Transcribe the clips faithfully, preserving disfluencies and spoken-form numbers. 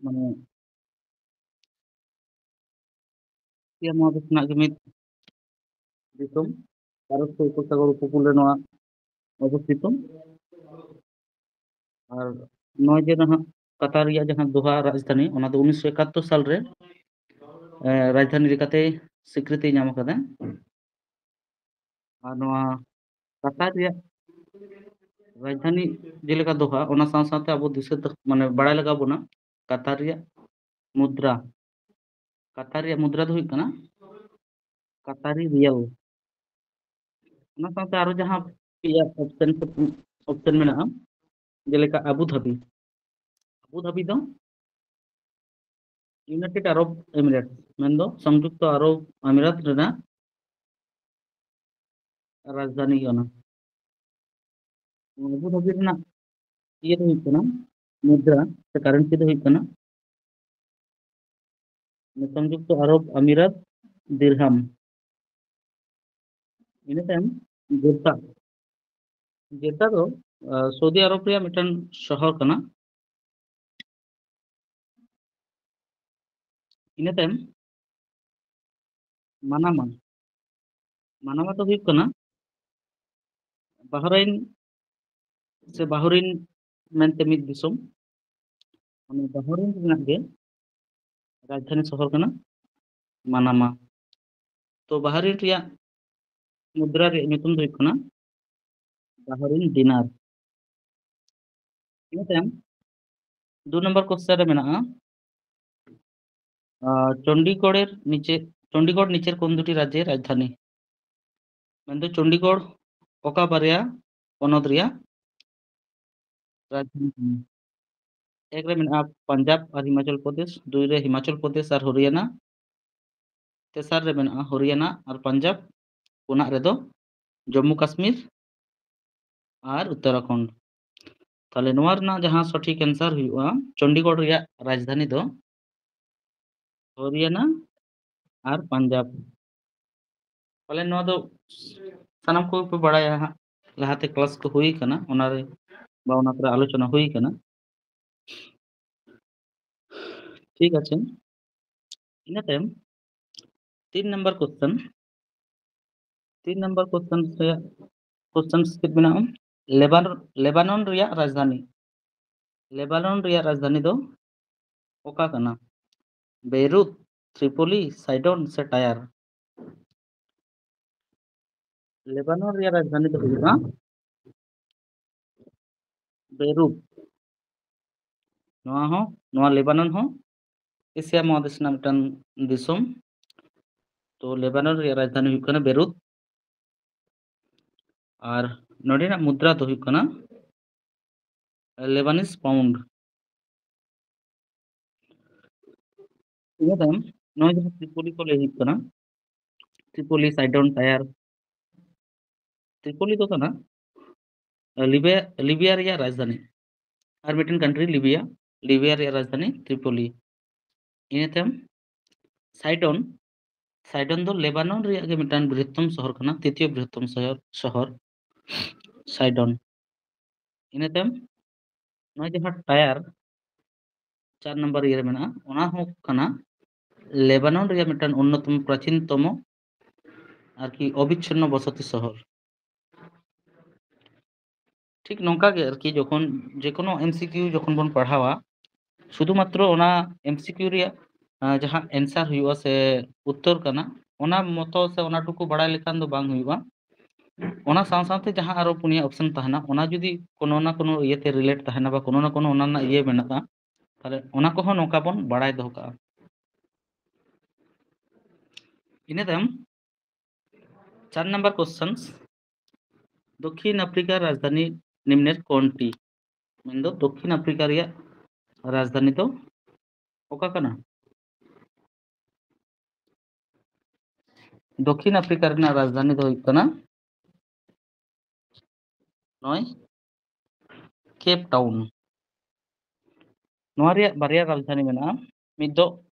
ᱢᱟᱱᱮ ᱮᱥᱤᱭᱟ ᱢᱚᱦᱟᱫᱮᱥ ᱨᱮᱱᱟᱜ ᱜᱮ ᱢᱤᱫ ᱫᱤᱥᱚᱢ, ᱯᱟᱨᱚᱥᱥᱚ ᱩᱯᱚᱥᱟᱜᱚᱨ ᱩᱯᱚᱠᱩᱞ ᱨᱮ ᱱᱚᱣᱟ ᱚᱵᱚᱥᱛᱷᱤᱛᱚ᱾ ᱟᱨ ᱱᱚᱜᱼᱚᱭ ᱡᱮ ᱱᱟᱦᱟᱜ ᱠᱟᱛᱟᱨ ᱨᱮᱭᱟᱜ ᱡᱟᱦᱟᱸ ᱫᱳᱦᱟ ᱨᱟᱡᱽᱫᱷᱟᱱᱤ, ᱚᱱᱟ ᱫᱚ ᱩᱱᱤᱥᱥᱚ ᱮᱠᱟᱛᱛᱳᱨ ᱥᱟᱞ ᱨᱮ, ᱮ, ᱨᱟᱡᱽᱫᱷᱟᱱᱤ ᱞᱮᱠᱟᱛᱮ ᱥᱤᱠᱨᱤᱛᱤ ᱧᱟᱢ ᱟᱠᱟᱫᱟ᱾ ᱟᱨ ᱱᱚᱣᱟ ᱠᱟᱛᱟᱨ ᱨᱮᱭᱟᱜ ᱨᱟᱡᱽᱫᱷᱟᱱᱤ ᱡᱮᱞᱮᱠᱟ ᱫᱳᱦᱟ, ᱚᱱᱟ ᱥᱟᱶ ᱥᱟᱶᱛᱮ ᱟᱵᱚ ᱫᱤᱥᱟᱹ ᱫᱚ, ᱢᱟᱱᱮ, ᱵᱟᱲᱟᱭ ᱞᱟᱜᱟᱣ ᱵᱚᱱᱟ ᱠᱟᱛᱟᱨ ᱨᱮᱭᱟᱜ ᱢᱩᱫᱽᱨᱟ᱾ ᱠᱟᱛᱟᱨ ᱨᱮᱭᱟᱜ ᱢᱩᱫᱽᱨᱟ ᱫᱚ ᱦᱩᱭᱩᱜ ᱠᱟᱱᱟ ᱠᱟᱛᱟᱨᱤ ᱨᱤᱭᱟᱞ᱾ ᱚᱱᱟ ᱥᱟᱶᱛᱮ ᱟᱨᱚ ᱡᱟᱦᱟᱸ ᱯᱮᱭᱟ ᱚᱯᱥᱮᱱ, ᱚᱯᱥᱮᱱ ᱢᱮᱱᱟᱜᱼᱟ, ᱡᱮᱞᱮᱠᱟ ᱟᱵᱩ ᱫᱷᱟᱵᱤ᱾ ᱟᱵᱩ ᱫᱷᱟᱵᱤ ᱫᱚ ᱤᱭᱩᱱᱟᱭᱴᱮᱰ ᱟᱨᱚᱵ ᱮᱢᱤᱨᱮᱴᱥ, ᱢᱮᱱᱫᱚ ᱥᱚᱝᱡᱩᱠᱛᱚ ᱟᱨᱚᱵ ᱟᱢᱤᱨᱟᱛ ᱨᱮᱱᱟᱜ ᱨᱟᱡᱽᱫᱷᱟᱱᱤ ᱠᱟᱱᱟ᱾ ᱟᱵᱩ ᱫᱷᱟᱵᱤ ᱨᱮᱱᱟᱜ ᱤᱭᱟᱹ ᱫᱚ ᱦᱩᱭᱩᱜ ᱠᱟᱱᱟ, ᱢᱩᱫᱽᱨᱟ ᱥᱮ ᱠᱟᱨᱮᱱᱥᱤ ᱫᱚ ᱦᱩᱭᱩᱜ ᱠᱟᱱᱟ ᱥᱚᱝᱡᱩᱠᱛᱚ ᱟᱨᱚᱵ ᱟᱢᱤᱨᱟᱛ ᱫᱤᱨᱦᱟᱢ᱾ ᱤᱱᱟᱹ ᱛᱟᱭᱚᱢ ᱡᱮᱫᱫᱟ᱾ ᱡᱮᱫᱫᱟ ᱫᱚ, ᱟᱸ, ᱥᱳᱣᱫᱤ ᱟᱨᱚᱵ ᱨᱮᱭᱟᱜ ᱢᱤᱫᱴᱟᱝ ᱥᱚᱦᱚᱨ ᱠᱟᱱᱟ᱾ ᱤᱱᱟᱹ ᱛᱟᱭᱚᱢ ᱢᱟᱱᱟᱢᱟ᱾ ᱢᱟᱱᱟᱢᱟ ᱫᱚ ᱦᱩᱭᱩᱜ ᱠᱟᱱᱟ ᱵᱟᱦᱨᱮᱱ ᱥᱮ ᱵᱟᱦᱨᱤᱱ ᱢᱮᱱᱛᱮ ᱢᱤᱫ ᱫᱤᱥᱚᱢ᱾ ᱚᱱᱟ ᱵᱟᱦᱨᱤᱱ ᱨᱮᱱᱟᱜ ᱜᱮ ᱨᱟᱡᱽᱫᱷᱟᱱᱤ ᱥᱚᱦᱚᱨ ᱠᱟᱱᱟ ᱢᱟᱱᱟᱢᱟ᱾ ᱛᱚ ᱵᱟᱦᱨᱤᱱ ᱨᱮᱭᱟᱜ ᱢᱩᱫᱽᱨᱟ ᱨᱮᱭᱟᱜ ᱧᱩᱛᱩᱢ ᱫᱚ ᱦᱩᱭᱩᱜ ᱠᱟᱱᱟ ᱵᱟᱦᱨᱤᱱ ᱫᱤᱱᱟᱨ᱾ ᱤᱱᱟᱹ ᱛᱟᱭᱚᱢ ᱫᱩ ᱱᱚᱢᱵᱚᱨ ᱠᱚᱥᱪᱮᱱ ᱨᱮ ᱢᱮᱱᱟᱜᱼᱟ, ᱟᱸ, ᱪᱚᱱᱰᱤᱜᱚᱲᱮᱨ ᱱᱤᱪᱮ, ᱪᱚᱱᱰᱤᱜᱚᱲ ᱱᱤᱪᱮᱨ ᱠᱚᱱ ᱫᱩᱴᱤ ᱨᱟᱡᱽᱡᱮᱨ ᱨᱟᱡᱽᱫᱷᱟᱱᱤ? ᱢᱮᱱᱫᱚ ᱪᱚᱱᱰᱤᱜᱚᱲ ᱚᱠᱟ ᱵᱟᱨᱭᱟ ᱯᱚᱱᱚᱛ ᱨᱮᱭᱟᱜ ᱨᱟᱡᱽᱫᱷᱟᱱᱤ ᱠᱟᱱᱟ? ᱮᱠ ᱨᱮ ᱢᱮᱱᱟᱜᱼᱟ ᱯᱟᱧᱡᱟᱵᱽ ᱟᱨ ᱦᱤᱢᱟᱪᱚᱞ ᱯᱨᱚᱫᱮᱥ, ᱫᱩᱭ ᱨᱮ ᱦᱤᱢᱟᱪᱚᱞ ᱯᱨᱚᱫᱮᱥ ᱟᱨ ᱦᱚᱨᱤᱭᱟᱱᱟ, ᱛᱮᱥᱟᱨ ᱨᱮ ᱢᱮᱱᱟᱜᱼᱟ ᱦᱚᱨᱤᱭᱟᱱᱟ ᱟᱨ ᱯᱟᱧᱡᱟᱵᱽ, ᱯᱩᱱᱟᱜ ᱨᱮᱫᱚ ᱡᱚᱢᱢᱩ ᱠᱟᱥᱢᱤᱨ ᱟᱨ ᱩᱛᱛᱚᱨᱟᱠᱷᱚᱸᱰ᱾ ᱛᱟᱦᱞᱮ ᱱᱚᱣᱟ ᱨᱮᱱᱟᱜ ᱡᱟᱦᱟᱸ ᱥᱚᱴᱷᱤᱠ answer ᱦᱩᱭᱩᱜᱼᱟ, ᱪᱚᱱᱰᱤᱜᱚᱲ ᱨᱮᱭᱟᱜ ᱨᱟᱡᱽᱫᱷᱟᱱᱤ ᱫᱚ ᱦᱚᱨᱤᱭᱟᱱᱟ ᱟᱨ ᱯᱟᱧᱡᱟᱵᱽ᱾ ᱯᱟᱞᱮᱱ ᱱᱚᱣᱟ ᱫᱚ ᱥᱟᱱᱟᱢ ᱠᱚᱜᱮ ᱯᱮ ᱵᱟᱲᱟᱭᱟ ᱦᱟᱸᱜ, ᱞᱟᱦᱟᱛᱮ class ᱠᱚ ᱦᱩᱭ ᱠᱟᱱᱟ, ᱚᱱᱟᱨᱮ ᱵᱟ ᱚᱱᱟ ᱠᱚᱨᱮ ᱟᱞᱳᱪᱚᱱᱟ ᱦᱩᱭ ᱠᱟᱱᱟ᱾ ᱴᱷᱤᱠ ᱟᱪᱷᱮ, ᱤᱱᱟᱹ ᱛᱟᱭᱚᱢ ᱛᱤᱱ ᱱᱟᱢᱵᱟᱨ ᱠᱚᱥᱪᱮᱱ, ᱛᱤᱱ ᱱᱟᱢᱵᱟᱨ ᱠᱚᱥᱪᱮᱱ ᱨᱮᱭᱟᱜ ᱠᱚᱥᱪᱮᱱ ᱪᱮᱫ ᱢᱮᱱᱟᱜᱼᱟ? ᱞᱮᱵᱟᱱᱚᱱ, ᱞᱮᱵᱟᱱᱚᱱ ᱨᱮᱭᱟᱜ ᱨᱟᱡᱽᱫᱷᱟᱱᱤ, ᱞᱮᱵᱟᱱᱚᱱ ᱨᱮᱭᱟᱜ ᱨᱟᱡᱽᱫᱷᱟᱱᱤ ᱫᱚ ᱚᱠᱟ ᱠᱟᱱᱟ? ᱵᱮᱭᱨᱩᱛ, ᱛᱨᱤᱯᱳᱞᱤ, ᱥᱟᱭᱰᱚᱱ ᱥᱮ ᱴᱟᱭᱟᱨ? ᱞᱮᱵᱟᱱᱚᱱ ᱨᱮᱭᱟᱜ ᱨᱟᱡᱽᱫᱷᱟᱱᱤ ᱫᱚ ᱦᱩᱭᱩᱜᱼᱟ ᱵᱮᱭᱨᱩᱛ᱾ ᱱᱚᱣᱟ ᱦᱚᱸ, ᱱᱚᱣᱟ ᱞᱮᱵᱟᱱᱚᱱ ᱦᱚᱸ ᱮᱥᱤᱭᱟ ᱢᱚᱦᱟᱫᱮᱥ ᱨᱮᱱᱟᱜ ᱢᱤᱫᱴᱟᱝ ᱫᱤᱥᱚᱢ᱾ ᱛᱚ ᱞᱮᱵᱟᱱᱚᱱ ᱨᱮᱭᱟᱜ ᱨᱟᱡᱽᱫᱷᱟᱱᱤ ᱦᱩᱭᱩᱜ ᱠᱟᱱᱟ ᱵᱮᱭᱨᱩᱛ᱾ ᱟᱨ ᱱᱚᱰᱮᱱᱟᱜ ᱢᱩᱫᱽᱨᱟ ᱫᱚ ᱦᱩᱭᱩᱜ ᱠᱟᱱᱟ ᱞᱮᱵᱟᱱᱤᱥ ᱯᱟᱣᱩᱱᱰ᱾ ᱤᱱᱟᱹ ᱛᱟᱭᱚᱢ ᱱᱚᱜᱼᱚᱭ ᱡᱟᱦᱟᱸ ᱛᱨᱤᱯᱳᱞᱤ ᱠᱚ ᱞᱟᱹᱭ ᱦᱩᱭᱩᱜ ᱠᱟᱱᱟ, ᱛᱨᱤᱯᱳᱞᱤ, ᱥᱟᱭᱰᱚᱱ, ᱴᱟᱭᱟᱨ, ᱛᱨᱤᱯᱳᱞᱤ ᱫᱚ ᱠᱟᱱᱟ ᱞᱤᱵᱤᱭᱟ, ᱞᱤᱵᱤᱭᱟ ᱨᱮᱭᱟᱜ ᱨᱟᱡᱽᱫᱷᱟᱱᱤ᱾ ᱟᱨ ᱢᱤᱫᱴᱮᱱ ᱠᱟᱱᱴᱨᱤ ᱞᱤᱵᱤᱭᱟ, ᱞᱤᱵᱤᱭᱟ ᱨᱮᱭᱟᱜ ᱨᱟᱡᱽᱫᱷᱟᱱᱤ ᱛᱨᱤᱯᱳᱞᱤ᱾ ᱤᱱᱟᱹ ᱛᱟᱭᱚᱢ ᱥᱟᱭᱰᱚᱱ, ᱥᱟᱭᱰᱚᱱ ᱫᱚ ᱞᱮᱵᱟᱱᱚᱱ ᱨᱮᱭᱟᱜ ᱜᱮ ᱢᱤᱫᱴᱟᱝ ᱵᱨᱤᱦᱚᱛᱛᱚᱢ ᱥᱚᱦᱚᱨ ᱠᱟᱱᱟ, ᱛᱨᱤᱛᱤᱭᱚ ᱵᱨᱤᱦᱚᱛᱛᱚᱢ ᱥᱚᱦᱚᱨ, ᱥᱚᱦᱚᱨ ᱥᱟᱭᱰᱚᱱ᱾ ᱤᱱᱟᱹ ᱛᱟᱭᱚᱢ ᱱᱚᱜᱼᱚᱭ ᱡᱟᱦᱟᱸ ᱴᱟᱭᱟᱨ ᱪᱟᱨ ᱱᱟᱢᱵᱟᱨ ᱤᱭᱟᱹ ᱨᱮ ᱢᱮᱱᱟᱜᱼᱟ, ᱚᱱᱟ ᱦᱚᱸ ᱠᱟᱱᱟ ᱞᱮᱵᱟᱱᱚᱱ ᱨᱮᱭᱟᱜ ᱢᱤᱫᱴᱟᱝ ᱚᱱᱱᱚᱛᱚᱢ ᱯᱨᱟᱪᱤᱱᱛᱚᱢᱚ ᱟᱨᱠᱤ ᱚᱵᱤᱪᱷᱤᱱᱱᱚ ᱵᱚᱥᱚᱛᱤ ᱥᱚᱦᱚᱨ᱾ ᱴᱷᱤᱠ ᱱᱚᱝᱠᱟ ᱜᱮ ᱟᱨᱠᱤ ᱡᱚᱠᱷᱚᱱ ᱡᱮᱠᱳᱱᱳ ᱮᱢᱥᱤᱠᱤᱭᱩ ᱡᱚᱠᱷᱚᱱ ᱵᱚᱱ ᱯᱟᱲᱦᱟᱣᱟ, ᱥᱩᱫᱷᱩᱢᱟᱛᱨᱚ ᱚᱱᱟ ᱮᱢᱥᱤᱠᱤᱭᱩ ᱨᱮᱭᱟᱜ ᱟᱸ, ᱡᱟᱦᱟᱸ ᱮᱱᱥᱟᱨ ᱦᱩᱭᱩᱜᱼᱟ ᱥᱮ ᱩᱛᱛᱚᱨ ᱠᱟᱱᱟ, ᱚᱱᱟ ᱢᱚᱛᱚ ᱥᱮ ᱚᱱᱟ ᱴᱩᱠᱩ ᱵᱟᱲᱟᱭ ᱞᱮᱠᱷᱟᱱ ᱫᱚ ᱵᱟᱝ ᱦᱩᱭᱩᱜᱼᱟ᱾ ᱚᱱᱟ ᱥᱟᱶ ᱥᱟᱶᱛᱮ ᱡᱟᱦᱟᱸ ᱟᱨᱚ ᱯᱩᱱᱭᱟ ᱚᱯᱥᱮᱱ ᱛᱟᱦᱮᱱᱟ, ᱚᱱᱟ ᱡᱩᱫᱤ ᱠᱳᱱᱳ ᱱᱟ ᱠᱳᱱᱳ ᱤᱭᱟᱹᱛᱮ ᱨᱤᱞᱮᱴ ᱛᱟᱦᱮᱱᱟ ᱵᱟ ᱠᱳᱱᱳ ᱱᱟ ᱠᱳᱱᱳ ᱚᱱᱟ ᱨᱮᱱᱟᱜ ᱤᱭᱟᱹ ᱢᱮᱱᱟᱜᱼᱟ, ᱛᱟᱦᱚᱞᱮ ᱚᱱᱟ ᱠᱚᱦᱚᱸ ᱱᱚᱝᱠᱟ ᱵᱚᱱ ᱵᱟᱲᱟᱭ ᱫᱚᱦᱚ ᱠᱟᱜᱼᱟ᱾ ᱤᱱᱟᱹ ᱛᱟᱭᱚᱢ ᱪᱟᱨ ᱱᱟᱢᱵᱟᱨ ᱠᱚᱥᱪᱮᱱᱥ, ᱫᱚᱠᱠᱷᱤᱱ ᱟᱯᱷᱨᱤᱠᱟ ᱨᱟᱡᱽᱫᱷᱟᱱᱤ ᱱᱤᱢᱱᱮᱨ ᱠᱳᱱᱴᱤ? ᱢᱮᱱᱫᱚ ᱫᱚᱠᱠᱷᱤᱱ ᱟᱯᱷᱨᱤᱠᱟ ᱨᱮᱭᱟᱜ ᱨᱟᱡᱽᱫᱷᱟᱱᱤ ᱫᱚ ᱚᱠᱟ ᱠᱟᱱᱟ? ᱫᱚᱠᱠᱷᱤᱱ ᱟᱯᱷᱨᱤᱠᱟ ᱨᱮᱱᱟᱜ ᱨᱟᱡᱽᱫᱷᱟᱱᱤ ᱫᱚ ᱦᱩᱭᱩᱜ ᱠᱟᱱᱟ ᱱᱚᱜᱼᱚᱭ ᱠᱮᱯ ᱴᱟᱣᱩᱱ᱾ ᱱᱚᱣᱟ ᱨᱮᱭᱟᱜ ᱵᱟᱨᱭᱟ ᱨᱟᱡᱽᱫᱷᱟᱱᱤ ᱢᱮᱱᱟᱜᱼᱟ, ᱢᱤᱫ ᱫᱚ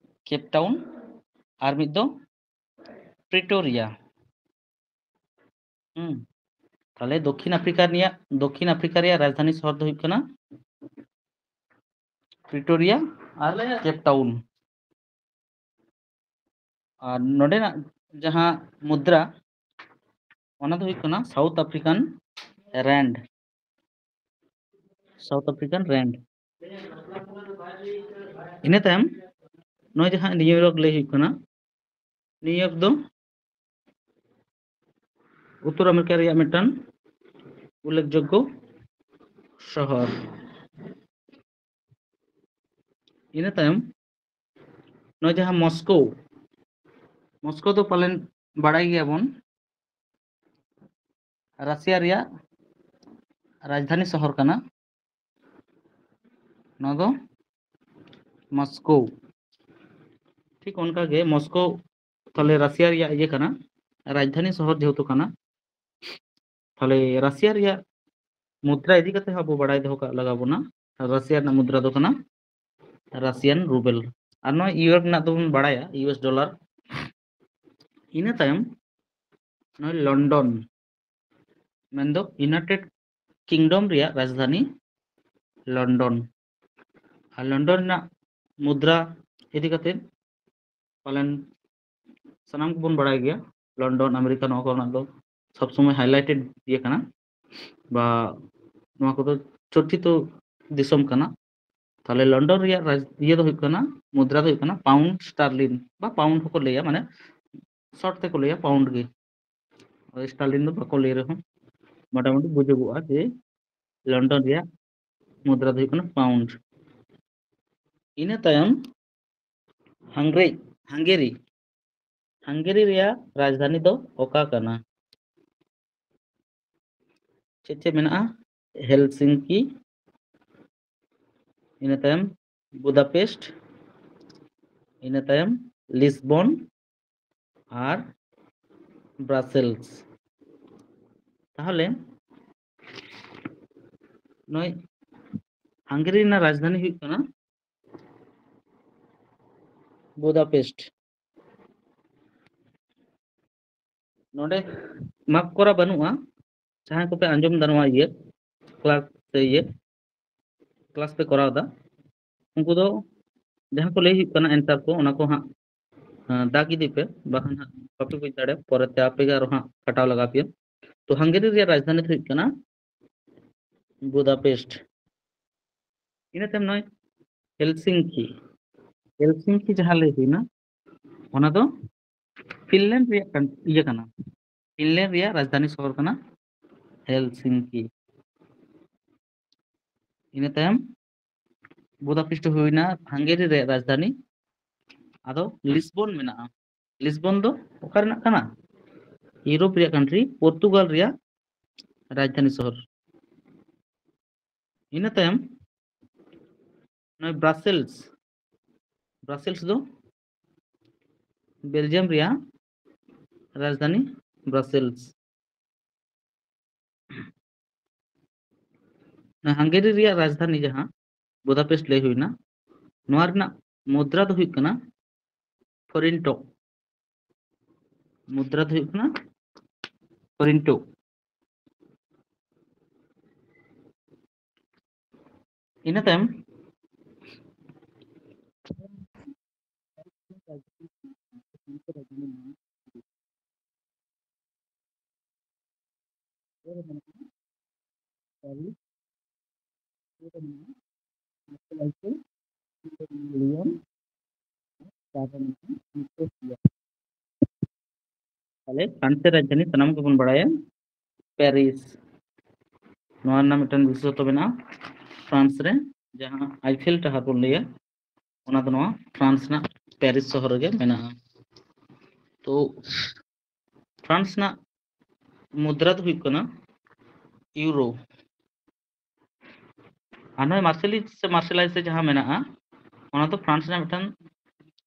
ᱠᱮᱯ ᱴᱟᱣᱩᱱ ᱟᱨ ᱢᱤᱫ ᱫᱚ ᱯᱨᱤᱴᱳᱨᱤᱭᱟ᱾ ᱦᱩᱸ, ᱛᱟᱦᱞᱮ ᱫᱚᱠᱠᱷᱤᱱ ᱟᱯᱷᱨᱤᱠᱟ ᱨᱮᱭᱟᱜ, ᱫᱚᱠᱠᱷᱤᱱ ᱟᱯᱷᱨᱤᱠᱟ ᱨᱮᱭᱟᱜ ᱨᱟᱡᱽᱫᱷᱟᱱᱤ ᱥᱚᱦᱚᱨ ᱫᱚ ᱦᱩᱭᱩᱜ ᱠᱟᱱᱟ ᱯᱨᱤᱴᱳᱨᱤᱭᱟ ᱟᱨ ᱠᱮᱯ ᱴᱟᱣᱩᱱ᱾ ᱟᱨ ᱱᱚᱰᱮᱱᱟᱜ ᱡᱟᱦᱟᱸ ᱢᱩᱫᱽᱨᱟ, ᱚᱱᱟ ᱫᱚ ᱦᱩᱭᱩᱜ ᱠᱟᱱᱟ South African rand, South African rand. ᱤᱱᱟᱹ ᱛᱟᱭᱚᱢ ᱱᱚᱜᱼᱚᱭ ᱡᱟᱦᱟᱸ ᱱᱤᱭᱩᱭᱚᱨᱠ ᱞᱟᱹᱭ ᱦᱩᱭᱩᱜ ᱠᱟᱱᱟ, ᱱᱤᱭᱩᱭᱚᱨᱠ ᱫᱚ ᱩᱛᱛᱚᱨ ᱟᱢᱮᱨᱤᱠᱟ ᱨᱮᱭᱟᱜ ᱢᱤᱫᱴᱟᱝ ᱩᱞᱞᱮᱠᱷᱡᱳᱜᱽᱜᱚ ᱥᱚᱦᱚᱨ᱾ ᱤᱱᱟᱹ ᱛᱟᱭᱚᱢ ᱱᱚᱜᱼᱚᱭ ᱡᱟᱦᱟᱸ ᱢᱚᱥᱠᱳ, ᱢᱚᱥᱠᱳ ᱫᱚ ᱯᱟᱞᱮᱱ ᱵᱟᱲᱟᱭ ᱜᱮᱭᱟᱵᱚᱱ, ᱨᱟᱥᱤᱭᱟ ᱨᱮᱭᱟᱜ ᱨᱟᱡᱽᱫᱷᱟᱱᱤ ᱥᱚᱦᱚᱨ ᱠᱟᱱᱟ᱾ ᱱᱚᱣᱟ ᱫᱚ ᱢᱚᱥᱠᱳ᱾ ᱴᱷᱤᱠ ᱚᱱᱠᱟ ᱜᱮ ᱢᱚᱥᱠᱳ ᱛᱟᱦᱞᱮ ᱨᱟᱥᱤᱭᱟ ᱨᱮᱭᱟᱜ ᱤᱭᱟᱹ ᱠᱟᱱᱟ, ᱨᱟᱡᱽᱫᱷᱟᱱᱤ ᱥᱚᱦᱚᱨ ᱡᱮᱦᱮᱛᱩ ᱠᱟᱱᱟ᱾ ᱛᱟᱦᱞᱮ ᱨᱟᱥᱤᱭᱟ ᱨᱮᱭᱟᱜ ᱢᱩᱫᱽᱨᱟ ᱤᱫᱤ ᱠᱟᱛᱮ ᱦᱚᱸ ᱟᱵᱚ ᱵᱟᱲᱟᱭ ᱫᱚᱦᱚ ᱠᱟᱜ ᱞᱟᱜᱟᱣ ᱵᱚᱱᱟ᱾ ᱨᱟᱥᱤᱭᱟ ᱨᱮᱱᱟᱜ ᱢᱩᱫᱽᱨᱟ ᱫᱚ ᱠᱟᱱᱟ ᱨᱟᱥᱤᱭᱟᱱ ᱨᱩᱵᱮᱞ᱾ ᱟᱨ ᱱᱚᱣᱟ ᱤᱭᱩᱨᱳᱯ ᱨᱮᱱᱟᱜ ᱫᱚᱵᱚᱱ ᱵᱟᱲᱟᱭᱟ, ᱤᱭᱩ ᱮᱥ ᱰᱚᱞᱟᱨ᱾ ᱤᱱᱟᱹ ᱛᱟᱭᱚᱢ ᱱᱚᱜᱼᱚᱭ ᱞᱚᱱᱰᱚᱱ, ᱢᱮᱱᱫᱚ ᱤᱭᱩᱱᱟᱭᱴᱮᱰ ᱠᱤᱝᱰᱚᱢ ᱨᱮᱭᱟᱜ ᱨᱟᱡᱽᱫᱷᱟᱱᱤ ᱞᱚᱱᱰᱚᱱ᱾ ᱟᱨ ᱞᱚᱱᱰᱚᱱ ᱨᱮᱱᱟᱜ ᱢᱩᱫᱽᱨᱟ ᱤᱫᱤ ᱠᱟᱛᱮ ᱯᱟᱞᱮᱱ ᱥᱟᱱᱟᱢ ᱠᱚᱵᱚᱱ ᱵᱟᱲᱟᱭ ᱜᱮᱭᱟ, ᱞᱚᱱᱰᱚᱱ, ᱟᱢᱮᱨᱤᱠᱟ, ᱱᱚᱣᱟ ᱠᱚᱨᱮᱱᱟᱜ ᱫᱚ ᱥᱚᱵᱽ ᱥᱚᱢᱚᱭ ᱦᱟᱭᱞᱟᱭᱴᱮᱰ ᱤᱭᱟᱹ ᱠᱟᱱᱟ, ᱵᱟ ᱱᱚᱣᱟ ᱠᱚᱫᱚ ᱪᱚᱨᱪᱤᱛᱚ ᱫᱤᱥᱚᱢ ᱠᱟᱱᱟ᱾ ᱛᱟᱦᱞᱮ ᱞᱚᱱᱰᱚᱱ ᱨᱮᱭᱟᱜ ᱨᱟᱡᱽ ᱤᱭᱟᱹ ᱫᱚ ᱦᱩᱭᱩᱜ ᱠᱟᱱᱟ, ᱢᱩᱫᱽᱨᱟ ᱫᱚ ᱦᱩᱭᱩᱜ ᱠᱟᱱᱟ ᱯᱟᱣᱩᱱᱰ ᱥᱴᱟᱨᱞᱤᱱ, ᱵᱟ ᱯᱟᱣᱩᱱᱰ ᱦᱚᱸᱠᱚ ᱞᱟᱹᱭᱟ, ᱢᱟᱱᱮ ᱥᱚᱨᱴ ᱛᱮᱠᱚ ᱞᱟᱹᱭᱟ ᱯᱟᱣᱩᱱᱰ ᱜᱮ᱾ ᱳᱭ ᱥᱴᱟᱨᱞᱤᱱ ᱫᱚ ᱵᱟᱠᱚ ᱞᱟᱹᱭ ᱨᱮᱦᱚᱸ ᱢᱚᱴᱟᱢᱩᱴᱤ ᱵᱩᱡᱩᱜᱚᱜᱼᱟ ᱡᱮ ᱞᱚᱱᱰᱚᱱ ᱨᱮᱭᱟᱜ ᱢᱩᱫᱽᱨᱟ ᱫᱚ ᱦᱩᱭᱩᱜ ᱠᱟᱱᱟ ᱯᱟᱣᱩᱱᱰ᱾ ᱤᱱᱟᱹ ᱛᱟᱭᱚᱢ ᱦᱟᱝᱜᱨᱤ, ᱦᱟᱝᱜᱮᱨᱤ, ᱦᱟᱝᱜᱮᱨᱤ ᱨᱮᱭᱟᱜ ᱨᱟᱡᱽᱫᱷᱟᱱᱤ ᱫᱚ ᱚᱠᱟ ᱠᱟᱱᱟ? ᱪᱮᱫ ᱪᱮᱫ ᱢᱮᱱᱟᱜᱼᱟ? ᱦᱮᱞᱥᱤᱝᱠᱤ, ᱤᱱᱟᱹ ᱛᱟᱭᱚᱢ ᱵᱩᱫᱟᱯᱮᱥᱴ, ᱤᱱᱟᱹ ᱛᱟᱭᱚᱢ ᱞᱤᱥᱵᱚᱱ ᱟᱨ ᱵᱨᱟᱥᱮᱞᱥ᱾ ᱛᱟᱦᱚᱞᱮ ᱱᱚᱜᱼᱚᱭ ᱦᱟᱝᱜᱮᱨᱤ ᱨᱮᱱᱟᱜ ᱨᱟᱡᱽᱫᱷᱟᱱᱤ ᱦᱩᱭᱩᱜ ᱠᱟᱱᱟ ᱵᱩᱫᱟᱯᱮᱥᱴ᱾ ᱱᱚᱰᱮ ᱢᱟᱜᱽ ᱠᱚᱨᱟ ᱵᱟᱹᱱᱩᱜᱼᱟ᱾ ᱡᱟᱦᱟᱸᱭ ᱠᱚᱯᱮ ᱟᱸᱡᱚᱢ ᱮᱫᱟ ᱱᱚᱣᱟ ᱤᱭᱟᱹ ᱠᱞᱟᱥ ᱥᱮ ᱤᱭᱟᱹ ᱠᱞᱟᱥ ᱯᱮ ᱠᱚᱨᱟᱣ ᱮᱫᱟ, ᱩᱱᱠᱩ ᱫᱚ ᱡᱟᱦᱟᱸ ᱠᱚ ᱞᱟᱹᱭ ᱦᱩᱭᱩᱜ ᱠᱟᱱᱟ ᱮᱱᱥᱟᱨ ᱠᱚ, ᱚᱱᱟ ᱠᱚ ᱦᱟᱸᱜ ᱟᱸ, ᱫᱟᱜᱽ ᱤᱫᱤ ᱯᱮ, ᱵᱟᱠᱷᱟᱱ ᱦᱟᱸᱜ ᱵᱟᱯᱮ ᱵᱩᱡᱽ ᱫᱟᱲᱮᱭᱟᱜᱼᱟ, ᱯᱚᱨᱮᱛᱮ ᱟᱯᱮ ᱜᱮ ᱟᱨᱚ ᱦᱟᱸᱜ ᱠᱷᱟᱴᱟᱣ ᱞᱟᱜᱟᱣ ᱯᱮᱭᱟ᱾ ᱛᱚ ᱦᱟᱝᱜᱮᱨᱤ ᱨᱮᱭᱟᱜ ᱨᱟᱡᱽᱫᱷᱟᱱᱤ ᱫᱚ ᱦᱩᱭᱩᱜ ᱠᱟᱱᱟ ᱵᱩᱫᱟᱯᱮᱥᱴ᱾ ᱤᱱᱟᱹ ᱛᱟᱭᱚᱢ ᱱᱚᱜᱼᱚᱭ ᱦᱮᱞᱥᱤᱝᱠᱤ᱾ ᱦᱮᱞᱥᱤᱝᱠᱤ ᱡᱟᱦᱟᱸ ᱞᱟᱹᱭ ᱦᱩᱭᱱᱟ, ᱚᱱᱟ ᱫᱚ ᱯᱷᱤᱱᱞᱮᱱᱰ ᱨᱮᱭᱟᱜ ᱠᱟᱱ-, ᱤᱭᱟᱹ ᱠᱟᱱᱟ, ᱯᱷᱤᱱᱞᱮᱱᱰ ᱨᱮᱭᱟᱜ ᱨᱟᱡᱽᱫᱷᱟᱱᱤ ᱥᱚᱦᱚᱨ ᱠᱟᱱᱟ ᱦᱮᱞᱥᱤᱝᱠᱤ᱾ ᱤᱱᱟᱹ ᱛᱟᱭᱚᱢ ᱵᱩᱫᱟᱯᱮᱥᱴ ᱦᱩᱭᱱᱟ ᱦᱟᱝᱜᱮᱨᱤ ᱨᱮᱭᱟᱜ ᱨᱟᱡᱽᱫᱷᱟᱱᱤ᱾ ᱟᱫᱚ ᱞᱤᱥᱵᱚᱱ ᱢᱮᱱᱟᱜᱼᱟ᱾ ᱞᱤᱥᱵᱚᱱ ᱫᱚ ᱚᱠᱟ ᱨᱮᱱᱟᱜ ᱠᱟᱱᱟ? ᱤᱭᱩᱨᱳᱯ ᱨᱮᱭᱟᱜ ᱠᱟᱱᱴᱨᱤ, ᱯᱚᱨᱛᱩᱜᱟᱞ ᱨᱮᱭᱟᱜ ᱨᱟᱡᱽᱫᱷᱟᱱᱤ ᱥᱚᱦᱚᱨ᱾ ᱤᱱᱟᱹ ᱛᱟᱭᱚᱢ ᱱᱚᱜᱼᱚᱭ ᱵᱨᱟᱥᱮᱞᱥ, ᱵᱨᱟᱥᱮᱞᱥ ᱫᱚ ᱵᱮᱞᱡᱤᱭᱟᱢ ᱨᱮᱭᱟᱜ ᱨᱟᱡᱽᱫᱷᱟᱱᱤ ᱵᱨᱟᱥᱮᱞᱥ᱾ ᱱᱚᱣᱟ ᱦᱟᱝᱜᱮᱨᱤ ᱨᱮᱭᱟᱜ ᱨᱟᱡᱽᱫᱷᱟᱱᱤ ᱡᱟᱦᱟᱸ ᱵᱩᱫᱟᱯᱮᱥᱴ ᱞᱟᱹᱭ ᱦᱩᱭᱱᱟ, ᱱᱚᱣᱟ ᱨᱮᱱᱟᱜ ᱢᱩᱫᱽᱨᱟ ᱫᱚ ᱦᱩᱭᱩᱜ ᱠᱟᱱᱟ ᱯᱷᱚᱨᱤᱱᱴᱚ᱾ ᱢᱩᱫᱽᱨᱟ ᱫᱚ ᱦᱩᱭᱩᱜ ᱠᱟᱱᱟ ᱯᱷᱚᱨᱤᱱᱴᱚ᱾ ᱤᱱᱟᱹ ᱛᱟᱭᱚᱢ ᱛᱟᱦᱞᱮ ᱯᱷᱨᱟᱱᱥ ᱨᱮᱭᱟᱜ ᱨᱟᱡᱽᱫᱷᱟᱱᱤ ᱥᱟᱱᱟᱢ ᱜᱮᱵᱚᱱ ᱵᱟᱲᱟᱭᱟ, ᱯᱮᱨᱤᱥ᱾ ᱱᱚᱣᱟ ᱨᱮᱱᱟᱜ ᱢᱤᱫᱴᱟᱝ ᱵᱤᱥᱮᱥᱚᱛᱚ ᱢᱮᱱᱟᱜᱼᱟ ᱯᱷᱨᱟᱱᱥ ᱨᱮ, ᱡᱟᱦᱟᱸ ᱟᱭᱯᱷᱮᱞ ᱴᱟᱣᱟᱨ ᱵᱚᱱ ᱞᱟᱹᱭᱟ, ᱚᱱᱟ ᱫᱚ ᱱᱚᱣᱟ ᱯᱷᱨᱟᱱᱥ ᱨᱮᱱᱟᱜ ᱯᱮᱨᱤᱥ ᱥᱚᱦᱚᱨ ᱨᱮᱜᱮ ᱢᱮᱱᱟᱜᱼᱟ᱾ ᱛᱚ ᱯᱷᱨᱟᱱᱥ ᱨᱮᱱᱟᱜ ᱢᱩᱫᱽᱨᱟ ᱫᱚ ᱦᱩᱭᱩᱜ ᱠᱟᱱᱟ ᱤᱭᱩᱨᱳ᱾ ᱟᱨ ᱱᱚᱜᱼᱚᱭ ᱢᱟᱨᱥᱮᱞᱤᱡᱽ ᱥᱮ ᱢᱟᱨᱥᱮᱞᱟᱭᱤᱡᱽ ᱨᱮ ᱡᱟᱦᱟᱸ ᱢᱮᱱᱟᱜᱼᱟ, ᱚᱱᱟ ᱫᱚ ᱯᱷᱨᱟᱱᱥ ᱨᱮᱱᱟᱜ ᱢᱤᱫᱴᱟᱝ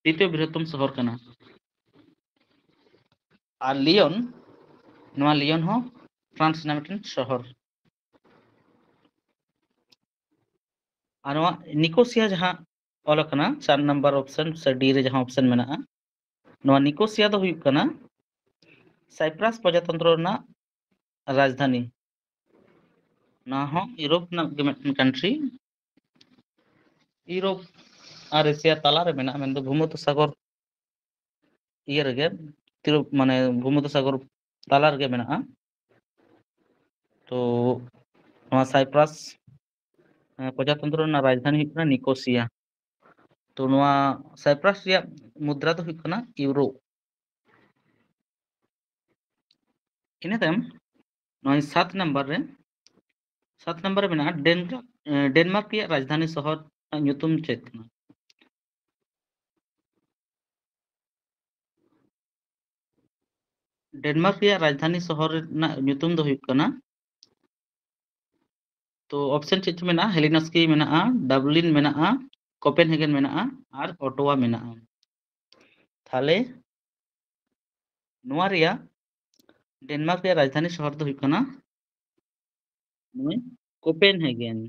ᱫᱤᱛᱤᱭᱚ ᱵᱨᱤᱦᱚᱛᱛᱚᱢ ᱥᱚᱦᱚᱨ ᱠᱟᱱᱟ᱾ ᱟᱨ ᱞᱤᱭᱚᱱ, ᱱᱚᱣᱟ ᱞᱤᱭᱚᱱ ᱦᱚᱸ ᱯᱷᱨᱟᱱᱥ ᱨᱮᱱᱟᱜ ᱢᱤᱫᱴᱟᱝ ᱥᱚᱦᱚᱨ᱾ ᱟᱨ ᱱᱚᱣᱟ ᱱᱤᱠᱳᱥᱤᱭᱟ ᱡᱟᱦᱟᱸ ᱚᱞ ᱟᱠᱟᱱᱟ ᱪᱟᱨ ᱱᱟᱢᱵᱟᱨ ᱚᱯᱥᱮᱱ ᱥᱮ ᱰᱤ ᱨᱮ ᱡᱟᱦᱟᱸ ᱚᱯᱥᱮᱱ ᱢᱮᱱᱟᱜᱼᱟ, ᱱᱚᱣᱟ ᱱᱤᱠᱳᱥᱤᱭᱟ ᱫᱚ ᱦᱩᱭᱩᱜ ᱠᱟᱱᱟ ᱥᱟᱭᱯᱨᱟᱥ ᱯᱨᱚᱡᱟᱛᱚᱱᱛᱨᱚ ᱨᱮᱱᱟᱜ ᱨᱟᱡᱽᱫᱷᱟᱱᱤ᱾ ᱱᱚᱣᱟ ᱦᱚᱸ ᱤᱭᱩᱨᱳᱯ ᱨᱮᱱᱟᱜ ᱜᱮ ᱢᱤᱫᱴᱮᱱ ᱠᱟᱱᱴᱨᱤ᱾ ᱤᱭᱩᱨᱳᱯ ᱟᱨ ᱮᱥᱤᱭᱟ ᱛᱟᱞᱟ ᱨᱮ ᱢᱮᱱᱟᱜᱼᱟ, ᱢᱮᱱᱫᱚ ᱵᱷᱩᱢᱚᱫᱽᱫᱚ ᱥᱟᱜᱚᱨ ᱤᱭᱟᱹ ᱨᱮᱜᱮ, ᱛᱤᱨᱚ-, ᱢᱟᱱᱮ ᱵᱷᱩᱢᱚᱫᱽᱫᱚ ᱥᱟᱜᱚᱨ ᱛᱟᱞᱟ ᱨᱮᱜᱮ ᱢᱮᱱᱟᱜᱼᱟ᱾ ᱛᱚ ᱱᱚᱣᱟ ᱥᱟᱭᱯᱨᱟᱥ, ᱮᱸ, ᱯᱨᱚᱡᱟᱛᱚᱱᱛᱨᱚ ᱨᱮᱱᱟᱜ ᱨᱟᱡᱽᱫᱷᱟᱱᱤ ᱦᱩᱭᱩᱜ ᱠᱟᱱᱟ ᱱᱤᱠᱳᱥᱤᱭᱟ᱾ ᱛᱚ ᱱᱚᱣᱟ ᱥᱟᱭᱯᱨᱟᱥ ᱨᱮᱭᱟᱜ ᱢᱩᱫᱽᱨᱟ ᱫᱚ ᱦᱩᱭᱩᱜ ᱠᱟᱱᱟ ᱤᱣᱨᱳ᱾ ᱤᱱᱟᱹ ᱛᱟᱭᱚᱢ ᱱᱚᱜᱼᱚᱭ ᱥᱟᱛ ᱱᱟᱢᱵᱟᱨ ᱨᱮ, ᱥᱟᱛ ᱱᱟᱢᱵᱟᱨ ᱨᱮ ᱢᱮᱱᱟᱜᱼᱟ ᱰᱮᱱᱢᱟᱨᱠ, ᱮᱸ, ᱰᱮᱱᱢᱟᱨᱠ ᱨᱮᱭᱟᱜ ᱨᱟᱡᱽᱫᱷᱟᱱᱤ ᱥᱚᱦᱚᱨ ᱨᱮᱱᱟᱜ ᱧᱩᱛᱩᱢ ᱪᱮᱫ ᱠᱟᱱᱟ? ᱰᱮᱱᱢᱟᱨᱠ ᱨᱮᱭᱟᱜ ᱨᱟᱡᱽᱫᱷᱟᱱᱤ ᱥᱚᱦᱚᱨ ᱨᱮᱱᱟᱜ ᱧᱩᱛᱩᱢ ᱫᱚ ᱦᱩᱭᱩᱜ ᱠᱟᱱᱟ, ᱛᱚ ᱚᱯᱥᱮᱱ ᱪᱮᱫ ᱪᱚ ᱢᱮᱱᱟᱜᱼᱟ, ᱦᱮᱞᱤᱱᱚᱥᱠᱤ ᱢᱮᱱᱟᱜᱼᱟ, ᱰᱟᱵᱞᱤᱱ ᱢᱮᱱᱟᱜᱼᱟ, ᱠᱳᱯᱮᱱᱦᱮᱜᱮᱱ ᱢᱮᱱᱟᱜᱼᱟ ᱟᱨ ᱚᱴᱳᱣᱟ ᱢᱮᱱᱟᱜᱼᱟ᱾ ᱛᱟᱦᱞᱮ ᱱᱚᱣᱟ ᱨᱮᱭᱟᱜ, ᱰᱮᱱᱢᱟᱨᱠ ᱨᱮᱭᱟᱜ ᱨᱟᱡᱽᱫᱷᱟᱱᱤ ᱥᱚᱦᱚᱨ ᱫᱚ ᱦᱩᱭᱩᱜ ᱠᱟᱱᱟ ᱱᱚᱜᱼᱚᱭ ᱠᱳᱯᱮᱱᱦᱮᱜᱮᱱ᱾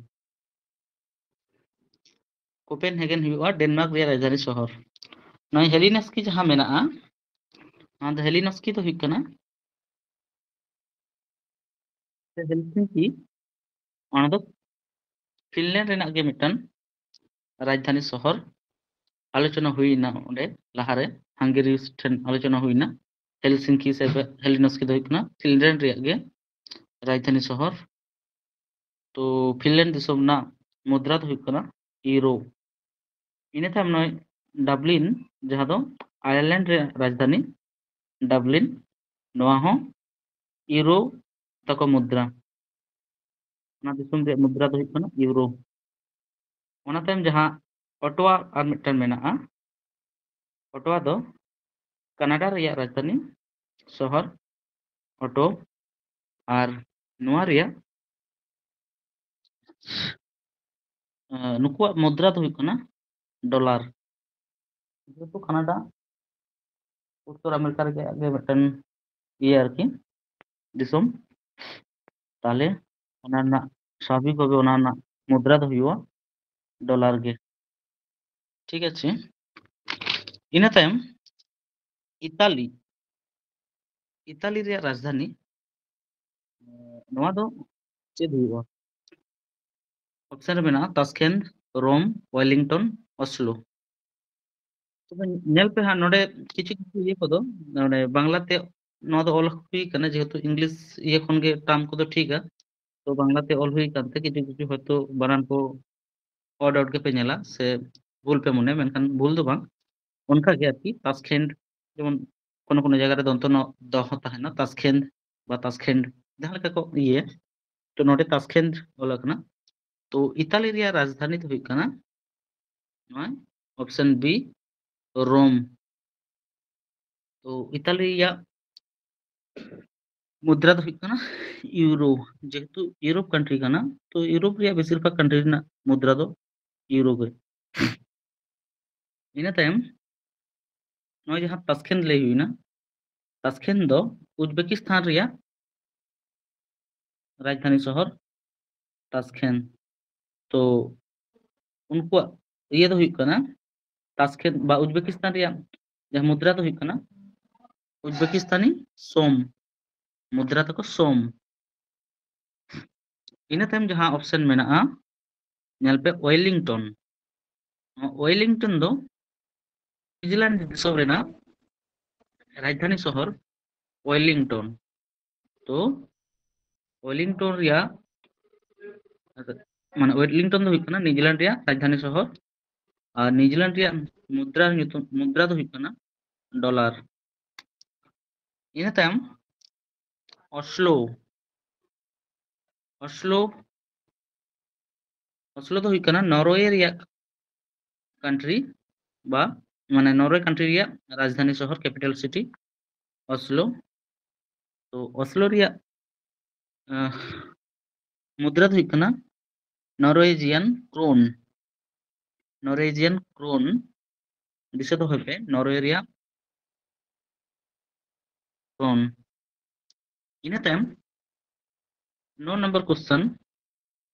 ᱠᱳᱯᱮᱱᱦᱮᱜᱮᱱ ᱦᱩᱭᱩᱜᱼᱟ ᱰᱮᱱᱢᱟᱨᱠ ᱨᱮᱭᱟᱜ ᱨᱟᱡᱽᱫᱷᱟᱱᱤ ᱥᱚᱦᱚᱨ᱾ ᱱᱚᱜᱼᱚᱭ ᱦᱮᱞᱤᱱᱚᱥᱠᱤ ᱡᱟᱦᱟᱸ ᱢᱮᱱᱟᱜᱼᱟ, ᱚᱱᱟ ᱫᱚ ᱦᱮᱞᱤᱱᱚᱥᱠᱤ ᱫᱚ ᱦᱩᱭᱩᱜ ᱠᱟᱱᱟ ᱥᱮ ᱦᱮᱞᱥᱤᱝᱠᱤ, ᱚᱱᱟ ᱫᱚ ᱯᱷᱤᱱᱞᱮᱱᱰ ᱨᱮᱱᱟᱜ ᱜᱮ ᱢᱤᱫᱴᱟᱝ ᱨᱟᱡᱽᱫᱷᱟᱱᱤ ᱥᱚᱦᱚᱨ᱾ ᱟᱞᱳᱪᱚᱱᱟ ᱦᱩᱭᱱᱟ ᱚᱸᱰᱮ ᱞᱟᱦᱟᱨᱮ, ᱦᱟᱝᱜᱮᱨᱤ ᱴᱷᱮᱱ ᱟᱞᱳᱪᱚᱱᱟ ᱦᱩᱭᱱᱟ᱾ ᱦᱮᱞᱥᱤᱝᱠᱤ ᱥᱮ ᱦᱮᱞᱤᱱᱚᱥᱠᱤ ᱫᱚ ᱦᱩᱭᱩᱜ ᱠᱟᱱᱟ ᱯᱷᱤᱱᱞᱮᱱᱰ ᱨᱮᱭᱟᱜ ᱜᱮ ᱨᱟᱡᱽᱫᱷᱟᱱᱤ ᱥᱚᱦᱚᱨ᱾ ᱛᱚ ᱯᱷᱤᱱᱞᱮᱱᱰ ᱫᱤᱥᱚᱢ ᱨᱮᱱᱟᱜ ᱢᱩᱫᱽᱨᱟ ᱫᱚ ᱦᱩᱭᱩᱜ ᱠᱟᱱᱟ ᱤᱣᱨᱳ᱾ ᱤᱱᱟᱹ ᱛᱟᱭᱚᱢ ᱱᱚᱜᱼᱚᱭ ᱰᱟᱵᱞᱤᱱ, ᱡᱟᱦᱟᱸ ᱫᱚ ᱟᱭᱟᱨᱞᱮᱱᱰ ᱨᱮᱭᱟᱜ ᱨᱟᱡᱽᱫᱷᱟᱱᱤ ᱰᱟᱵᱞᱤᱱ, ᱱᱚᱣᱟ ᱦᱚᱸ ᱤᱣᱨᱳ ᱛᱟᱠᱚ ᱢᱩᱫᱽᱨᱟ᱾ ᱚᱱᱟ ᱫᱤᱥᱚᱢ ᱨᱮᱭᱟᱜ ᱢᱩᱫᱽᱨᱟ ᱫᱚ ᱦᱩᱭᱩᱜ ᱠᱟᱱᱟ ᱤᱣᱨᱳ᱾ ᱚᱱᱟ ᱛᱟᱭᱚᱢ ᱡᱟᱦᱟᱸ ᱚᱴᱳᱣᱟ ᱟᱨ ᱢᱤᱫᱴᱟᱝ ᱢᱮᱱᱟᱜᱼᱟ, ᱚᱴᱳᱣᱟ ᱫᱚ ᱠᱟᱱᱟᱰᱟ ᱨᱮᱭᱟᱜ ᱨᱟᱡᱽᱫᱷᱟᱱᱤ ᱥᱚᱦᱚᱨ ᱚᱴᱳ, ᱟᱨ ᱱᱚᱣᱟ ᱨᱮᱭᱟᱜ, ᱮᱸ, ᱱᱩᱠᱩᱣᱟᱜ ᱢᱩᱫᱽᱨᱟ ᱫᱚ ᱦᱩᱭᱩᱜ ᱠᱟᱱᱟ ᱰᱚᱞᱟᱨ᱾ ᱡᱮᱦᱮᱛᱩ ᱠᱟᱱᱟᱰᱟ ᱩᱛᱛᱚᱨ ᱟᱢᱮᱨᱤᱠᱟ ᱨᱮᱭᱟᱜ ᱜᱮ ᱢᱤᱫᱴᱮᱱ ᱤᱭᱟᱹ ᱟᱨᱠᱤ ᱫᱤᱥᱚᱢ, ᱛᱟᱦᱞᱮ ᱚᱱᱟ ᱨᱮᱱᱟᱜ ᱥᱟᱵᱷᱟᱵᱤᱠ ᱵᱷᱟᱵᱮ ᱚᱱᱟ ᱨᱮᱱᱟᱜ ᱢᱩᱫᱽᱨᱟ ᱫᱚ ᱦᱩᱭᱩᱜᱼᱟ ᱰᱚᱞᱟᱨ ᱜᱮ᱾ ᱴᱷᱤᱠ ᱟᱪᱷᱮ, ᱤᱱᱟᱹ ᱛᱟᱭᱚᱢ ᱤᱛᱟᱞᱤ, ᱤᱛᱟᱞᱤ ᱨᱮᱭᱟᱜ ᱨᱟᱡᱽᱫᱷᱟᱱᱤ, ᱱᱚᱣᱟ ᱫᱚ ᱪᱮᱫ ᱦᱩᱭᱩᱜᱼᱟ? ᱚᱯᱥᱮᱱ ᱨᱮ ᱢᱮᱱᱟᱜᱼᱟ ᱛᱟᱥᱠᱮᱱ, ᱨᱳᱢ, ᱳᱭᱮᱞᱤᱝᱴᱚᱱ, ᱚᱥᱞᱳ᱾ ᱛᱚᱵᱮ ᱧᱮᱞ ᱯᱮ ᱦᱟᱸᱜ, ᱱᱚᱰᱮ ᱠᱤᱪᱷᱩ ᱠᱤᱪᱷᱩ ᱤᱭᱟᱹ ᱠᱚᱫᱚ ᱱᱚᱰᱮ ᱵᱟᱝᱞᱟ ᱛᱮ ᱱᱚᱣᱟ ᱫᱚ ᱚᱞ ᱦᱩᱭ ᱠᱟᱱᱟ, ᱡᱮᱦᱮᱛᱩ ᱤᱝᱞᱤᱥ ᱤᱭᱟᱹ ᱠᱷᱚᱱ ᱜᱮ ᱴᱟᱨᱢ ᱠᱚᱫᱚ ᱴᱷᱤᱠᱟ, ᱛᱚ ᱵᱟᱝᱞᱟ ᱛᱮ ᱚᱞ ᱦᱩᱭ ᱠᱟᱱᱛᱮ ᱠᱤᱪᱷᱩ ᱠᱤᱪᱷᱩ ᱦᱚᱭᱛᱳ ᱵᱟᱱᱟᱱ ᱠᱚ ᱚᱰ ᱟᱣᱩᱴ ᱜᱮᱯᱮ ᱧᱮᱞᱟ ᱥᱮ ᱵᱷᱩᱞ ᱯᱮ ᱢᱚᱱᱮᱭᱟ, ᱢᱮᱱᱠᱷᱟᱱ ᱵᱷᱩᱞ ᱫᱚ ᱵᱟᱝ᱾ ᱚᱱᱠᱟ ᱜᱮ ᱟᱨᱠᱤ ᱛᱟᱥᱠᱷᱮᱱᱰ, ᱡᱮᱢᱚᱱ ᱠᱳᱱᱳ ᱠᱳᱱᱳ ᱡᱟᱭᱜᱟ ᱨᱮ ᱫᱚᱱᱛᱚ ᱱᱚ ᱫᱚ ᱦᱚᱸ ᱛᱟᱦᱮᱱᱟ, ᱛᱟᱥᱠᱷᱮᱱᱫ ᱵᱟ ᱛᱟᱥᱠᱷᱮᱱᱰ, ᱡᱟᱦᱟᱸ ᱞᱮᱠᱟ ᱠᱚ ᱤᱭᱟᱹᱭᱟ᱾ ᱛᱚ ᱱᱚᱰᱮ ᱛᱟᱥᱠᱷᱮᱱᱫ ᱚᱞ ᱟᱠᱟᱱᱟ᱾ ᱛᱚ ᱤᱛᱟᱞᱤ ᱨᱮᱭᱟᱜ ᱨᱟᱡᱽᱫᱷᱟᱱᱤ ᱫᱚ ᱦᱩᱭᱩᱜ ᱠᱟᱱᱟ ᱱᱚᱣᱟ ᱚᱯᱥᱮᱱ ᱵᱤ, ᱨᱳᱢ᱾ ᱛᱚ ᱤᱛᱟᱞᱤ ᱨᱮᱭᱟᱜ ᱢᱩᱫᱽᱨᱟ ᱫᱚ ᱦᱩᱭᱩᱜ ᱠᱟᱱᱟ ᱤᱭᱩᱨᱳ, ᱡᱮᱦᱮᱛᱩ ᱤᱭᱩᱨᱳᱯ ᱠᱟᱱᱴᱨᱤ ᱠᱟᱱᱟ, ᱛᱚ ᱤᱭᱩᱨᱳᱯ ᱨᱮᱭᱟᱜ ᱵᱮᱥᱤᱨ ᱵᱷᱟᱜᱽ ᱠᱟᱱᱴᱨᱤ ᱨᱮᱱᱟᱜ ᱢᱩᱫᱽᱨᱟ ᱫᱚ ᱤᱭᱩᱨᱳ ᱜᱮ᱾ ᱤᱱᱟᱹ ᱛᱟᱭᱚᱢ ᱱᱚᱜᱼᱚᱭ ᱡᱟᱦᱟᱸ ᱛᱟᱥᱠᱷᱮᱱᱫ ᱞᱟᱹᱭ ᱦᱩᱭᱱᱟ, ᱛᱟᱥᱠᱷᱮᱱᱫ ᱫᱚ ᱩᱡᱽᱵᱮᱠᱤᱥᱛᱟᱱ ᱨᱮᱭᱟᱜ ᱨᱟᱡᱽᱫᱷᱟᱱᱤ ᱥᱚᱦᱚᱨ ᱛᱟᱥᱠᱷᱮᱱᱫ᱾ ᱛᱚ ᱩᱱᱠᱩᱣᱟᱜ ᱤᱭᱟᱹ ᱫᱚ ᱦᱩᱭᱩᱜ ᱠᱟᱱᱟ, ᱛᱟᱥᱠᱷᱮᱱᱫ ᱵᱟ ᱩᱡᱽᱵᱮᱠᱤᱥᱛᱟᱱ ᱨᱮᱭᱟᱜ ᱡᱟᱦᱟᱸ ᱢᱩᱫᱽᱨᱟ ᱫᱚ ᱦᱩᱭᱩᱜ ᱠᱟᱱᱟ ᱩᱡᱽᱵᱮᱠᱤᱥᱛᱟᱱᱤ ᱥᱳᱢ, ᱢᱩᱫᱽᱨᱟ ᱛᱟᱠᱚ ᱥᱳᱢ᱾ ᱤᱱᱟᱹ ᱛᱟᱭᱚᱢ ᱡᱟᱦᱟᱸ ᱚᱯᱥᱮᱱ ᱢᱮᱱᱟᱜᱼᱟ, ᱧᱮᱞ ᱯᱮ ᱳᱭᱮᱞᱤᱝᱴᱚᱱ᱾ ᱱᱚᱣᱟ ᱳᱭᱮᱞᱤᱝᱴᱚᱱ ᱫᱚ ᱱᱤᱭᱩᱡᱤᱞᱮᱱᱰ ᱫᱤᱥᱚᱢ ᱨᱮᱱᱟᱜ ᱨᱟᱡᱽᱫᱷᱟᱱᱤ ᱥᱚᱦᱚᱨ ᱳᱭᱮᱞᱤᱝᱴᱚᱱ᱾ ᱛᱚ ᱳᱭᱮᱞᱤᱝᱴᱚᱱ ᱨᱮᱭᱟᱜ, ᱢᱟᱱᱮ ᱳᱭᱮᱞᱤᱝᱴᱚᱱ ᱫᱚ ᱦᱩᱭᱩᱜ ᱠᱟᱱᱟ ᱱᱤᱭᱩᱡᱤᱞᱮᱱᱰ ᱨᱮᱭᱟᱜ ᱨᱟᱡᱽᱫᱷᱟᱱᱤ ᱥᱚᱦᱚᱨ, ᱟᱨ ᱱᱤᱭᱩᱡᱤᱞᱮᱱᱰ ᱨᱮᱭᱟᱜ ᱢᱩᱫᱽᱨᱟ ᱧᱩᱛᱩᱢ, ᱢᱩᱫᱽᱨᱟ ᱫᱚ ᱦᱩᱭᱩᱜ ᱠᱟᱱᱟ ᱰᱚᱞᱟᱨ᱾ ᱤᱱᱟᱹ ᱛᱟᱭᱚᱢ ᱚᱥᱞᱳ᱾ ᱚᱥᱞᱳ, ᱚᱥᱞᱳ ᱫᱚ ᱦᱩᱭᱩᱜ ᱠᱟᱱᱟ ᱱᱚᱨᱣᱮ ᱨᱮᱭᱟᱜ ᱠᱟᱱᱴᱨᱤ, ᱵᱟ ᱢᱟᱱᱮ ᱱᱚᱨᱣᱮ ᱠᱟᱱᱴᱨᱤ ᱨᱮᱭᱟᱜ ᱨᱟᱡᱽᱫᱷᱟᱱᱤ ᱥᱚᱦᱚᱨ, ᱠᱮᱯᱤᱴᱟᱞ ᱥᱤᱴᱤ ᱚᱥᱞᱳ᱾ ᱛᱚ ᱚᱥᱞᱳ ᱨᱮᱭᱟᱜ ᱟᱸ, ᱢᱩᱫᱽᱨᱟ ᱫᱚ ᱦᱩᱭᱩᱜ ᱠᱟᱱᱟ ᱱᱚᱨᱣᱮᱡᱤᱭᱟᱱ ᱠᱨᱳᱱ᱾ ᱱᱚᱨᱣᱮᱡᱤᱭᱟᱱ ᱠᱨᱳᱱ, ᱫᱤᱥᱟᱹ ᱫᱚᱦᱚᱭ ᱯᱮ, ᱱᱚᱨᱣᱮ ᱨᱮᱭᱟᱜ ᱠᱨᱳᱱ᱾ ᱤᱱᱟᱹ ᱛᱟᱭᱚᱢ ᱱᱚ ᱱᱚᱢᱵᱚᱨ ᱠᱚᱥᱪᱮᱱ,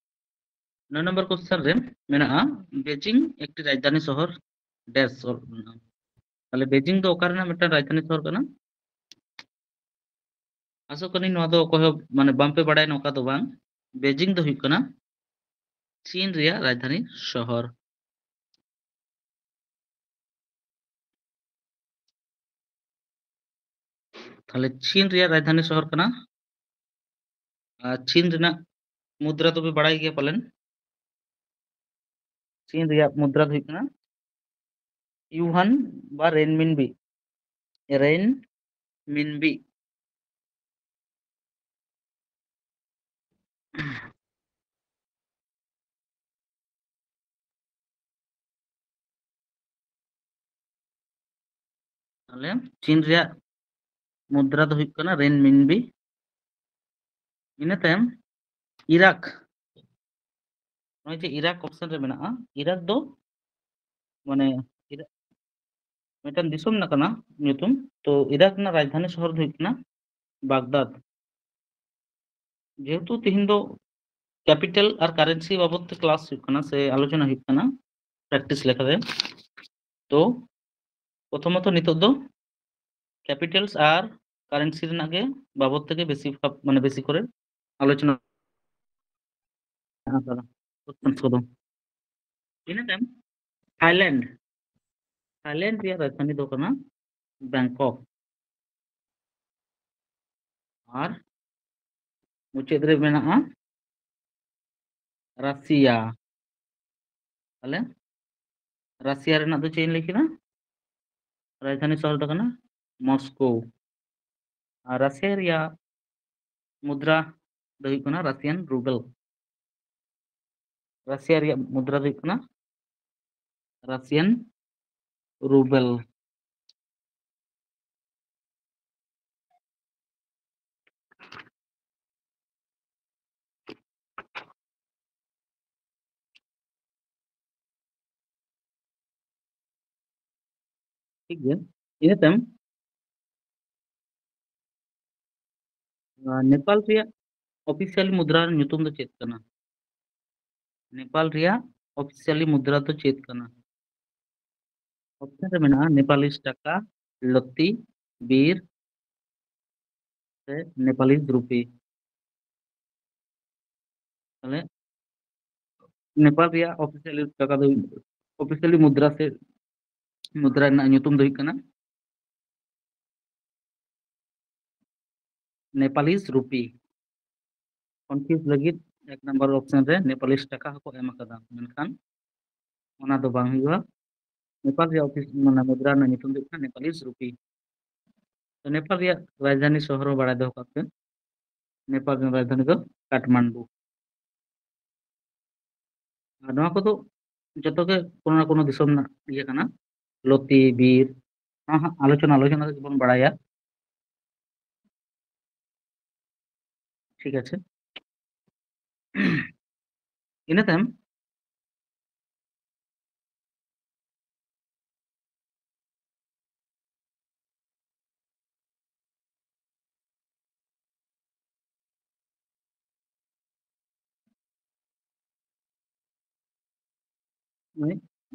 ᱱᱚ ᱱᱚᱢᱵᱚᱨ ᱠᱚᱥᱪᱮᱱ ᱨᱮ ᱢᱮᱱᱟᱜᱼᱟ, ᱵᱮᱡᱤᱝ ᱮᱠᱴᱤ ᱨᱟᱡᱽᱫᱷᱟᱱᱤ ᱥᱚᱦᱚᱨ ᱰᱮᱥ ᱚᱞ ᱢᱮᱱᱟᱜᱼᱟ᱾ ᱛᱟᱦᱞᱮ ᱵᱮᱡᱤᱝ ᱫᱚ ᱚᱠᱟ ᱨᱮᱱᱟᱜ ᱢᱤᱫᱴᱟᱝ ᱨᱟᱡᱽᱫᱷᱟᱱᱤ ᱥᱚᱦᱚᱨ ᱠᱟᱱᱟ? ᱟᱥᱚᱜ ᱠᱟᱹᱱᱟᱹᱧ ᱱᱚᱣᱟ ᱫᱚ ᱚᱠᱚᱭ ᱦᱚᱸ ᱢᱟᱱᱮ ᱵᱟᱝᱯᱮ ᱵᱟᱲᱟᱭᱟ, ᱱᱚᱝᱠᱟ ᱫᱚ ᱵᱟᱝ᱾ ᱵᱮᱡᱤᱝ ᱫᱚ ᱦᱩᱭᱩᱜ ᱠᱟᱱᱟ ᱪᱤᱱ ᱨᱮᱭᱟᱜ ᱨᱟᱡᱽᱫᱷᱟᱱᱤ ᱥᱚᱦᱚᱨ᱾ ᱛᱟᱦᱞᱮ ᱪᱤᱱ ᱨᱮᱭᱟᱜ ᱨᱟᱡᱽᱫᱷᱟᱱᱤ ᱥᱚᱦᱚᱨ ᱠᱟᱱᱟ᱾ ᱟᱨ ᱪᱤᱱ ᱨᱮᱱᱟᱜ ᱢᱩᱫᱽᱨᱟ ᱫᱚᱯᱮ ᱵᱟᱲᱟᱭ ᱜᱮᱭᱟ ᱯᱟᱞᱮᱱ᱾ ᱪᱤᱱ ᱨᱮᱭᱟᱜ ᱢᱩᱫᱽᱨᱟ ᱫᱚ ᱦᱩᱭᱩᱜ ᱠᱟᱱᱟ ᱭᱩᱦᱟᱱ ᱵᱟ ᱨᱮᱱᱢᱤᱱᱵᱤ᱾ ᱨᱮᱱᱢᱤᱱᱵᱤ᱾ ᱛᱟᱦᱞᱮ ᱪᱤᱱ ᱨᱮᱭᱟᱜ ᱢᱩᱫᱽᱨᱟ ᱫᱚ ᱦᱩᱭᱩᱜ ᱠᱟᱱᱟ ᱨᱮᱱ ᱢᱤᱱᱵᱤ᱾ ᱤᱱᱟᱹ ᱛᱟᱭᱚᱢ ᱤᱨᱟᱠ, ᱱᱚᱜᱼᱚᱭ ᱡᱮ ᱤᱨᱟᱠ ᱚᱯᱥᱮᱱ ᱨᱮ ᱢᱮᱱᱟᱜᱼᱟ, ᱤᱨᱟᱠ ᱫᱚ ᱢᱟᱱᱮ ᱤᱨᱟᱠ ᱢᱤᱫᱴᱟᱝ ᱫᱤᱥᱚᱢ ᱨᱮᱱᱟᱜ ᱠᱟᱱᱟ ᱧᱩᱛᱩᱢ᱾ ᱛᱚ ᱤᱨᱟᱠ ᱨᱮᱱᱟᱜ ᱨᱟᱡᱽᱫᱷᱟᱱᱤ ᱥᱚᱦᱚᱨ ᱫᱚ ᱦᱩᱭᱩᱜ ᱠᱟᱱᱟ ᱵᱟᱜᱽᱫᱟᱫ᱾ ᱡᱮᱦᱮᱛᱩ ᱛᱤᱦᱤᱧ ᱫᱚ ᱠᱮᱯᱤᱴᱟᱞ ᱟᱨ ᱠᱟᱨᱮᱱᱥᱤ ᱵᱟᱵᱚᱫ ᱛᱮ ᱠᱞᱟᱥ ᱦᱩᱭᱩᱜ ᱠᱟᱱᱟ ᱥᱮ ᱟᱞᱳᱪᱚᱱᱟ ᱦᱩᱭᱩᱜ ᱠᱟᱱᱟ ᱯᱨᱮᱠᱴᱤᱥ ᱞᱮᱠᱟᱛᱮ, ᱛᱚ ᱯᱨᱚᱛᱷᱚᱢᱚᱛᱚ ᱱᱤᱛᱚᱜ ᱫᱚ ᱠᱮᱯᱤᱴᱟᱞᱥ ᱟᱨ ᱠᱟᱨᱮᱱᱥᱤ ᱨᱮᱱᱟᱜ ᱜᱮ ᱵᱟᱵᱚᱫ ᱛᱮᱜᱮ ᱵᱮᱥᱤ ᱵᱷᱟᱵ-, ᱢᱟᱱᱮ ᱵᱮᱥᱤ ᱠᱚᱨᱮ ᱟᱞᱳᱪᱚᱱᱟ ᱢᱮᱱᱟᱜ ᱟᱠᱟᱫᱟ, ᱠᱚᱥᱪᱮᱱᱥ ᱠᱚᱫᱚ᱾ ᱤᱱᱟᱹ ᱛᱟᱭᱚᱢ ᱛᱷᱟᱭᱞᱮᱱᱰ, ᱛᱷᱟᱭᱞᱮᱱᱰ ᱨᱮᱭᱟᱜ ᱨᱟᱡᱽᱫᱷᱟᱱᱤ ᱫᱚ ᱠᱟᱱᱟ ᱵᱮᱝᱠᱚᱠ᱾ ᱟᱨ ᱢᱩᱪᱟᱹᱫ ᱨᱮ ᱢᱮᱱᱟᱜᱼᱟ ᱨᱟᱥᱤᱭᱟ᱾ ᱛᱟᱦᱞᱮ ᱨᱟᱥᱤᱭᱟ ᱨᱮᱱᱟᱜ ᱫᱚ ᱪᱮᱫ ᱤᱧ ᱞᱟᱹᱭ ᱠᱮᱫᱟ? ᱨᱟᱡᱽᱫᱷᱟᱱᱤ ᱥᱚᱦᱚᱨ ᱫᱚ ᱠᱟᱱᱟ ᱢᱚᱥᱠᱳ᱾ ᱟᱨ ᱨᱟᱥᱤᱭᱟ ᱨᱮᱭᱟᱜ ᱢᱩᱫᱽᱨᱟ ᱫᱚ ᱦᱩᱭᱩᱜ ᱠᱟᱱᱟ ᱨᱟᱥᱤᱭᱟᱱ ᱨᱩᱵᱮᱞ᱾ ᱨᱟᱥᱤᱭᱟ ᱨᱮᱭᱟᱜ ᱢᱩᱫᱽᱨᱟ ᱫᱚ ᱦᱩᱭᱩᱜ ᱠᱟᱱᱟ ᱨᱟᱥᱤᱭᱟᱱ ᱨᱩᱵᱮᱞ᱾ ᱴᱷᱤᱠ ᱜᱮᱭᱟ, ᱤᱱᱟᱹ ᱛᱟᱭᱚᱢ ᱟᱨ ᱱᱮᱯᱟᱞ ᱨᱮᱭᱟᱜ ᱚᱯᱷᱤᱥᱤᱭᱟᱞᱤ ᱢᱩᱫᱽᱨᱟ ᱨᱮᱱᱟᱜ ᱧᱩᱛᱩᱢ ᱫᱚ ᱪᱮᱫ ᱠᱟᱱᱟ? ᱱᱮᱯᱟᱞ ᱨᱮᱭᱟᱜ ᱚᱯᱷᱤᱥᱤᱭᱟᱞᱤ ᱢᱩᱫᱽᱨᱟ ᱫᱚ ᱪᱮᱫ ᱠᱟᱱᱟ? ᱚᱯᱥᱮᱱ ᱨᱮ ᱢᱮᱱᱟᱜᱼᱟ ᱱᱮᱯᱟᱞᱤᱥ ᱴᱟᱠᱟ, ᱞᱚᱛᱤ, ᱵᱤᱨ, ᱥᱮ ᱱᱮᱯᱟᱞᱤᱥ ᱨᱩᱯᱤ᱾ ᱛᱟᱦᱞᱮ ᱱᱮᱯᱟᱞ ᱨᱮᱭᱟᱜ ᱚᱯᱷᱤᱥᱤᱭᱟᱞᱤ ᱴᱟᱠᱟ ᱫᱚ, ᱚᱯᱷᱤᱥᱤᱭᱟᱞᱤ ᱢᱩᱫᱽᱨᱟ ᱥᱮ ᱢᱩᱫᱽᱨᱟ ᱨᱮᱱᱟᱜ ᱧᱩᱛᱩᱢ ᱫᱚ ᱦᱩᱭᱩᱜ ᱠᱟᱱᱟ Nepalese rupee. Confuse ᱞᱟᱹᱜᱤᱫ ᱮᱠ ᱱᱟᱢᱵᱟᱨ ᱚᱯᱥᱮᱱ ᱨᱮ Nepalese ᱴᱟᱠᱟ ᱦᱚᱸᱠᱚ ᱮᱢ ᱟᱠᱟᱫᱟ, ᱢᱮᱱᱠᱷᱟᱱ ᱚᱱᱟ ᱫᱚ ᱵᱟᱝ ᱦᱩᱭᱩᱜᱼᱟ᱾ ᱱᱮᱯᱟᱞ ᱨᱮᱭᱟᱜ ᱚᱯᱷᱤᱥ, ᱢᱟᱱᱮ ᱢᱩᱫᱽᱨᱟ ᱨᱮᱱᱟᱜ ᱧᱩᱛᱩᱢ ᱫᱚ ᱦᱩᱭᱩᱜ ᱠᱟᱱᱟ Nepalese rupee. ᱛᱚ ᱱᱮᱯᱟᱞ ᱨᱮᱭᱟᱜ ᱨᱟᱡᱽᱫᱷᱟᱱᱤ ᱥᱚᱦᱚᱨ ᱦᱚᱸ ᱵᱟᱲᱟᱭ ᱫᱚᱦᱚ ᱠᱟᱜ ᱯᱮ᱾ ᱱᱮᱯᱟᱞ ᱨᱮᱱᱟᱜ ᱨᱟᱡᱽᱫᱷᱟᱱᱤ ᱫᱚ ᱠᱟᱴᱷᱢᱟᱱᱰᱩ᱾ ᱟᱨ ᱱᱚᱣᱟ ᱠᱚᱫᱚ ᱡᱚᱛᱚ ᱜᱮ ᱠᱳᱱᱳ ᱱᱟ ᱠᱳᱱᱳ ᱫᱤᱥᱚᱢ ᱨᱮᱱᱟᱜ ᱤᱭᱟᱹ ᱠᱟᱱᱟ, ᱞᱚᱛᱤ, ᱵᱤᱨ, ᱱᱚᱣᱟ ᱦᱟᱸᱜ ᱟᱞᱳᱪᱚᱱᱟ, ᱟᱞᱳᱪᱚᱱᱟ ᱛᱮᱜᱮ ᱵᱚᱱ ᱵᱟᱲᱟᱭᱟ᱾ ᱴᱷᱤᱠ ᱟᱪᱷᱮ, ᱤᱱᱟᱹ ᱛᱟᱭᱚᱢ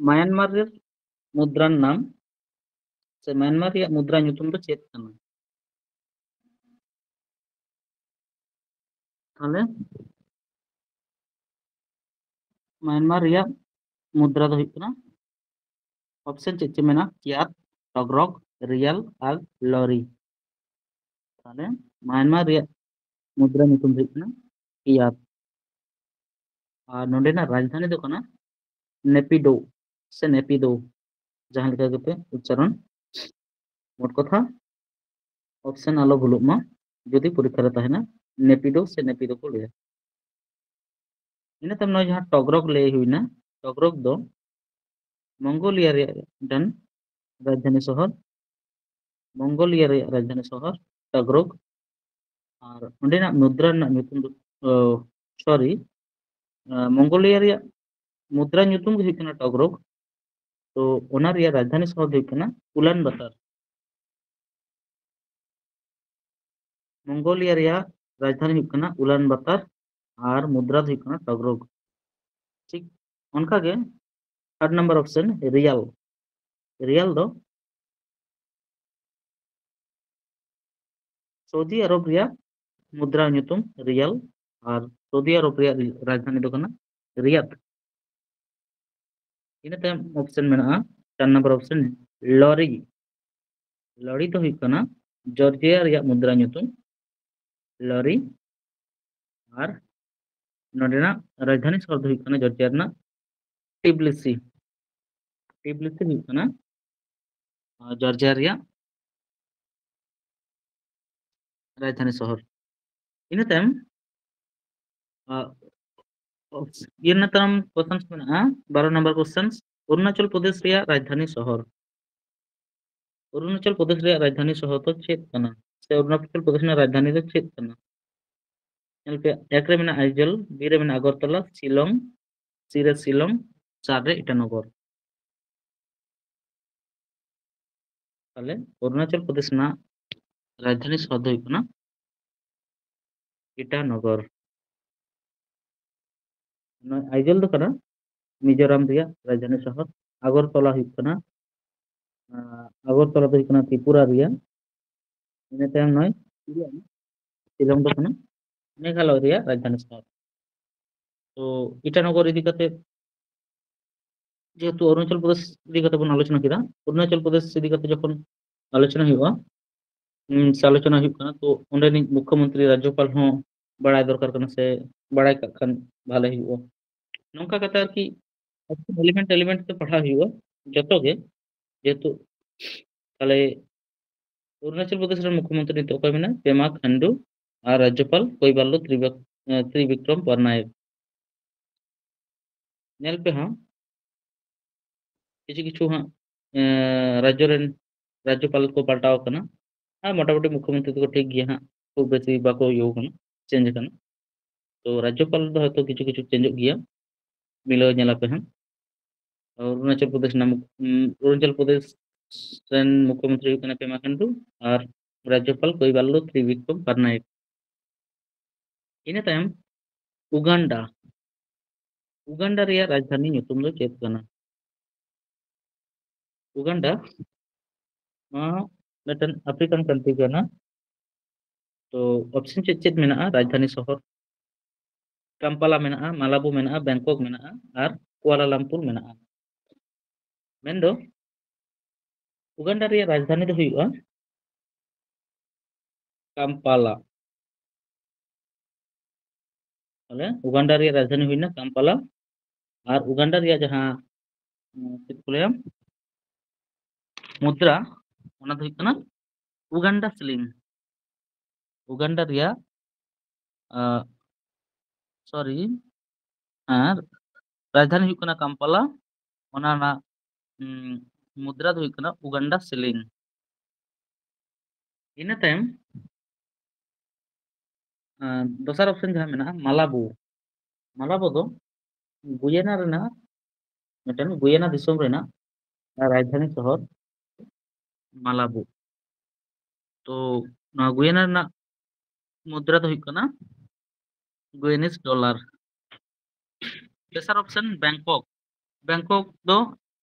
ᱢᱟᱭᱟᱱᱢᱟᱨ ᱨᱮ ᱢᱩᱫᱽᱨᱟ ᱨᱮᱱᱟᱜ ᱥᱮ ᱢᱟᱭᱟᱱᱢᱟᱨ ᱨᱮᱭᱟᱜ ᱢᱩᱫᱽᱨᱟ ᱧᱩᱛᱩᱢ ᱫᱚ ᱪᱮᱫ ᱠᱟᱱᱟ? ᱛᱟᱦᱞᱮ ᱢᱟᱭᱟᱱᱢᱟᱨ ᱨᱮᱭᱟᱜ ᱢᱩᱫᱽᱨᱟ ᱫᱚ ᱦᱩᱭᱩᱜ ᱠᱟᱱᱟ, ᱚᱯᱥᱮᱱ ᱪᱮᱫ ᱪᱮᱫ ᱢᱮᱱᱟᱜᱼᱟ? ᱠᱤᱭᱟᱛ, ᱴᱚᱜᱽᱨᱚᱜᱽ, ᱨᱤᱭᱟᱞ ᱟᱨ ᱞᱚᱨᱤ᱾ ᱛᱟᱦᱞᱮ ᱢᱟᱭᱟᱱᱢᱟᱨ ᱨᱮᱭᱟᱜ ᱢᱩᱫᱽᱨᱟ ᱧᱩᱛᱩᱢ ᱫᱚ ᱦᱩᱭᱩᱜ ᱠᱟᱱᱟ ᱠᱤᱭᱟᱛ᱾ ᱟᱨ ᱱᱚᱰᱮᱱᱟᱜ ᱨᱟᱡᱽᱫᱷᱟᱱᱤ ᱫᱚ ᱠᱟᱱᱟ ᱱᱮᱯᱤᱰᱳ ᱥᱮ ᱱᱮᱯᱤᱫᱳ, ᱡᱟᱦᱟᱸ ᱞᱮᱠᱟ ᱜᱮᱯᱮ ᱩᱪᱪᱟᱨᱚᱱ᱾ ᱢᱳᱴ ᱠᱟᱛᱷᱟ, ᱚᱯᱥᱮᱱ ᱟᱞᱚ ᱵᱷᱩᱞᱩᱜ ᱢᱟ ᱡᱩᱫᱤ ᱯᱚᱨᱤᱠᱠᱷᱟ ᱨᱮ ᱛᱟᱦᱮᱱᱟ, ᱱᱮᱯᱤᱰᱳ ᱥᱮ ᱱᱮᱯᱤᱫᱳ ᱠᱚ ᱞᱟᱹᱭᱟ᱾ ᱤᱱᱟᱹ ᱛᱟᱭᱚᱢ ᱱᱚᱜᱼᱚᱭ ᱡᱟᱦᱟᱸ ᱴᱚᱜᱽᱨᱚᱜᱽ ᱞᱟᱹᱭ ᱦᱩᱭᱱᱟ, ᱴᱚᱜᱽᱨᱚᱜᱽ ᱫᱚ ᱢᱚᱝᱜᱳᱞᱤᱭᱟ ᱨᱮᱭᱟᱜ ᱢᱤᱫᱴᱟᱝ ᱨᱟᱡᱽᱫᱷᱟᱱᱤ ᱥᱚᱦᱚᱨ, ᱢᱚᱝᱜᱳᱞᱤᱭᱟ ᱨᱮᱭᱟᱜ ᱨᱟᱡᱽᱫᱷᱟᱱᱤ ᱥᱚᱦᱚᱨ ᱴᱚᱜᱽᱨᱚᱜᱽ᱾ ᱟᱨ ᱚᱸᱰᱮᱱᱟᱜ ᱢᱩᱫᱽᱨᱟ ᱨᱮᱱᱟᱜ ᱧᱩᱛᱩᱢ ᱫᱚ, ᱥᱚᱨᱤ, ᱢᱚᱝᱜᱳᱞᱤᱭᱟ ᱨᱮᱭᱟᱜ ᱢᱩᱫᱽᱨᱟ ᱧᱩᱛᱩᱢ ᱜᱮ ᱦᱩᱭᱩᱜ ᱠᱟᱱᱟ ᱴᱚᱜᱽᱨᱚᱜᱽ᱾ ᱛᱚ ᱚᱱᱟ ᱨᱮᱭᱟᱜ ᱨᱟᱡᱽᱫᱷᱟᱱᱤ ᱥᱚᱦᱚᱨ ᱫᱚ ᱦᱩᱭᱩᱜ ᱠᱟᱱᱟ ᱩᱞᱟᱱ ᱵᱟᱛᱟᱨ᱾ ᱢᱚᱝᱜᱳᱞᱤᱭᱟ ᱨᱮᱭᱟᱜ ᱨᱟᱡᱽᱫᱷᱟᱱᱤ ᱦᱩᱭᱩᱜ ᱠᱟᱱᱟ ᱩᱞᱟᱱ ᱵᱟᱛᱟᱨ ᱟᱨ ᱢᱩᱫᱽᱨᱟ ᱫᱚ ᱦᱩᱭᱩᱜ ᱠᱟᱱᱟ ᱴᱚᱜᱽᱨᱚᱜᱽ᱾ ᱴᱷᱤᱠ ᱚᱱᱠᱟᱜᱮ ᱛᱷᱟᱨᱰ ᱱᱟᱢᱵᱟᱨ ᱚᱯᱥᱮᱱ, ᱨᱤᱭᱟᱞ᱾ ᱨᱤᱭᱟᱞ ᱫᱚ ᱥᱳᱣᱫᱤ ᱟᱨᱚᱵ ᱨᱮᱭᱟᱜ ᱢᱩᱫᱽᱨᱟ ᱧᱩᱛᱩᱢ ᱨᱤᱭᱟᱞ, ᱟᱨ ᱥᱳᱣᱫᱤ ᱟᱨᱚᱵ ᱨᱮᱭᱟᱜ ᱨᱟᱡᱽᱫᱷᱟᱱᱤ ᱫᱚ ᱠᱟᱱᱟ ᱨᱤᱭᱟᱫ᱾ ᱤᱱᱟᱹ ᱛᱟᱭᱚᱢ ᱚᱯᱥᱮᱱ ᱢᱮᱱᱟᱜᱼᱟ, ᱪᱟᱨ ᱱᱟᱢᱵᱟᱨ ᱚᱯᱥᱮᱱ, ᱞᱚᱨᱤ᱾ ᱞᱚᱨᱤ ᱫᱚ ᱦᱩᱭᱩᱜ ᱠᱟᱱᱟ ᱡᱚᱨᱡᱤᱭᱟ ᱨᱮᱭᱟᱜ ᱢᱩᱫᱽᱨᱟ ᱧᱩᱛᱩᱢ, ᱞᱚᱨᱤ, ᱟᱨ ᱱᱚᱰᱮᱱᱟᱜ ᱨᱟᱡᱽᱫᱷᱟᱱᱤ ᱥᱚᱦᱚᱨ ᱫᱚ ᱦᱩᱭᱩᱜ ᱠᱟᱱᱟ ᱡᱚᱨᱡᱤᱭᱟ ᱨᱮᱱᱟᱜ ᱴᱤᱵᱞᱤᱥᱤ᱾ ᱴᱤᱵᱞᱤᱥᱤ ᱦᱩᱭᱩᱜ ᱠᱟᱱᱟ, ᱟᱸ, ᱡᱚᱨᱡᱤᱭᱟ ᱨᱮᱭᱟᱜ ᱨᱟᱡᱽᱫᱷᱟᱱᱤ ᱥᱚᱦᱚᱨ᱾ ᱤᱱᱟᱹ ᱛᱟᱭᱚᱢ, ᱟᱸ, ᱤᱭᱟᱹ ᱨᱮᱱᱟᱜ ᱛᱟᱭᱚᱢ questions ᱢᱮᱱᱟᱜᱼᱟ, ᱵᱟᱨᱚ ᱱᱟᱢᱵᱟᱨ questions, ᱚᱨᱩᱱᱟᱪᱚᱞ ᱯᱨᱚᱫᱮᱥ ᱨᱮᱭᱟᱜ ᱨᱟᱡᱽᱫᱷᱟᱱᱤ ᱥᱚᱦᱚᱨ᱾ ᱚᱨᱩᱱᱟᱪᱚᱞ ᱯᱨᱚᱫᱮᱥ ᱨᱮᱭᱟᱜ ᱨᱟᱡᱽᱫᱷᱟᱱᱤ ᱥᱚᱦᱚᱨ ᱫᱚ ᱪᱮᱫ ᱠᱟᱱᱟ? ᱥᱮ ᱚᱨᱩᱱᱟᱪᱚᱞ ᱯᱨᱚᱫᱮᱥ ᱨᱮᱱᱟᱜ ᱨᱟᱡᱽᱫᱷᱟᱱᱤ ᱫᱚ ᱪᱮᱫ ᱠᱟᱱᱟ? ᱧᱮᱞ ᱯᱮ, ᱮᱠ ᱨᱮ ᱢᱮᱱᱟᱜᱼᱟ ᱟᱭᱡᱚᱞ, ᱵᱤ ᱨᱮ ᱢᱮᱱᱟᱜᱼᱟ ᱟᱜᱚᱨᱛᱚᱞᱟ, ᱥᱤᱞᱚᱝ, ᱥᱤ ᱨᱮ ᱥᱤᱞᱚᱝ, ᱪᱟᱨ ᱨᱮ ᱤᱴᱟᱱᱚᱜᱚᱨ᱾ ᱛᱟᱦᱞᱮ ᱚᱨᱩᱱᱟᱪᱚᱞ ᱯᱨᱚᱫᱮᱥ ᱨᱮᱱᱟᱜ ᱨᱟᱡᱽᱫᱷᱟᱱᱤ ᱥᱚᱦᱚᱨ ᱫᱚ ᱦᱩᱭᱩᱜ ᱠᱟᱱᱟ ᱤᱴᱟᱱᱚᱜᱚᱨ᱾ ᱱᱚᱣᱟ ᱟᱭᱡᱚᱞ ᱫᱚ ᱠᱟᱱᱟ ᱢᱤᱡᱳᱨᱟᱢ ᱨᱮᱭᱟᱜ ᱨᱟᱡᱽᱫᱷᱟᱱᱤ ᱥᱚᱦᱚᱨ᱾ ᱟᱜᱚᱨᱛᱚᱞᱟ ᱦᱩᱭᱩᱜ ᱠᱟᱱᱟ, ᱟᱸ, ᱟᱜᱚᱨᱛᱚᱞᱟ ᱫᱚ ᱦᱩᱭᱩᱜ ᱠᱟᱱᱟ ᱛᱨᱤᱯᱩᱨᱟ ᱨᱮᱭᱟᱜ᱾ ᱤᱱᱟᱹ ᱛᱟᱭᱚᱢ ᱱᱚᱜᱼᱚᱭ ᱥᱤᱞᱚᱝ ᱫᱚ ᱠᱟᱱᱟ ᱢᱮᱜᱷᱟᱞᱚᱭ ᱨᱮᱭᱟᱜ ᱨᱟᱡᱽᱫᱷᱟᱱᱤ ᱥᱚᱦᱚᱨ᱾ ᱛᱚ ᱤᱴᱟᱱᱚᱜᱚᱨ ᱤᱫᱤ ᱠᱟᱛᱮ, ᱡᱮᱦᱮᱛᱩ ᱚᱨᱩᱱᱟᱪᱚᱞ ᱯᱨᱚᱫᱮᱥ ᱤᱫᱤ ᱠᱟᱛᱮ ᱵᱚᱱ ᱟᱞᱳᱪᱚᱱᱟ ᱠᱮᱫᱟ, ᱚᱨᱩᱱᱟᱪᱚᱞ ᱯᱨᱚᱫᱮᱥ ᱤᱫᱤ ᱠᱟᱛᱮ ᱡᱚᱠᱷᱚᱱ ᱟᱞᱳᱪᱚᱱᱟ ᱦᱩᱭᱩᱜᱼᱟ, ᱩᱸ, ᱥᱮ ᱟᱞᱳᱪᱚᱱᱟ ᱦᱩᱭᱩᱜ ᱠᱟᱱᱟ, ᱛᱚ ᱚᱸᱰᱮᱱᱤᱡ ᱢᱩᱠᱷᱭᱚᱢᱚᱱᱛᱨᱤ ᱨᱟᱡᱽᱡᱚᱯᱟᱞ ᱦᱚᱸ ᱵᱟᱲᱟᱭ ᱫᱚᱨᱠᱟᱨ ᱠᱟᱱᱟ, ᱥᱮ ᱵᱟᱲᱟᱭ ᱠᱟᱜ ᱠᱷᱟᱱ ᱵᱷᱟᱞᱮ ᱦᱩᱭᱩᱜᱼᱟ᱾ ᱱᱚᱝᱠᱟ ᱠᱟᱛᱮ ᱟᱨᱠᱤ ᱮᱞᱤᱢᱮᱱᱴ ᱮᱞᱤᱢᱮᱱᱴ ᱛᱮ ᱯᱟᱲᱦᱟᱣ ᱦᱩᱭᱩᱜᱼᱟ ᱡᱚᱛᱚ ᱜᱮ, ᱡᱮᱦᱮᱛᱩ ᱛᱟᱦᱞᱮ ᱚᱨᱩᱱᱟᱪᱚᱞ ᱯᱨᱚᱫᱮᱥ ᱨᱮᱱ ᱢᱩᱠᱷᱭᱚᱢᱚᱱᱛᱨᱤ ᱱᱤᱛᱚᱜ ᱚᱠᱚᱭ ᱢᱮᱱᱟᱭᱟ? ᱯᱮᱢᱟ ᱠᱷᱟᱱᱰᱩ ᱟᱨ ᱨᱟᱡᱽᱡᱚᱯᱟᱞ ᱠᱚᱭᱵᱟᱞᱞᱚ ᱛᱨᱤᱵᱟᱠ-, ᱮᱸ, ᱛᱨᱤᱵᱤᱠᱨᱚᱢ ᱯᱟᱨᱱᱟᱭᱮᱠ᱾ ᱧᱮᱞ ᱯᱮ ᱦᱟᱸᱜ, ᱠᱤᱪᱷᱩ ᱠᱤᱪᱷᱩ ᱦᱟᱸᱜ, ᱮᱸ, ᱨᱟᱡᱽᱡᱚ ᱨᱮᱱ ᱨᱟᱡᱽᱡᱚᱯᱟᱞ ᱠᱚ ᱯᱟᱞᱴᱟᱣ ᱟᱠᱟᱱᱟ, ᱟᱨ ᱢᱚᱴᱟᱢᱩᱴᱤ ᱢᱩᱠᱷᱭᱚᱢᱚᱱᱛᱨᱤ ᱫᱚᱠᱚ ᱴᱷᱤᱠ ᱜᱮᱭᱟ ᱦᱟᱸᱜ, ᱠᱷᱩᱵ ᱵᱮᱥᱤ ᱵᱟᱠᱚ ᱤᱭᱟᱹ ᱟᱠᱟᱱᱟ, ᱪᱮᱧᱡᱽ ᱟᱠᱟᱱᱟ᱾ ᱛᱚ ᱨᱟᱡᱽᱡᱚᱯᱟᱞ ᱫᱚ ᱦᱚᱭᱛᱳ ᱠᱤᱪᱷᱩ ᱠᱤᱪᱷᱩ ᱪᱮᱧᱡᱚᱜ ᱜᱮᱭᱟ, ᱢᱤᱞᱟᱹᱣ ᱧᱮᱞ ᱟᱯᱮ ᱦᱟᱸᱜ᱾ ᱚᱨᱩᱱᱟᱪᱚᱞ ᱯᱨᱚᱫᱮᱥ ᱨᱮᱱᱟᱜ ᱢᱩᱠ-, ᱩᱢ, ᱚᱨᱩᱱᱟᱪᱚᱞ ᱯᱨᱚᱫᱮᱥ ᱨᱮᱱ ᱢᱩᱠᱷᱭᱚᱢᱚᱱᱛᱨᱤ ᱦᱩᱭᱩᱜ ᱠᱟᱱᱟ ᱯᱮᱢᱟ ᱠᱷᱟᱱᱰᱩ ᱟᱨ ᱨᱟᱡᱽᱡᱚᱯᱟᱞ ᱠᱚᱭᱵᱟᱞᱞᱚ ᱛᱨᱤᱵᱤᱠᱨᱚᱢ ᱯᱟᱨᱱᱟᱭᱮᱠ᱾ ᱤᱱᱟᱹ ᱛᱟᱭᱚᱢ ᱩᱜᱟᱱᱰᱟ᱾ ᱩᱜᱟᱱᱰᱟ ᱨᱮᱭᱟᱜ ᱨᱟᱡᱽᱫᱷᱟᱱᱤ ᱧᱩᱛᱩᱢ ᱫᱚ ᱪᱮᱫ ᱠᱟᱱᱟ? ᱩᱜᱟᱱᱰᱟ ᱱᱚᱣᱟ ᱦᱚᱸ ᱢᱤᱫᱴᱮᱱ ᱟᱯᱷᱨᱤᱠᱟᱱ ᱠᱟᱱᱴᱨᱤ ᱠᱟᱱᱟ᱾ ᱛᱚ ᱚᱯᱥᱮᱱ ᱪᱮᱫ ᱪᱮᱫ ᱢᱮᱱᱟᱜᱼᱟ? ᱨᱟᱡᱽᱫᱷᱟᱱᱤ ᱥᱚᱦᱚᱨ ᱠᱟᱢᱯᱟᱞᱟ ᱢᱮᱱᱟᱜᱼᱟ, ᱢᱟᱞᱟᱵᱳ ᱢᱮᱱᱟᱜᱼᱟ, ᱵᱮᱝᱠᱚᱠ ᱢᱮᱱᱟᱜᱼᱟ ᱟᱨ ᱠᱩᱣᱟᱞᱟᱞᱟᱢᱯᱩᱨ ᱢᱮᱱᱟᱜᱼᱟ᱾ ᱢᱮᱱᱫᱚ ᱩᱜᱟᱱᱰᱟ ᱨᱮᱭᱟᱜ ᱨᱟᱡᱽᱫᱷᱟᱱᱤ ᱫᱚ ᱦᱩᱭᱩᱜᱼᱟ ᱠᱟᱢᱯᱟᱞᱟ᱾ ᱛᱟᱦᱞᱮ ᱩᱜᱟᱱᱰᱟ ᱨᱮᱭᱟᱜ ᱨᱟᱡᱽᱫᱷᱟᱱᱤ ᱦᱩᱭᱱᱟ ᱠᱟᱢᱯᱟᱞᱟ᱾ ᱟᱨ ᱩᱜᱟᱱᱰᱟ ᱨᱮᱭᱟᱜ ᱡᱟᱦᱟᱸ, ᱩᱸ, ᱪᱮᱫ ᱠᱚ ᱞᱟᱹᱭᱟ, ᱢᱩᱫᱽᱨᱟ, ᱚᱱᱟ ᱫᱚ ᱦᱩᱭᱩᱜ ᱠᱟᱱᱟ ᱩᱜᱟᱱᱰᱟ ᱥᱤᱞᱤᱝ᱾ ᱩᱜᱟᱱᱰᱟ ᱨᱮᱭᱟᱜ, ᱟᱸ, ᱥᱚᱨᱤ, ᱟᱨ ᱨᱟᱡᱽᱫᱷᱟᱱᱤ ᱦᱩᱭᱩᱜ ᱠᱟᱱᱟ ᱠᱟᱢᱯᱟᱞᱟ᱾ ᱚᱱᱟ ᱨᱮᱱᱟᱜ, ᱩᱸ, ᱢᱩᱫᱽᱨᱟ ᱫᱚ ᱦᱩᱭᱩᱜ ᱠᱟᱱᱟ ᱩᱜᱟᱱᱰᱟ ᱥᱤᱞᱤᱝ᱾ ᱤᱱᱟᱹ ᱛᱟᱭᱚᱢ, ᱟᱸ, ᱫᱚᱥᱟᱨ ᱚᱯᱥᱮᱱ ᱡᱟᱦᱟᱸ ᱢᱮᱱᱟᱜᱼᱟ, ᱢᱟᱞᱟᱵᱳ᱾ ᱢᱟᱞᱟᱵᱳ ᱫᱚ ᱜᱩᱭᱮᱱᱟ ᱨᱮᱱᱟᱜ, ᱢᱤᱫᱴᱮᱱ ᱜᱩᱭᱮᱱᱟ ᱫᱤᱥᱚᱢ ᱨᱮᱱᱟᱜ ᱨᱟᱡᱽᱫᱷᱟᱱᱤ ᱥᱚᱦᱚᱨ ᱢᱟᱞᱟᱵᱳ᱾ ᱛᱚ ᱱᱚᱣᱟ ᱜᱩᱭᱮᱱᱟ ᱨᱮᱱᱟᱜ ᱢᱩᱫᱽᱨᱟ ᱫᱚ ᱦᱩᱭᱩᱜ ᱠᱟᱱᱟ ᱜᱩᱭᱮᱱᱤᱥ ᱰᱚᱞᱟᱨ᱾ ᱛᱮᱥᱟᱨ ᱚᱯᱥᱮᱱ, ᱵᱮᱝᱠᱚᱠ᱾ ᱵᱮᱝᱠᱚᱠ ᱫᱚ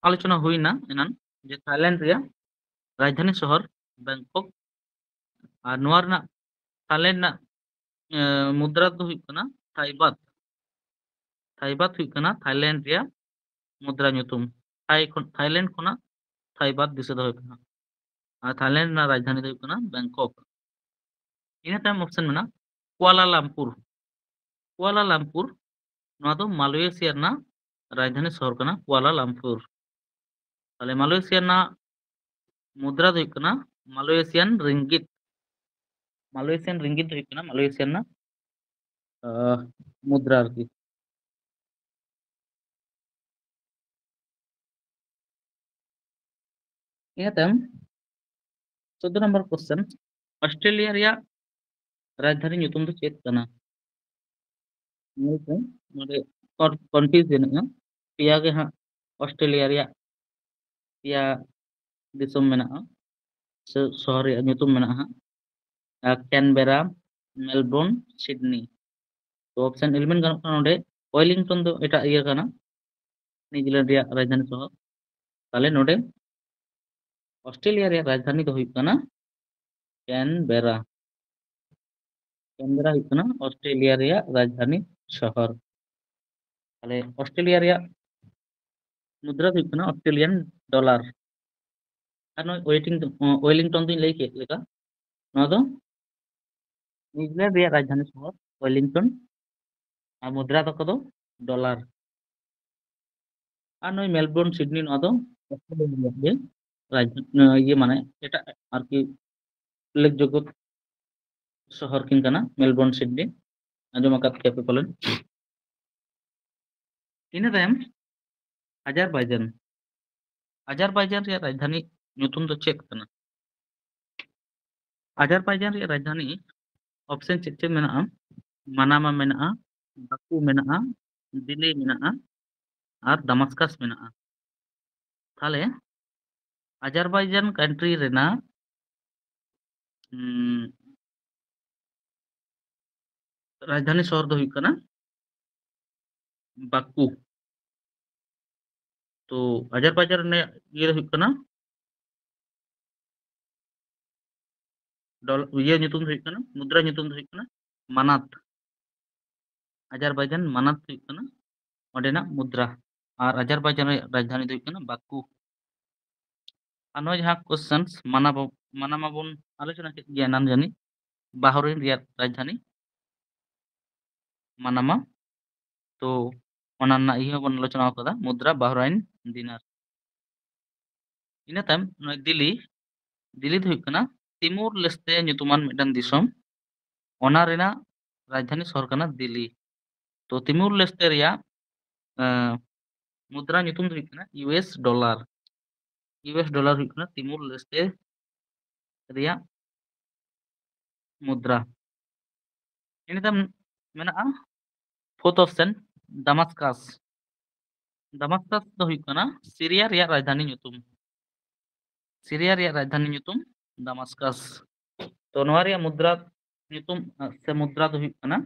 ᱟᱞᱳᱪᱚᱱᱟ ᱦᱩᱭᱱᱟ ᱮᱱᱟᱱ, ᱡᱮ ᱛᱷᱟᱭᱞᱮᱱᱰ ᱨᱮᱭᱟᱜ ᱨᱟᱡᱽᱫᱷᱟᱱᱤ ᱥᱚᱦᱚᱨ ᱵᱮᱝᱠᱚᱠ᱾ ᱟᱨ ᱱᱚᱣᱟ ᱨᱮᱱᱟᱜ, ᱛᱷᱟᱭᱞᱮᱱᱰ ᱨᱮᱱᱟᱜ, ᱮ, ᱢᱩᱫᱽᱨᱟ ᱫᱚ ᱦᱩᱭᱩᱜ ᱠᱟᱱᱟ ᱛᱷᱟᱭᱵᱟᱛ᱾ ᱛᱷᱟᱭᱵᱟᱛ ᱦᱩᱭᱩᱜ ᱠᱟᱱᱟ ᱛᱷᱟᱭᱞᱮᱱᱰ ᱨᱮᱭᱟᱜ ᱢᱩᱫᱽᱨᱟ ᱧᱩᱛᱩᱢ᱾ ᱛᱷᱟᱭ ᱠᱷᱚᱱ, ᱛᱷᱟᱭᱞᱮᱱᱰ ᱠᱷᱚᱱᱟᱜ ᱛᱷᱟᱭᱵᱟᱛ ᱫᱤᱥᱟᱹ ᱫᱚᱦᱚᱭ ᱯᱮ ᱦᱟᱸᱜ᱾ ᱟᱨ ᱛᱷᱟᱭᱞᱮᱱᱰ ᱨᱮᱱᱟᱜ ᱨᱟᱡᱽᱫᱷᱟᱱᱤ ᱫᱚ ᱦᱩᱭᱩᱜ ᱠᱟᱱᱟ ᱵᱮᱝᱠᱚᱠ᱾ ᱤᱱᱟᱹ ᱛᱟᱭᱚᱢ ᱚᱯᱥᱮᱱ ᱢᱮᱱᱟᱜᱼᱟ ᱠᱩᱣᱟᱞᱟᱞᱟᱢᱯᱩᱨ᱾ ᱠᱩᱣᱟᱞᱟᱞᱟᱢᱯᱩᱨ, ᱱᱚᱣᱟ ᱫᱚ ᱢᱟᱞᱚᱭᱮᱥᱤᱭᱟ ᱨᱮᱱᱟᱜ ᱨᱟᱡᱽᱫᱷᱟᱱᱤ ᱥᱚᱦᱚᱨ ᱠᱟᱱᱟ ᱠᱩᱣᱟᱞᱟᱞᱟᱢᱯᱩᱨ᱾ ᱛᱟᱦᱞᱮ ᱢᱟᱞᱚᱭᱮᱥᱤᱭᱟ ᱨᱮᱱᱟᱜ ᱢᱩᱫᱽᱨᱟ ᱫᱚ ᱦᱩᱭᱩᱜ ᱠᱟᱱᱟ ᱢᱟᱞᱚᱭᱮᱥᱤᱭᱟᱱ ᱨᱤᱝᱜᱤᱛ᱾ ᱢᱟᱞᱚᱭᱮᱥᱤᱭᱟᱱ ᱨᱤᱝᱜᱤᱛ ᱫᱚ ᱦᱩᱭᱩᱜ ᱠᱟᱱᱟ ᱢᱟᱞᱚᱭᱮᱥᱤᱭᱟ ᱨᱮᱱᱟᱜ, ᱟᱸ, ᱢᱩᱫᱽᱨᱟ ᱟᱨᱠᱤ᱾ ᱤᱱᱟᱹ ᱛᱟᱭᱚᱢ ᱪᱳᱫᱫᱳ ᱱᱚᱢᱵᱚᱨ ᱠᱚᱥᱪᱮᱱ, ᱚᱥᱴᱨᱮᱞᱤᱭᱟ ᱨᱮᱭᱟᱜ ᱨᱟᱡᱽᱫᱷᱟᱱᱤ ᱧᱩᱛᱩᱢ ᱫᱚ ᱪᱮᱫ ᱠᱟᱱᱟ? ᱧᱮᱞ ᱯᱮ, ᱱᱚᱰᱮ ᱠᱚᱱ-, ᱠᱚᱱᱯᱷᱤᱭᱩᱡᱽ ᱢᱮᱱᱟᱜᱼᱟ᱾ ᱯᱮᱭᱟ ᱜᱮ ᱦᱟᱸᱜ ᱚᱥᱴᱨᱮᱞᱤᱭᱟ ᱨᱮᱭᱟᱜ ᱯᱮᱭᱟ ᱫᱤᱥᱚᱢ ᱢᱮᱱᱟᱜᱼᱟ, ᱥᱮ ᱥᱚᱦᱚᱨ ᱨᱮᱭᱟᱜ ᱧᱩᱛᱩᱢ ᱢᱮᱱᱟᱜᱼᱟ ᱦᱟᱸᱜ᱾ ᱟᱨ ᱠᱮᱱᱵᱮᱨᱟ, ᱢᱮᱞᱵᱳᱨᱱ, ᱥᱤᱰᱱᱤ᱾ ᱛᱚ ᱚᱯᱥᱮᱱ ᱮᱞᱤᱢᱤᱱᱮᱴ ᱜᱟᱱᱚᱜ ᱠᱟᱱᱟ ᱱᱚᱰᱮ᱾ ᱳᱭᱮᱞᱤᱝᱴᱚᱱ ᱫᱚ ᱮᱴᱟᱜ ᱤᱭᱟᱹ ᱠᱟᱱᱟ, ᱱᱤᱭᱩᱡᱤᱞᱮᱱᱰ ᱨᱮᱭᱟᱜ ᱨᱟᱡᱽᱫᱷᱟᱱᱤ ᱥᱚᱦᱚᱨ᱾ ᱛᱟᱦᱞᱮ ᱱᱚᱰᱮ ᱚᱥᱴᱨᱮᱞᱤᱭᱟ ᱨᱮᱭᱟᱜ ᱨᱟᱡᱽᱫᱷᱟᱱᱤ ᱫᱚ ᱦᱩᱭᱩᱜ ᱠᱟᱱᱟ ᱠᱮᱱᱵᱮᱨᱟ᱾ ᱠᱮᱱᱵᱮᱨᱟ ᱦᱩᱭᱩᱜ ᱠᱟᱱᱟ ᱚᱥᱴᱨᱮᱞᱤᱭᱟ ᱨᱮᱭᱟᱜ ᱨᱟᱡᱽᱫᱷᱟᱱᱤ ᱥᱚᱦᱚᱨ᱾ ᱛᱟᱦᱞᱮ ᱚᱥᱴᱨᱮᱞᱤᱭᱟ ᱨᱮᱭᱟᱜ ᱢᱩᱫᱽᱨᱟ ᱫᱚ ᱦᱩᱭᱩᱜ ᱠᱟᱱᱟ ᱚᱥᱴᱨᱮᱞᱤᱭᱟᱱ ᱰᱚᱞᱟᱨ᱾ ᱟᱨ ᱱᱚᱜᱼᱚᱭ ᱳᱭᱮᱴᱤᱝ, ᱳᱭᱮᱞᱤᱝᱴᱚᱱ ᱫᱚᱧ ᱞᱟᱹᱭ ᱠᱮᱫ ᱞᱮᱠᱟ, ᱱᱚᱣᱟ ᱫᱚ ᱱᱤᱭᱩᱡᱤᱞᱮᱱᱰ ᱨᱮᱭᱟᱜ ᱨᱟᱡᱽᱫᱷᱟᱱᱤ ᱥᱚᱦᱚᱨ ᱳᱭᱮᱞᱤᱝᱴᱚᱱ᱾ ᱟᱨ ᱢᱩᱫᱽᱨᱟ ᱛᱟᱠᱚ ᱫᱚ ᱰᱚᱞᱟᱨ᱾ ᱟᱨ ᱱᱩᱭ ᱢᱮᱞᱵᱳᱨᱱ ᱥᱤᱰᱱᱤ, ᱱᱚᱣᱟ ᱫᱚ ᱚᱥᱴᱨᱮᱞᱤᱭᱟ ᱨᱮᱭᱟᱜ ᱜᱮ ᱨᱟᱡᱽ-, ᱤᱭᱟᱹ, ᱢᱟᱱᱮ ᱮᱴᱟᱜ ᱟᱨᱠᱤ ᱩᱞᱞᱮᱠᱷᱡᱳᱜᱽᱜᱚ ᱥᱚᱦᱚᱨ ᱠᱤᱱ ᱠᱟᱱᱟ ᱢᱮᱞᱵᱳᱨᱱ ᱥᱤᱰᱱᱤ, ᱟᱸᱡᱚᱢ ᱟᱠᱟᱫ ᱜᱮᱭᱟ ᱯᱮ ᱯᱟᱞᱮᱱ᱾ ᱤᱱᱟᱹ ᱛᱟᱭᱚᱢ ᱟᱡᱟᱨᱵᱟᱭᱡᱟᱱ᱾ ᱟᱡᱟᱨᱵᱟᱭᱡᱟᱱ ᱨᱮᱭᱟᱜ ᱨᱟᱡᱽᱫᱷᱟᱱᱤ ᱧᱩᱛᱩᱢ ᱫᱚ ᱪᱮᱫ ᱠᱟᱱᱟ? ᱟᱡᱟᱨᱵᱟᱭᱡᱟᱱ ᱨᱮᱭᱟᱜ ᱨᱟᱡᱽᱫᱷᱟᱱᱤ ᱚᱯᱥᱮᱱ ᱪᱮᱫ ᱪᱮᱫ ᱢᱮᱱᱟᱜᱼᱟ? ᱢᱟᱱᱟᱢᱟ ᱢᱮᱱᱟᱜᱼᱟ, ᱵᱟᱠᱩ ᱢᱮᱱᱟᱜᱼᱟ, ᱫᱤᱞᱤ ᱢᱮᱱᱟᱜᱼᱟ, ᱟᱨ ᱫᱟᱢᱟᱥᱠᱟᱥ ᱢᱮᱱᱟᱜᱼᱟ᱾ ᱛᱟᱦᱞᱮ ᱟᱡᱟᱨᱵᱟᱭᱡᱟᱱ ᱠᱟᱱᱴᱨᱤ ᱨᱮᱱᱟᱜ ᱩᱸ, ᱨᱟᱡᱽᱫᱷᱟᱱᱤ ᱥᱚᱦᱚᱨ ᱫᱚ ᱦᱩᱭᱩᱜ ᱠᱟᱱᱟ ᱵᱟᱠᱩ᱾ ᱛᱚ ᱟᱡᱟᱨᱵᱟᱭᱡᱟᱱ ᱨᱮᱱᱟᱜ ᱤᱭᱟᱹ ᱫᱚ ᱦᱩᱭᱩᱜ ᱠᱟᱱᱟ ᱰᱚᱞ-, ᱤᱭᱟᱹ ᱧᱩᱛᱩᱢ ᱫᱚ ᱦᱩᱭᱩᱜ ᱠᱟᱱᱟ, ᱢᱩᱫᱽᱨᱟ ᱧᱩᱛᱩᱢ ᱫᱚ ᱦᱩᱭᱩᱜ ᱠᱟᱱᱟ ᱢᱟᱱᱟᱛ᱾ ᱟᱡᱟᱨᱵᱟᱭᱡᱟᱱ ᱢᱟᱱᱟᱛ ᱦᱩᱭᱩᱜ ᱠᱟᱱᱟ ᱚᱸᱰᱮᱱᱟᱜ ᱢᱩᱫᱽᱨᱟ᱾ ᱟᱨ ᱟᱡᱟᱨᱵᱟᱭᱡᱟᱱ ᱨᱮᱭᱟᱜ ᱨᱟᱡᱽᱫᱷᱟᱱᱤ ᱫᱚ ᱦᱩᱭᱩᱜ ᱠᱟᱱᱟ ᱵᱟᱠᱩ᱾ ᱟᱨ ᱱᱚᱣᱟ ᱡᱟᱦᱟᱸ ᱠᱚᱥᱪᱮᱱᱥ ᱢᱟᱱᱟ ᱵᱚ-, ᱢᱟᱱᱟ ᱢᱟᱵᱚᱱ ᱟᱞᱳᱪᱚᱱᱟ ᱠᱮᱫ ᱜᱮᱭᱟ ᱮᱱᱟᱱ ᱡᱟᱹᱱᱤᱡ, ᱵᱟᱦᱨᱮᱱ ᱨᱮᱭᱟᱜ ᱨᱟᱡᱽᱫᱷᱟᱱᱤ ᱢᱟᱱᱟᱢᱟ᱾ ᱛᱚ ᱚᱱᱟ ᱨᱮᱱᱟᱜ ᱤᱭᱟᱹ ᱦᱚᱸᱵᱚᱱ ᱟᱞᱳᱪᱚᱱᱟ ᱟᱠᱟᱫᱟ, ᱢᱩᱫᱽᱨᱟ ᱵᱟᱦᱨᱟᱭᱤᱱ ᱫᱤᱱᱟᱨ᱾ ᱤᱱᱟᱹ ᱛᱟᱭᱚᱢ ᱱᱚᱜᱼᱚᱭ ᱫᱤᱞᱤ, ᱫᱤᱞᱤ ᱫᱚ ᱦᱩᱭᱩᱜ ᱠᱟᱱᱟ ᱛᱤᱢᱩᱨ ᱞᱮᱥᱛᱮ ᱧᱩᱛᱩᱢᱟᱱ ᱢᱤᱫᱴᱟᱝ ᱫᱤᱥᱚᱢ, ᱚᱱᱟ ᱨᱮᱱᱟᱜ ᱨᱟᱡᱽᱫᱷᱟᱱᱤ ᱥᱚᱦᱚᱨ ᱠᱟᱱᱟ ᱫᱤᱞᱤ᱾ ᱛᱚ ᱛᱤᱢᱩᱨ ᱞᱮᱥᱛᱮ ᱨᱮᱭᱟᱜ ᱮᱸ, ᱢᱩᱫᱽᱨᱟ ᱧᱩᱛᱩᱢ ᱫᱚ ᱦᱩᱭᱩᱜ ᱠᱟᱱᱟ U S dollar. U S dollar ᱦᱩᱭᱩᱜ ᱠᱟᱱᱟ ᱛᱤᱢᱩᱨ ᱞᱮᱥᱛᱮ ᱨᱮᱭᱟᱜ ᱢᱩᱫᱽᱨᱟ᱾ ᱤᱱᱟᱹ ᱛᱟᱭᱚᱢ ᱢᱮᱱᱟᱜᱼᱟ ᱯᱷᱳᱨᱛᱷ ᱚᱯᱥᱮᱱ, ᱫᱟᱢᱟᱥᱠᱟᱥ᱾ ᱫᱟᱢᱟᱥᱠᱟᱥ ᱫᱚ ᱦᱩᱭᱩᱜ ᱠᱟᱱᱟ ᱥᱤᱨᱤᱭᱟ ᱨᱮᱭᱟᱜ ᱨᱟᱡᱽᱫᱷᱟᱱᱤ ᱧᱩᱛᱩᱢ᱾ ᱥᱤᱨᱤᱭᱟ ᱨᱮᱭᱟᱜ ᱨᱟᱡᱽᱫᱷᱟᱱᱤ ᱧᱩᱛᱩᱢ ᱫᱟᱢᱟᱥᱠᱟᱥ᱾ ᱛᱚ ᱱᱚᱣᱟ ᱨᱮᱭᱟᱜ ᱢᱩᱫᱽᱨᱟ ᱧᱩᱛᱩᱢ, ᱟᱸ, ᱥᱮ ᱢᱩᱫᱽᱨᱟ ᱫᱚ ᱦᱩᱭᱩᱜ ᱠᱟᱱᱟ,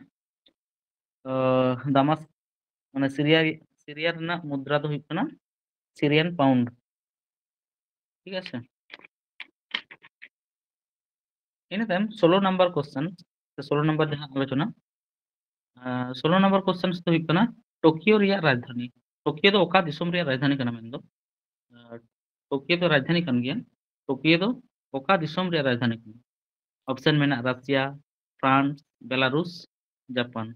ᱟᱸ, ᱫᱟᱢᱟᱥ-, ᱢᱟᱱᱮ ᱥᱤᱨᱤᱭᱟ, ᱥᱤᱨᱤᱭᱟ ᱨᱮᱱᱟᱜ ᱢᱩᱫᱽᱨᱟ ᱫᱚ ᱦᱩᱭᱩᱜ ᱠᱟᱱᱟ ᱥᱤᱨᱤᱭᱟᱱ ᱯᱟᱣᱩᱱᱰ᱾ ᱴᱷᱤᱠ ᱟᱪᱷᱮ? ᱤᱱᱟᱹ ᱛᱟᱭᱚᱢ ᱥᱳᱞᱳ ᱱᱟᱢᱵᱟᱨ ᱠᱚᱥᱪᱮᱱ, ᱥᱮ ᱥᱳᱞᱳ ᱱᱟᱢᱵᱟᱨ ᱡᱟᱦᱟᱸ ᱟᱞᱳᱪᱚᱱᱟ, ᱟᱸ, ᱥᱳᱞᱳ ᱱᱟᱢᱵᱟᱨ ᱠᱚᱥᱪᱮᱱ ᱫᱚ ᱦᱩᱭᱩᱜ ᱠᱟᱱᱟ, ᱴᱳᱠᱤᱭᱳ ᱨᱮᱭᱟᱜ ᱨᱟᱡᱽᱫᱷᱟᱱᱤ᱾ ᱴᱳᱠᱤᱭᱳ ᱫᱚ ᱚᱠᱟ ᱫᱤᱥᱚᱢ ᱨᱮᱭᱟᱜ ᱨᱟᱡᱽᱫᱷᱟᱱᱤ ᱠᱟᱱᱟ ᱢᱮᱱᱫᱚ? ᱟᱨ ᱴᱳᱠᱤᱭᱳ ᱫᱚ ᱨᱟᱡᱽᱫᱷᱟᱱᱤ ᱠᱟᱱ ᱜᱮᱭᱟ᱾ ᱴᱳᱠᱤᱭᱳ ᱫᱚ ᱚᱠᱟ ᱫᱤᱥᱚᱢ ᱨᱮᱭᱟᱜ ᱨᱟᱡᱽᱫᱷᱟᱱᱤ ᱠᱟᱱᱟ? ᱚᱯᱥᱮᱱ ᱢᱮᱱᱟᱜᱼᱟ ᱨᱟᱥᱤᱭᱟ, ᱯᱷᱨᱟᱱᱥ, ᱵᱮᱞᱟᱨᱩᱥ, ᱡᱟᱯᱟᱱ᱾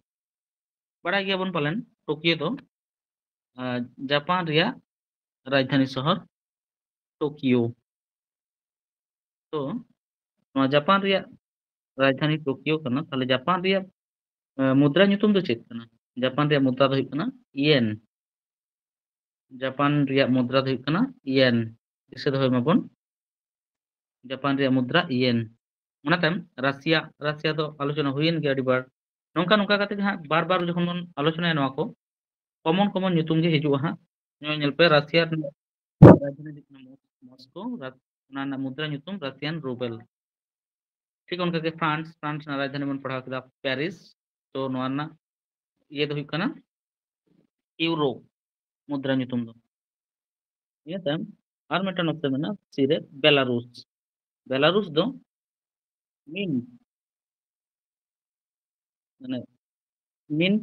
ᱵᱟᱲᱟᱭ ᱜᱮᱭᱟᱵᱚᱱ ᱯᱟᱞᱮᱱ, ᱴᱳᱠᱤᱭᱳ ᱫᱚ ᱟᱨ ᱡᱟᱯᱟᱱ ᱨᱮᱭᱟᱜ ᱨᱟᱡᱽᱫᱷᱟᱱᱤ ᱥᱚᱦᱚᱨ ᱴᱳᱠᱤᱭᱳ᱾ ᱛᱚ ᱱᱚᱣᱟ ᱡᱟᱯᱟᱱ ᱨᱮᱭᱟᱜ ᱨᱟᱡᱽᱫᱷᱟᱱᱤ ᱴᱳᱠᱤᱭᱳ ᱠᱟᱱᱟ᱾ ᱛᱟᱦᱞᱮ ᱡᱟᱯᱟᱱ ᱨᱮᱭᱟᱜ ᱟᱸ, ᱢᱩᱫᱽᱨᱟ ᱧᱩᱛᱩᱢ ᱫᱚ ᱪᱮᱫ ᱠᱟᱱᱟ? ᱡᱟᱯᱟᱱ ᱨᱮᱭᱟᱜ ᱢᱩᱫᱽᱨᱟ ᱫᱚ ᱦᱩᱭᱩᱜ ᱠᱟᱱᱟ ᱤᱭᱮᱱ᱾ ᱡᱟᱯᱟᱱ ᱨᱮᱭᱟᱜ ᱢᱩᱫᱽᱨᱟ ᱫᱚ ᱦᱩᱭᱩᱜ ᱠᱟᱱᱟ ᱤᱭᱮᱱ᱾ ᱫᱤᱥᱟᱹ ᱫᱚᱦᱚᱭ ᱢᱟᱵᱚᱱ, ᱡᱟᱯᱟᱱ ᱨᱮᱭᱟᱜ ᱢᱩᱫᱽᱨᱟ ᱤᱭᱮᱱ᱾ ᱚᱱᱟ ᱛᱟᱭᱚᱢ ᱨᱟᱥᱤᱭᱟ, ᱨᱟᱥᱤᱭᱟ ᱫᱚ ᱟᱞᱳᱪᱚᱱᱟ ᱦᱩᱭᱮᱱ ᱜᱮᱭᱟ ᱟᱹᱰᱤ ᱵᱟᱨ᱾ ᱱᱚᱝᱠᱟ ᱱᱚᱝᱠᱟ ᱠᱟᱛᱮ ᱜᱮ ᱦᱟᱸᱜ ᱵᱟᱨ ᱵᱟᱨ ᱡᱚᱠᱷᱚᱱ ᱵᱚᱱ ᱟᱞᱳᱪᱚᱱᱟᱭᱟ ᱱᱚᱣᱟ ᱠᱚ, ᱠᱚᱢᱚᱱ ᱠᱚᱢᱚᱱ ᱧᱩᱛᱩᱢ ᱜᱮ ᱦᱤᱡᱩᱜᱼᱟ ᱦᱟᱸᱜ᱾ ᱱᱚᱜᱼᱚᱭ ᱧᱮᱞ ᱯᱮ, ᱨᱟᱥᱤᱭᱟ ᱨᱮᱱᱟᱜ ᱨᱟᱡᱽᱫᱷᱟᱱᱤ ᱦᱩᱭᱩᱜ ᱠᱟᱱᱟ ᱢᱚᱥ-, ᱢᱚᱥᱠᱳ, ᱨᱟ-, ᱚᱱᱟ ᱨᱮᱱᱟᱜ ᱢᱩᱫᱽᱨᱟ ᱧᱩᱛᱩᱢ ᱨᱟᱥᱤᱭᱟᱱ ᱨᱩᱵᱮᱞ᱾ ᱴᱷᱤᱠ ᱚᱱᱠᱟ ᱜᱮ ᱯᱷᱨᱟᱱᱥ, ᱯᱷᱨᱟᱱᱥ ᱨᱮᱱᱟᱜ ᱨᱟᱡᱽᱫᱷᱟᱱᱤ ᱵᱚᱱ ᱯᱟᱲᱦᱟᱣ ᱠᱮᱫᱟ ᱯᱮᱨᱤᱥ᱾ ᱛᱚ ᱱᱚᱣᱟ ᱨᱮᱱᱟᱜ ᱤᱭᱟᱹ ᱫᱚ ᱦᱩᱭᱩᱜ ᱠᱟᱱᱟ ᱤᱭᱩᱨᱳ ᱢᱩᱫᱽᱨᱟ ᱧᱩᱛᱩᱢ ᱫᱚ᱾ ᱤᱱᱟᱹ ᱛᱟᱭᱚᱢ ᱟᱨ ᱢᱤᱫᱴᱟᱝ ᱚᱯᱥᱮᱱ ᱢᱮᱱᱟᱜᱼᱟ ᱥᱤ ᱨᱮ, ᱵᱮᱞᱟᱨᱩᱥ᱾ ᱵᱮᱞᱟᱨᱩᱥ ᱫᱚ ᱢᱤᱱ, ᱢᱟᱱᱮ ᱢᱤᱱ,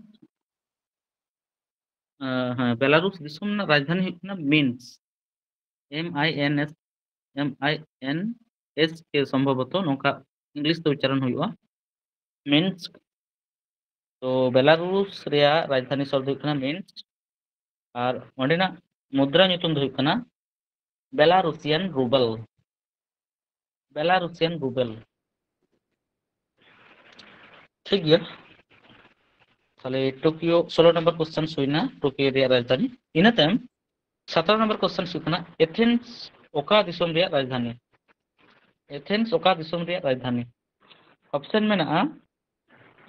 ᱟᱸ, ᱦᱮᱸ, ᱵᱮᱞᱟᱨᱩᱥ ᱫᱤᱥᱚᱢ ᱨᱮᱱᱟᱜ ᱨᱟᱡᱽᱫᱷᱟᱱᱤ ᱦᱩᱭᱩᱜ ᱠᱟᱱᱟ ᱢᱤᱱᱥᱠ᱾ ᱮᱢ ᱟᱭ ᱮᱱ ᱮᱥ, ᱮᱢ ᱟᱭ ᱮᱱ ᱮᱥ ᱠᱮ ᱥᱚᱢᱵᱷᱚᱵᱚᱛᱚ ᱱᱚᱝᱠᱟ ᱤᱝᱞᱤᱥ ᱛᱮ ᱩᱪᱪᱟᱨᱚᱱ ᱦᱩᱭᱩᱜᱼᱟ, ᱢᱤᱱᱥᱠ᱾ ᱛᱚ ᱵᱮᱞᱟᱨᱩᱥ ᱨᱮᱭᱟᱜ ᱨᱟᱡᱽᱫᱷᱟᱱᱤ ᱥᱚᱦᱚᱨ ᱫᱚ ᱦᱩᱭᱩᱜ ᱠᱟᱱᱟ ᱢᱤᱱᱥᱠ, ᱟᱨ ᱚᱸᱰᱮᱱᱟᱜ ᱢᱩᱫᱽᱨᱟ ᱧᱩᱛᱩᱢ ᱫᱚ ᱦᱩᱭᱩᱜ ᱠᱟᱱᱟ ᱵᱮᱞᱟᱨᱩᱥᱤᱭᱟᱱ ᱨᱩᱵᱮᱞ᱾ ᱵᱮᱞᱟᱨᱩᱥᱤᱭᱟᱱ ᱨᱩᱵᱮᱞ᱾ ᱴᱷᱤᱠ ᱜᱮᱭᱟ, ᱛᱟᱦᱞᱮ ᱴᱳᱠᱤᱭᱳ ᱥᱳᱞᱳ ᱱᱟᱢᱵᱟᱨ ᱠᱚᱥᱪᱮᱱ ᱦᱩᱭᱱᱟ, ᱴᱳᱠᱤᱭᱳ ᱨᱮᱭᱟᱜ ᱨᱟᱡᱽᱫᱷᱟᱱᱤ᱾ ᱤᱱᱟᱹ ᱛᱟᱭᱚᱢ ᱥᱟᱛᱟᱨᱚ ᱱᱟᱢᱵᱟᱨ ᱠᱚᱥᱪᱮᱱ ᱦᱩᱭᱩᱜ ᱠᱟᱱᱟ, ᱮᱛᱷᱮᱱᱥ ᱚᱠᱟ ᱫᱤᱥᱚᱢ ᱨᱮᱭᱟᱜ ᱨᱟᱡᱽᱫᱷᱟᱱᱤ? ᱮᱛᱷᱮᱱᱥ ᱚᱠᱟ ᱫᱤᱥᱚᱢ ᱨᱮᱭᱟᱜ ᱨᱟᱡᱽᱫᱷᱟᱱᱤ? ᱚᱯᱥᱮᱱ ᱢᱮᱱᱟᱜᱼᱟ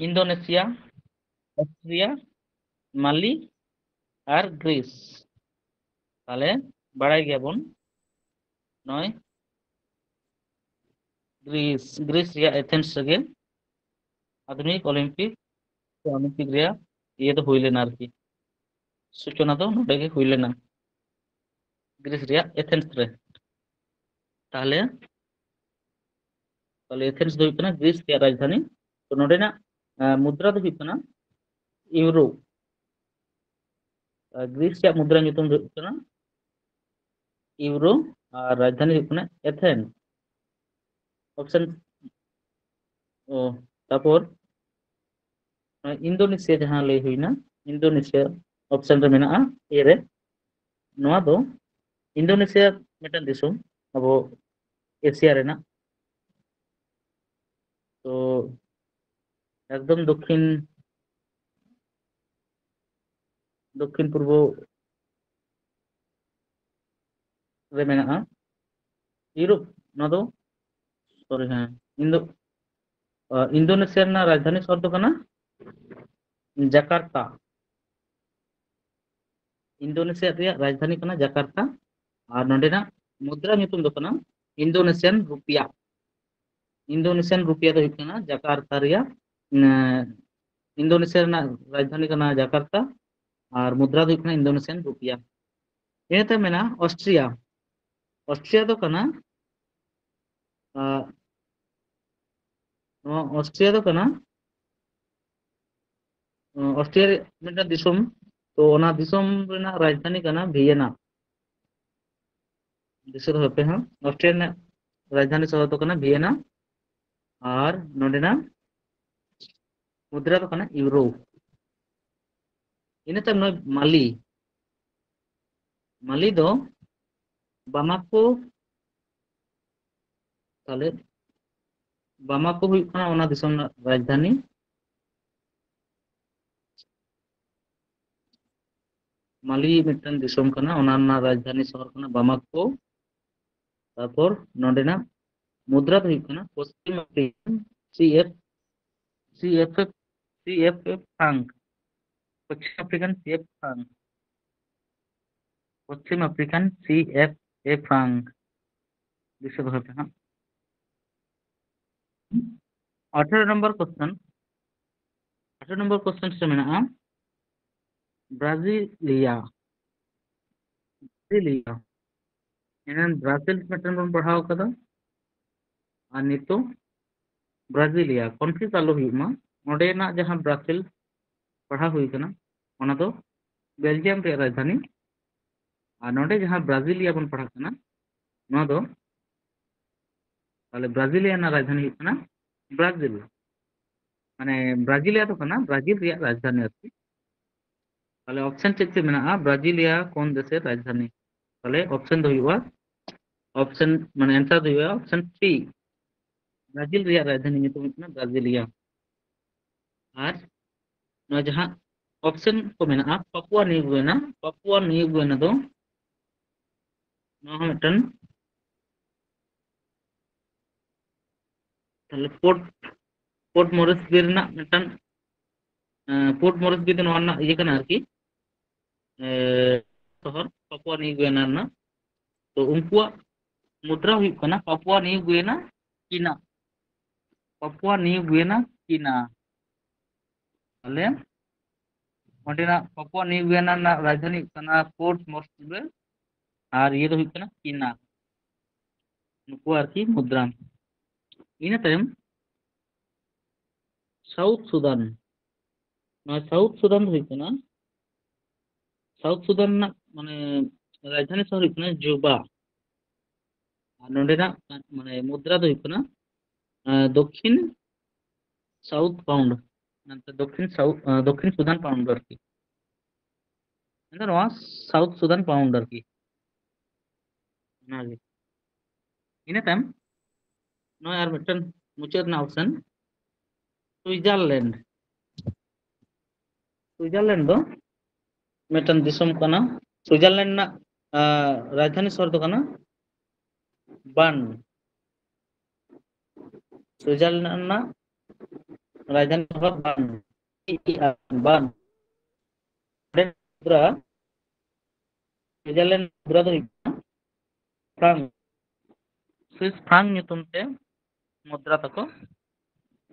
ᱤᱱᱫᱳᱱᱮᱥᱤᱭᱟ, ᱚᱥᱴᱨᱤᱭᱟ, ᱢᱟᱞᱤ ᱟᱨ ᱜᱨᱤᱥ᱾ ᱛᱟᱦᱞᱮ ᱵᱟᱲᱟᱭ ᱜᱮᱭᱟᱵᱚᱱ ᱱᱚᱜᱼᱚᱭ ᱜᱨᱤᱥ, ᱜᱨᱤᱥ ᱨᱮᱭᱟᱜ ᱮᱛᱷᱮᱱᱥ ᱨᱮᱜᱮ ᱟᱫᱷᱩᱱᱤᱠ ᱚᱞᱤᱢᱯᱤᱠ ᱥᱮ ᱚᱞᱤᱢᱯᱤᱠ ᱨᱮᱭᱟᱜ ᱤᱭᱟᱹ ᱫᱚ ᱦᱩᱭ ᱞᱮᱱᱟ ᱟᱨᱠᱤ, ᱥᱩᱪᱚᱱᱟ ᱫᱚ ᱱᱚᱰᱮ ᱜᱮ ᱦᱩᱭ ᱞᱮᱱᱟ ᱜᱨᱤᱥ ᱨᱮᱭᱟᱜ ᱮᱛᱷᱮᱱᱥ ᱨᱮ᱾ ᱛᱟᱦᱞᱮ, ᱛᱟᱦᱞᱮ ᱮᱛᱷᱮᱱᱥ ᱫᱚ ᱦᱩᱭᱩᱜ ᱠᱟᱱᱟ ᱜᱨᱤᱥ ᱨᱮᱭᱟᱜ ᱨᱟᱡᱽᱫᱷᱟᱱᱤ᱾ ᱛᱚ ᱱᱚᱰᱮᱱᱟᱜ, ᱟᱸ, ᱢᱩᱫᱽᱨᱟ ᱫᱚ ᱦᱩᱭᱩᱜ ᱠᱟᱱᱟ ᱤᱭᱩᱨᱳ᱾ ᱟᱨ ᱜᱨᱤᱥ ᱨᱮᱭᱟᱜ ᱢᱩᱫᱽᱨᱟ ᱧᱩᱛᱩᱢ ᱫᱚ ᱦᱩᱭᱩᱜ ᱠᱟᱱᱟ ᱤᱭᱩᱨᱳ, ᱟᱨ ᱨᱟᱡᱽᱫᱷᱟᱱᱤ ᱦᱩᱭᱩᱜ ᱠᱟᱱᱟ ᱮᱛᱷᱮᱱᱥ᱾ ᱚᱯᱥᱮᱱ, ᱚ, ᱛᱟᱨᱯᱚᱨ ᱤᱱᱫᱳᱱᱮᱥᱤᱭᱟ ᱡᱟᱦᱟᱸ ᱞᱟᱹᱭ ᱦᱩᱭᱱᱟ, ᱤᱱᱫᱳᱱᱮᱥᱤᱭᱟ ᱚᱯᱥᱮᱱ ᱨᱮ ᱢᱮᱱᱟᱜᱼᱟ ᱮ ᱨᱮ᱾ ᱱᱚᱣᱟ ᱫᱚ ᱤᱱᱫᱳᱱᱮᱥᱤᱭᱟ ᱢᱤᱫᱴᱮᱱ ᱫᱤᱥᱚᱢ, ᱟᱵᱚ ᱮᱥᱤᱭᱟ ᱨᱮᱱᱟᱜ᱾ ᱛᱚ ᱮᱠᱫᱚᱢ ᱫᱚᱠᱠᱷᱤᱱ ᱫᱚᱠᱠᱷᱤᱱ ᱯᱩᱨᱵᱚ ᱨᱮ ᱢᱮᱱᱟᱜᱼᱟ᱾ ᱤᱭᱩᱨᱳᱯ, ᱱᱚᱣᱟ ᱫᱚ, ᱥᱚᱨᱤ, ᱦᱮᱸ, ᱤᱱᱫᱳ ᱤᱱᱫᱳᱱᱮᱥᱤᱭᱟ ᱨᱮᱱᱟᱜ ᱨᱟᱡᱽᱫᱷᱟᱱᱤ ᱥᱚᱦᱚᱨ ᱫᱚ ᱠᱟᱱᱟ ᱡᱟᱠᱟᱨᱛᱟ᱾ ᱤᱱᱫᱳᱱᱮᱥᱤᱭᱟ ᱨᱮᱭᱟᱜ ᱨᱟᱡᱽᱫᱷᱟᱱᱤ ᱠᱟᱱᱟ ᱡᱟᱠᱟᱨᱛᱟ᱾ ᱟᱨ ᱱᱚᱰᱮᱱᱟᱜ ᱢᱩᱫᱽᱨᱟ ᱧᱩᱛᱩᱢ ᱫᱚ ᱠᱟᱱᱟ ᱤᱱᱫᱳᱱᱮᱥᱤᱭᱟᱱ ᱨᱩᱯᱤᱭᱟ᱾ ᱤᱱᱫᱳᱱᱮᱥᱤᱭᱟᱱ ᱨᱩᱯᱤᱭᱟ ᱫᱚ ᱦᱩᱭᱩᱜ ᱠᱟᱱᱟ ᱡᱟᱠᱟᱨᱛᱟ ᱨᱮᱭᱟᱜ, ᱮᱸ, ᱤᱱᱫᱳᱱᱮᱥᱤᱭᱟ ᱨᱮᱱᱟᱜ ᱨᱟᱡᱽᱫᱷᱟᱱᱤ ᱠᱟᱱᱟ ᱡᱟᱠᱟᱨᱛᱟ᱾ ᱟᱨ ᱢᱩᱫᱽᱨᱟ ᱫᱚ ᱦᱩᱭᱩᱜ ᱠᱟᱱᱟ ᱤᱱᱫᱳᱱᱮᱥᱤᱭᱟᱱ ᱨᱩᱯᱤᱭᱟ᱾ ᱤᱱᱟᱹᱛᱮ ᱢᱮᱱᱟᱜᱼᱟ ᱚᱥᱴᱨᱤᱭᱟ᱾ ᱚᱥᱴᱨᱤᱭᱟ ᱫᱚ ᱠᱟᱱᱟ, ᱟᱸ, ᱱᱚᱣᱟ ᱚᱥᱴᱨᱤᱭᱟ ᱫᱚ ᱠᱟᱱᱟ, ᱟᱸ, ᱚᱥᱴᱨᱤᱭᱟ ᱨᱮ ᱢᱤᱫᱴᱟᱝ ᱫᱤᱥᱚᱢ᱾ ᱛᱚ ᱚᱱᱟ ᱫᱤᱥᱚᱢ ᱨᱮᱱᱟᱜ ᱨᱟᱡᱽᱫᱷᱟᱱᱤ ᱠᱟᱱᱟ ᱵᱷᱤᱭᱮᱱᱟ᱾ ᱫᱤᱥᱟᱹ ᱫᱚᱦᱚᱭ ᱯᱮ ᱦᱟᱸᱜ, ᱚᱥᱴᱨᱤᱭᱟ ᱨᱮᱱᱟᱜ ᱨᱟᱡᱽᱫᱷᱟᱱᱤ ᱥᱚᱦᱚᱨ ᱫᱚ ᱠᱟᱱᱟ ᱵᱷᱤᱭᱮᱱᱟ᱾ ᱟᱨ ᱱᱚᱰᱮᱱᱟᱜ ᱢᱩᱫᱽᱨᱟ ᱫᱚ ᱠᱟᱱᱟ ᱤᱭᱩᱨᱳ᱾ ᱤᱱᱟᱹ ᱛᱟᱭᱚᱢ ᱱᱚᱜᱼᱚᱭ ᱢᱟᱞᱤ᱾ ᱢᱟᱞᱤ ᱫᱚ ᱵᱟᱢᱟᱠᱳ, ᱛᱟᱦᱞᱮ ᱵᱟᱢᱟᱠᱳ ᱦᱩᱭᱩᱜ ᱠᱟᱱᱟ ᱚᱱᱟ ᱫᱤᱥᱚᱢ ᱨᱮᱱᱟᱜ ᱨᱟᱡᱽᱫᱷᱟᱱᱤ᱾ ᱢᱟᱞᱤ ᱢᱤᱫᱴᱟᱝ ᱫᱤᱥᱚᱢ ᱠᱟᱱᱟ, ᱚᱱᱟ ᱨᱮᱱᱟᱜ ᱨᱟᱡᱽᱫᱷᱟᱱᱤ ᱥᱚᱦᱚᱨ ᱠᱟᱱᱟ ᱵᱟᱢᱟᱠᱳ᱾ ᱛᱟᱨᱯᱚᱨ ᱱᱚᱰᱮᱱᱟᱜ ᱢᱩᱫᱽᱨᱟ ᱫᱚ ᱦᱩᱭᱩᱜ ᱠᱟᱱᱟ Paschim African C F, C F F, C F F ᱯᱷᱨᱟᱝᱠ, Paschim African C F ᱯᱷᱨᱟᱝᱠ, Paschim African C F F ᱯᱷᱨᱟᱝᱠ᱾ ᱫᱤᱥᱟᱹ ᱫᱚᱦᱚᱭ ᱯᱮ ᱦᱟᱸᱜ᱾ ᱟᱴᱷᱟᱨᱚ ᱱᱚᱢᱵᱚᱨ ᱠᱚᱥᱪᱮᱱ, ᱟᱴᱷᱟᱨᱚ ᱱᱚᱢᱵᱚᱨ ᱠᱚᱥᱪᱮᱱ ᱨᱮ ᱢᱮᱱᱟᱜᱼᱟ ᱵᱨᱟᱡᱤᱞᱤᱭᱟ᱾ ᱵᱨᱟᱡᱤᱞᱤᱭᱟ, ᱮᱱᱟᱱ ᱵᱨᱟᱡᱤᱞ ᱢᱤᱫᱴᱮᱱ ᱵᱚᱱ ᱯᱟᱲᱦᱟᱣ ᱠᱟᱫᱟ, ᱟᱨ ᱱᱤᱛᱚᱜ ᱵᱨᱟᱡᱤᱞᱤᱭᱟ᱾ ᱠᱚᱱᱯᱷᱤᱭᱩᱡᱽ ᱟᱞᱚ ᱦᱩᱭᱩᱜ ᱢᱟ, ᱱᱚᱰᱮᱱᱟᱜ ᱡᱟᱦᱟᱸ ᱵᱨᱟᱡᱤᱞ ᱯᱟᱲᱦᱟᱣ ᱦᱩᱭ ᱠᱟᱱᱟ, ᱚᱱᱟ ᱫᱚ ᱵᱮᱞᱡᱤᱭᱟᱢ ᱨᱮᱭᱟᱜ ᱨᱟᱡᱽᱫᱷᱟᱱᱤ, ᱟᱨ ᱱᱚᱰᱮ ᱡᱟᱦᱟᱸ ᱵᱨᱟᱡᱤᱞᱤᱭᱟ ᱵᱚᱱ ᱯᱟᱲᱦᱟᱜ ᱠᱟᱱᱟ, ᱱᱚᱣᱟ ᱫᱚ, ᱛᱟᱦᱞᱮ ᱵᱨᱟᱡᱤᱞᱤᱭᱟ ᱨᱮᱱᱟᱜ ᱨᱟᱡᱽᱫᱷᱟᱱᱤ ᱦᱩᱭᱩᱜ ᱠᱟᱱᱟ ᱵᱨᱟᱡᱤᱞ᱾ ᱢᱟᱱᱮ ᱵᱨᱟᱡᱤᱞᱤᱭᱟ ᱫᱚ ᱠᱟᱱᱟ ᱵᱨᱟᱡᱤᱞ ᱨᱮᱭᱟᱜ ᱨᱟᱡᱽᱫᱷᱟᱱᱤ ᱟᱨᱠᱤ᱾ ᱛᱟᱦᱞᱮ ᱚᱯᱥᱮᱱ ᱪᱮᱫ ᱪᱮᱫ ᱢᱮᱱᱟᱜᱼᱟ? ᱵᱨᱟᱡᱤᱞᱤᱭᱟ ᱠᱚᱱ ᱫᱮᱥᱮᱨ ᱨᱟᱡᱽᱫᱷᱟᱱᱤ᱾ ᱛᱟᱦᱞᱮ ᱚᱯᱥᱮᱱ ᱫᱚ ᱦᱩᱭᱩᱜᱼᱟ, ᱚᱯᱥᱮᱱ ᱢᱟᱱᱮ ᱮᱱᱥᱟᱨ ᱫᱚ ᱦᱩᱭᱩᱜᱼᱟ ᱚᱯᱥᱮᱱ ᱛᱷᱨᱤ, ᱵᱨᱟᱡᱤᱞ ᱨᱮᱭᱟᱜ ᱨᱟᱡᱽᱫᱷᱟᱱᱤ ᱧᱩᱛᱩᱢ ᱦᱩᱭᱩᱜ ᱠᱟᱱᱟ ᱵᱨᱟᱡᱤᱞᱤᱭᱟ᱾ ᱟᱨ ᱱᱚᱣᱟ ᱡᱟᱦᱟᱸ ᱚᱯᱥᱮᱱ ᱠᱚ ᱢᱮᱱᱟᱜᱼᱟ, ᱯᱟᱯᱩᱣᱟ ᱱᱤᱭᱩ ᱜᱩᱭᱮᱱᱟ, ᱯᱟᱯᱩᱣᱟ ᱱᱤᱭᱩ ᱜᱩᱭᱮᱱᱟ ᱫᱚ ᱱᱚᱣᱟ ᱦᱚᱸ ᱢᱤᱫᱴᱮᱱ ᱛᱟᱦᱞᱮ ᱯᱳᱨᱴ ᱯᱳᱨᱴ ᱢᱚᱨᱮᱥᱵᱤ ᱨᱮᱱᱟᱜ ᱢᱤᱫᱴᱟᱝ ᱯᱳᱨᱴ ᱢᱚᱨᱮᱥᱵᱤ ᱫᱚ ᱱᱚᱣᱟ ᱨᱮᱱᱟᱜ ᱤᱭᱟᱹ ᱠᱟᱱᱟ ᱟᱨᱠᱤ, ᱥᱚᱦᱚᱨ ᱯᱟᱯᱩᱣᱟ ᱱᱤᱭᱩ ᱜᱩᱭᱮᱱᱟ ᱨᱮᱱᱟᱜ᱾ ᱛᱚ ᱩᱱᱠᱩᱣᱟᱜ ᱢᱩᱫᱽᱨᱟ ᱦᱩᱭᱩᱜ ᱠᱟᱱᱟ ᱯᱟᱯᱩᱣᱟ ᱱᱤᱭᱩ ᱜᱩᱭᱮᱱᱟ ᱠᱤᱱᱟ᱾ ᱯᱟᱯᱩᱣᱟ ᱱᱤᱭᱩ ᱜᱩᱭᱮᱱᱟ ᱠᱤᱱᱟ᱾ ᱛᱟᱦᱞᱮ ᱚᱸᱰᱮᱱᱟᱜ ᱯᱟᱯᱩᱣᱟ ᱱᱤᱭᱩ ᱜᱩᱭᱮᱱᱟ ᱨᱮᱱᱟᱜ ᱨᱟᱡᱽᱫᱷᱟᱱᱤ ᱦᱩᱭᱩᱜ ᱠᱟᱱᱟ ᱯᱳᱨᱴ ᱢᱚᱨᱮᱥᱵᱤ ᱟᱨ ᱤᱭᱟᱹ ᱫᱚ ᱦᱩᱭᱩᱜ ᱠᱟᱱᱟ ᱠᱤᱱᱟ᱾ ᱱᱩᱠᱩ ᱟᱨᱠᱤ ᱢᱩᱫᱽᱨᱟ᱾ ᱤᱱᱟᱹ ᱛᱟᱭᱚᱢ ᱥᱟᱣᱩᱛᱷ ᱥᱩᱫᱟᱱ᱾ ᱱᱚᱣᱟ ᱥᱟᱣᱩᱛᱷ ᱥᱩᱫᱟᱱ ᱫᱚ ᱦᱩᱭᱩᱜ ᱠᱟᱱᱟ, ᱥᱟᱣᱩᱛᱷ ᱥᱩᱫᱟᱱ ᱨᱮᱱᱟᱜ ᱢᱟᱱᱮ ᱨᱟᱡᱽᱫᱷᱟᱱᱤ ᱥᱚᱦᱚᱨ ᱦᱩᱭᱩᱜ ᱠᱟᱱᱟ ᱡᱩᱵᱟ᱾ ᱟᱨ ᱱᱚᱰᱮᱱᱟᱜ ᱢᱟᱱᱮ ᱢᱩᱫᱽᱨᱟ ᱫᱚ ᱦᱩᱭᱩᱜ ᱠᱟᱱᱟ ᱫᱚᱠᱷᱤᱱ ᱥᱟᱣᱩᱛᱷ ᱯᱟᱣᱩᱱᱰ, ᱫᱚᱠᱷᱤᱱ ᱥᱟᱣᱩᱛᱷ ᱫᱚᱠᱷᱤᱱ ᱥᱩᱫᱟᱱ ᱯᱟᱣᱩᱱᱰ ᱟᱨᱠᱤ᱾ ᱢᱮᱱᱫᱚ ᱱᱚᱣᱟ ᱥᱟᱣᱩᱛᱷ ᱥᱩᱫᱟᱱ ᱯᱟᱣᱩᱱᱰ ᱟᱨᱠᱤ᱾ ᱚᱱᱟᱜᱮ᱾ ᱤᱱᱟᱹ ᱛᱟᱭᱚᱢ ᱱᱚᱜᱼᱚᱭ ᱟᱨ ᱢᱤᱫᱴᱮᱱ ᱢᱩᱪᱟᱹᱫ ᱨᱮᱱᱟᱜ ᱚᱯᱥᱮᱱ, ᱥᱩᱭᱡᱟᱨᱞᱮᱱᱰ᱾ ᱥᱩᱭᱡᱟᱨᱞᱮᱱᱰ ᱫᱚ ᱢᱤᱫᱴᱮᱱ ᱫᱤᱥᱚᱢ ᱠᱟᱱᱟ᱾ ᱥᱩᱭᱡᱟᱨᱞᱮᱱᱰ ᱨᱮᱱᱟᱜ ᱨᱟᱡᱽᱫᱷᱟᱱᱤ ᱥᱚᱦᱚᱨ ᱫᱚ ᱠᱟᱱᱟ ᱵᱟᱨᱱ᱾ ᱥᱩᱭᱡᱟᱨᱞᱮᱱᱰ ᱨᱮᱱᱟᱜ ᱨᱟᱡᱽᱫᱷᱟᱱᱤ ᱥᱚᱦᱚᱨ ᱵᱟᱨᱱ᱾ ᱵᱟᱨᱱ᱾ ᱥᱩᱭᱡᱟᱨᱞᱮᱱᱰ ᱢᱩᱫᱽᱨᱟ ᱫᱚ ᱦᱩᱭᱩᱜ ᱠᱟᱱᱟ ᱯᱷᱨᱟᱝ᱾ ᱥᱩᱭᱤᱥ ᱯᱷᱨᱟᱝ ᱧᱩᱛᱩᱢ ᱛᱮ ᱢᱩᱫᱽᱨᱟ ᱛᱟᱠᱚ᱾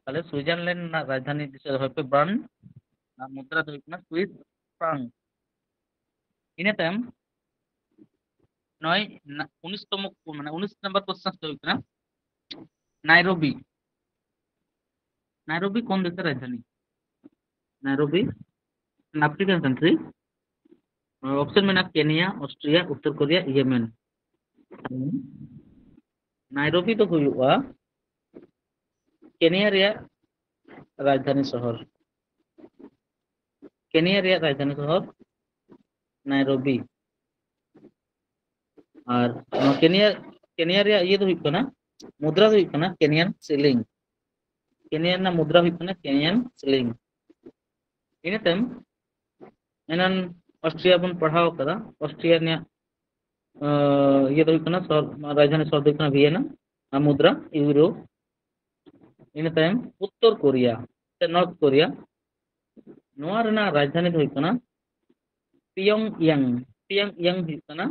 ᱛᱟᱦᱞᱮ ᱥᱩᱭᱡᱟᱨᱞᱮᱱᱰ ᱨᱮᱱᱟᱜ ᱨᱟᱡᱽᱫᱷᱟᱱᱤ ᱫᱤᱥᱚᱢ ᱫᱚ ᱦᱩᱭᱩᱜ ᱠᱟᱱᱟ ᱵᱟᱨᱱ᱾ ᱟᱨ ᱢᱩᱫᱽᱨᱟ ᱫᱚ ᱦᱩᱭᱩᱜ ᱠᱟᱱᱟ ᱥᱩᱭᱤᱥ ᱯᱷᱨᱟᱝ᱾ ᱤᱱᱟᱹ ᱛᱟᱭᱚᱢ ᱱᱚᱜᱼᱚᱭ ᱩᱱᱤᱥ ᱛᱚᱢᱚ ᱢᱟᱱᱮ ᱩᱱᱤᱥ ᱱᱟᱢᱵᱟᱨ ᱠᱚᱥᱪᱮᱱ ᱫᱚ ᱦᱩᱭᱩᱜ ᱠᱟᱱᱟ ᱱᱟᱭᱨᱳᱵᱤ᱾ ᱱᱟᱭᱨᱳᱵᱤ ᱠᱚᱱ ᱫᱮᱥ ᱨᱮᱭᱟᱜ ᱨᱟᱡᱽᱫᱷᱟᱱᱤ? ᱱᱟᱭᱨᱳᱵᱤ ᱟᱯᱷᱨᱤᱠᱟᱱ ᱠᱟᱱᱴᱨᱤ᱾ ᱚᱯᱥᱮᱱ ᱢᱮᱱᱟᱜᱼᱟ ᱠᱮᱱᱤᱭᱟ, ᱚᱥᱴᱨᱤᱭᱟ, ᱩᱛᱛᱚᱨ ᱠᱳᱨᱤᱭᱟ, ᱤᱭᱮᱢᱮᱱ᱾ ᱱᱟᱭᱨᱳᱵᱤ ᱫᱚ ᱦᱩᱭᱩᱜᱼᱟ ᱠᱮᱱᱤᱭᱟ ᱨᱮᱭᱟᱜ ᱨᱟᱡᱽᱫᱷᱟᱱᱤ ᱥᱚᱦᱚᱨ᱾ ᱠᱮᱱᱤᱭᱟ ᱨᱮᱭᱟᱜ ᱨᱟᱡᱽᱫᱷᱟᱱᱤ ᱥᱚᱦᱚᱨ ᱱᱟᱭᱨᱳᱵᱤ᱾ ᱟᱨ ᱱᱚᱣᱟ ᱠᱮᱱᱤᱭᱟ, ᱠᱮᱱᱤᱭᱟ ᱨᱮᱭᱟᱜ ᱤᱭᱟᱹ ᱫᱚ ᱦᱩᱭᱩᱜ ᱠᱟᱱᱟ, ᱢᱩᱫᱽᱨᱟ ᱫᱚ ᱦᱩᱭᱩᱜ ᱠᱟᱱᱟ ᱠᱮᱱᱤᱭᱟᱱ ᱥᱤᱞᱤᱝ᱾ ᱠᱮᱱᱤᱭᱟ ᱨᱮᱱᱟᱜ ᱢᱩᱫᱽᱨᱟ ᱦᱩᱭᱩᱜ ᱠᱟᱱᱟ ᱠᱮᱱᱤᱭᱟᱱ ᱥᱤᱞᱤᱝ᱾ ᱤᱱᱟᱹ ᱛᱟᱭᱚᱢ ᱮᱱᱟᱱ ᱚᱥᱴᱨᱤᱭᱟ ᱵᱚᱱ ᱯᱟᱲᱦᱟᱣ ᱠᱟᱫᱟ᱾ ᱚᱥᱴᱨᱤᱭᱟ ᱨᱮᱱᱟᱜ, ᱟᱸ, ᱤᱭᱟᱹ ᱫᱚ ᱦᱩᱭᱩᱜ ᱠᱟᱱᱟ, ᱥᱚᱦᱚᱨ, ᱨᱟᱡᱽᱫᱷᱟᱱᱤ ᱥᱚᱦᱚᱨ ᱫᱚ ᱦᱩᱭᱩᱜ ᱠᱟᱱᱟ ᱵᱷᱤᱭᱮᱱᱟ᱾ ᱟᱨ ᱢᱩᱫᱽᱨᱟ ᱤᱭᱩᱨᱳ᱾ ᱤᱱᱟᱹ ᱛᱟᱭᱚᱢ ᱩᱛᱛᱚᱨ ᱠᱳᱨᱤᱭᱟ ᱥᱮ ᱱᱚᱨᱛᱷ ᱠᱳᱨᱤᱭᱟ, ᱱᱚᱣᱟ ᱨᱮᱱᱟᱜ ᱨᱟᱡᱽᱫᱷᱟᱱᱤ ᱫᱚ ᱦᱩᱭᱩᱜ ᱠᱟᱱᱟ ᱯᱤᱭᱚᱝ ᱤᱭᱟᱝ᱾ ᱯᱤᱭᱚᱝ ᱤᱭᱟᱝ ᱦᱩᱭᱩᱜ ᱠᱟᱱᱟ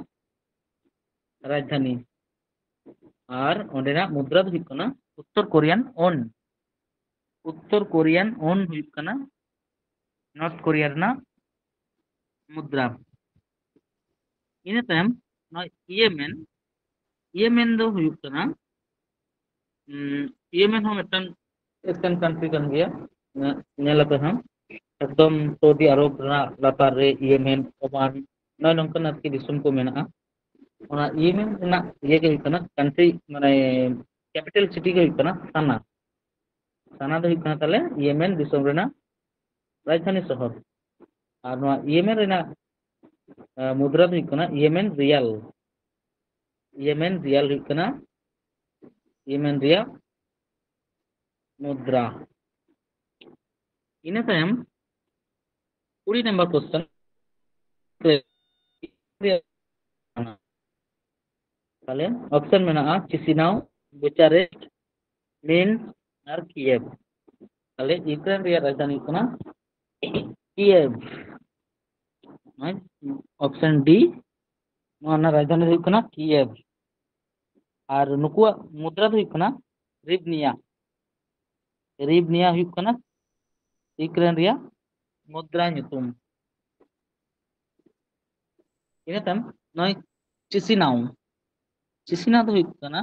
ᱨᱟᱡᱽᱫᱷᱟᱱᱤ᱾ ᱟᱨ ᱚᱸᱰᱮᱱᱟᱜ ᱢᱩᱫᱽᱨᱟ ᱫᱚ ᱦᱩᱭᱩᱜ ᱠᱟᱱᱟ ᱩᱛᱛᱚᱨ ᱠᱳᱨᱤᱭᱟᱱ ᱳᱱ᱾ ᱩᱛᱛᱚᱨ ᱠᱳᱨᱤᱭᱟᱱ ᱳᱱ ᱦᱩᱭᱩᱜ ᱠᱟᱱᱟ ᱱᱚᱨᱛᱷ ᱠᱳᱨᱤᱭᱟ ᱨᱮᱱᱟᱜ ᱢᱩᱫᱽᱨᱟ᱾ ᱤᱱᱟᱹ ᱛᱟᱭᱚᱢ ᱱᱚᱣᱟ ᱤᱭᱮᱢᱮᱱ, ᱤᱭᱮᱢᱮᱱ ᱫᱚ ᱦᱩᱭᱩᱜ ᱠᱟᱱᱟ, ᱩᱸ, ᱤᱭᱮᱢᱮᱱ ᱦᱚᱸ ᱢᱤᱫᱴᱟᱝ ᱮᱥᱤᱭᱟᱱ ᱠᱟᱱᱴᱨᱤ ᱠᱟᱱ ᱜᱮᱭᱟ᱾ ᱧᱮ-, ᱧᱮᱞ ᱟᱯᱮ ᱦᱟᱸᱜ, ᱮᱠᱫᱚᱢ ᱥᱳᱣᱫᱤ ᱟᱨᱚᱵ ᱨᱮᱱᱟᱜ ᱞᱟᱛᱟᱨ ᱨᱮ ᱤᱭᱮᱢᱮᱱ, ᱳᱢᱟᱱ, ᱱᱚᱜᱼᱚᱭ ᱱᱚᱝᱠᱟᱱ ᱟᱨᱠᱤ ᱫᱤᱥᱚᱢ ᱠᱚ ᱢᱮᱱᱟᱜᱼᱟ᱾ ᱚᱱᱟ ᱤᱭᱮᱢᱮᱱ ᱨᱮᱱᱟᱜ ᱤᱭᱟᱹ ᱜᱮ ᱦᱩᱭᱩᱜ ᱠᱟᱱᱟ, ᱠᱟᱱᱴᱨᱤ ᱢᱟᱱᱮ ᱠᱮᱯᱤᱴᱟᱞ ᱥᱤᱴᱤ ᱜᱮ ᱦᱩᱭᱩᱜ ᱠᱟᱱᱟ ᱥᱟᱱᱟ᱾ ᱥᱟᱱᱟ ᱫᱚ ᱦᱩᱭᱩᱜ ᱠᱟᱱᱟ ᱛᱟᱦᱞᱮ ᱤᱭᱮᱢᱮᱱ ᱫᱤᱥᱚᱢ ᱨᱮᱱᱟᱜ ᱨᱟᱡᱽᱫᱷᱟᱱᱤ ᱥᱚᱦᱚᱨ᱾ ᱟᱨ ᱱᱚᱣᱟ ᱤᱭᱮᱢᱮᱱ ᱨᱮᱱᱟᱜ, ᱟᱸ, ᱢᱩᱫᱽᱨᱟ ᱫᱚ ᱦᱩᱭᱩᱜ ᱠᱟᱱᱟ ᱤᱭᱮᱢᱮᱱ ᱨᱤᱭᱟᱞ᱾ ᱤᱭᱮᱢᱮᱱ ᱨᱤᱭᱟᱞ ᱦᱩᱭᱩᱜ ᱠᱟᱱᱟ ᱤᱭᱮᱢᱮᱱ ᱨᱮᱭᱟᱜ ᱢᱩᱫᱽᱨᱟ᱾ ᱤᱱᱟᱹ ᱛᱟᱭᱚᱢ ᱠᱩᱲᱤ ᱱᱟᱢᱵᱟᱨ ᱠᱚᱥᱪᱮᱱ᱾ ᱛᱟᱦᱞᱮ ᱚᱯᱥᱮᱱ ᱢᱮᱱᱟᱜᱼᱟ ᱪᱤᱥᱤᱱᱟᱣ, ᱵᱩᱪᱟᱨᱮᱥᱴ, ᱢᱤᱱᱥ ᱟᱨ ᱠᱤᱭᱮᱵᱷ᱾ ᱛᱟᱦᱞᱮ ᱤᱭᱩᱠᱨᱮᱱ ᱨᱮᱭᱟᱜ ᱨᱟᱡᱽᱫᱷᱟᱱᱤ ᱦᱩᱭᱩᱜ ᱠᱟᱱᱟ ᱠᱤᱭᱮᱵᱷ᱾ ᱚᱯᱥᱮᱱ ᱰᱤ, ᱱᱚᱣᱟ ᱨᱮᱱᱟᱜ ᱨᱟᱡᱽᱫᱷᱟᱱᱤ ᱫᱚ ᱦᱩᱭᱩᱜ ᱠᱟᱱᱟ ᱠᱤᱭᱮᱵᱷ᱾ ᱟᱨ ᱱᱩᱠᱩᱣᱟᱜ ᱢᱩᱫᱽᱨᱟ ᱫᱚ ᱦᱩᱭᱩᱜ ᱠᱟᱱᱟ ᱨᱤᱵᱱᱤᱭᱟ᱾ ᱨᱤᱵᱱᱤᱭᱟ ᱦᱩᱭᱩᱜ ᱠᱟᱱᱟ ᱤᱭᱩᱠᱨᱮᱱ ᱨᱮᱭᱟᱜ ᱢᱩᱫᱽᱨᱟ ᱧᱩᱛᱩᱢ᱾ ᱤᱱᱟᱹ ᱛᱟᱭᱚᱢ ᱱᱚᱜᱼᱚᱭ ᱪᱤᱥᱤᱱᱟᱣ᱾ ᱪᱤᱥᱤᱱᱟᱣ ᱫᱚ ᱦᱩᱭᱩᱜ ᱠᱟᱱᱟ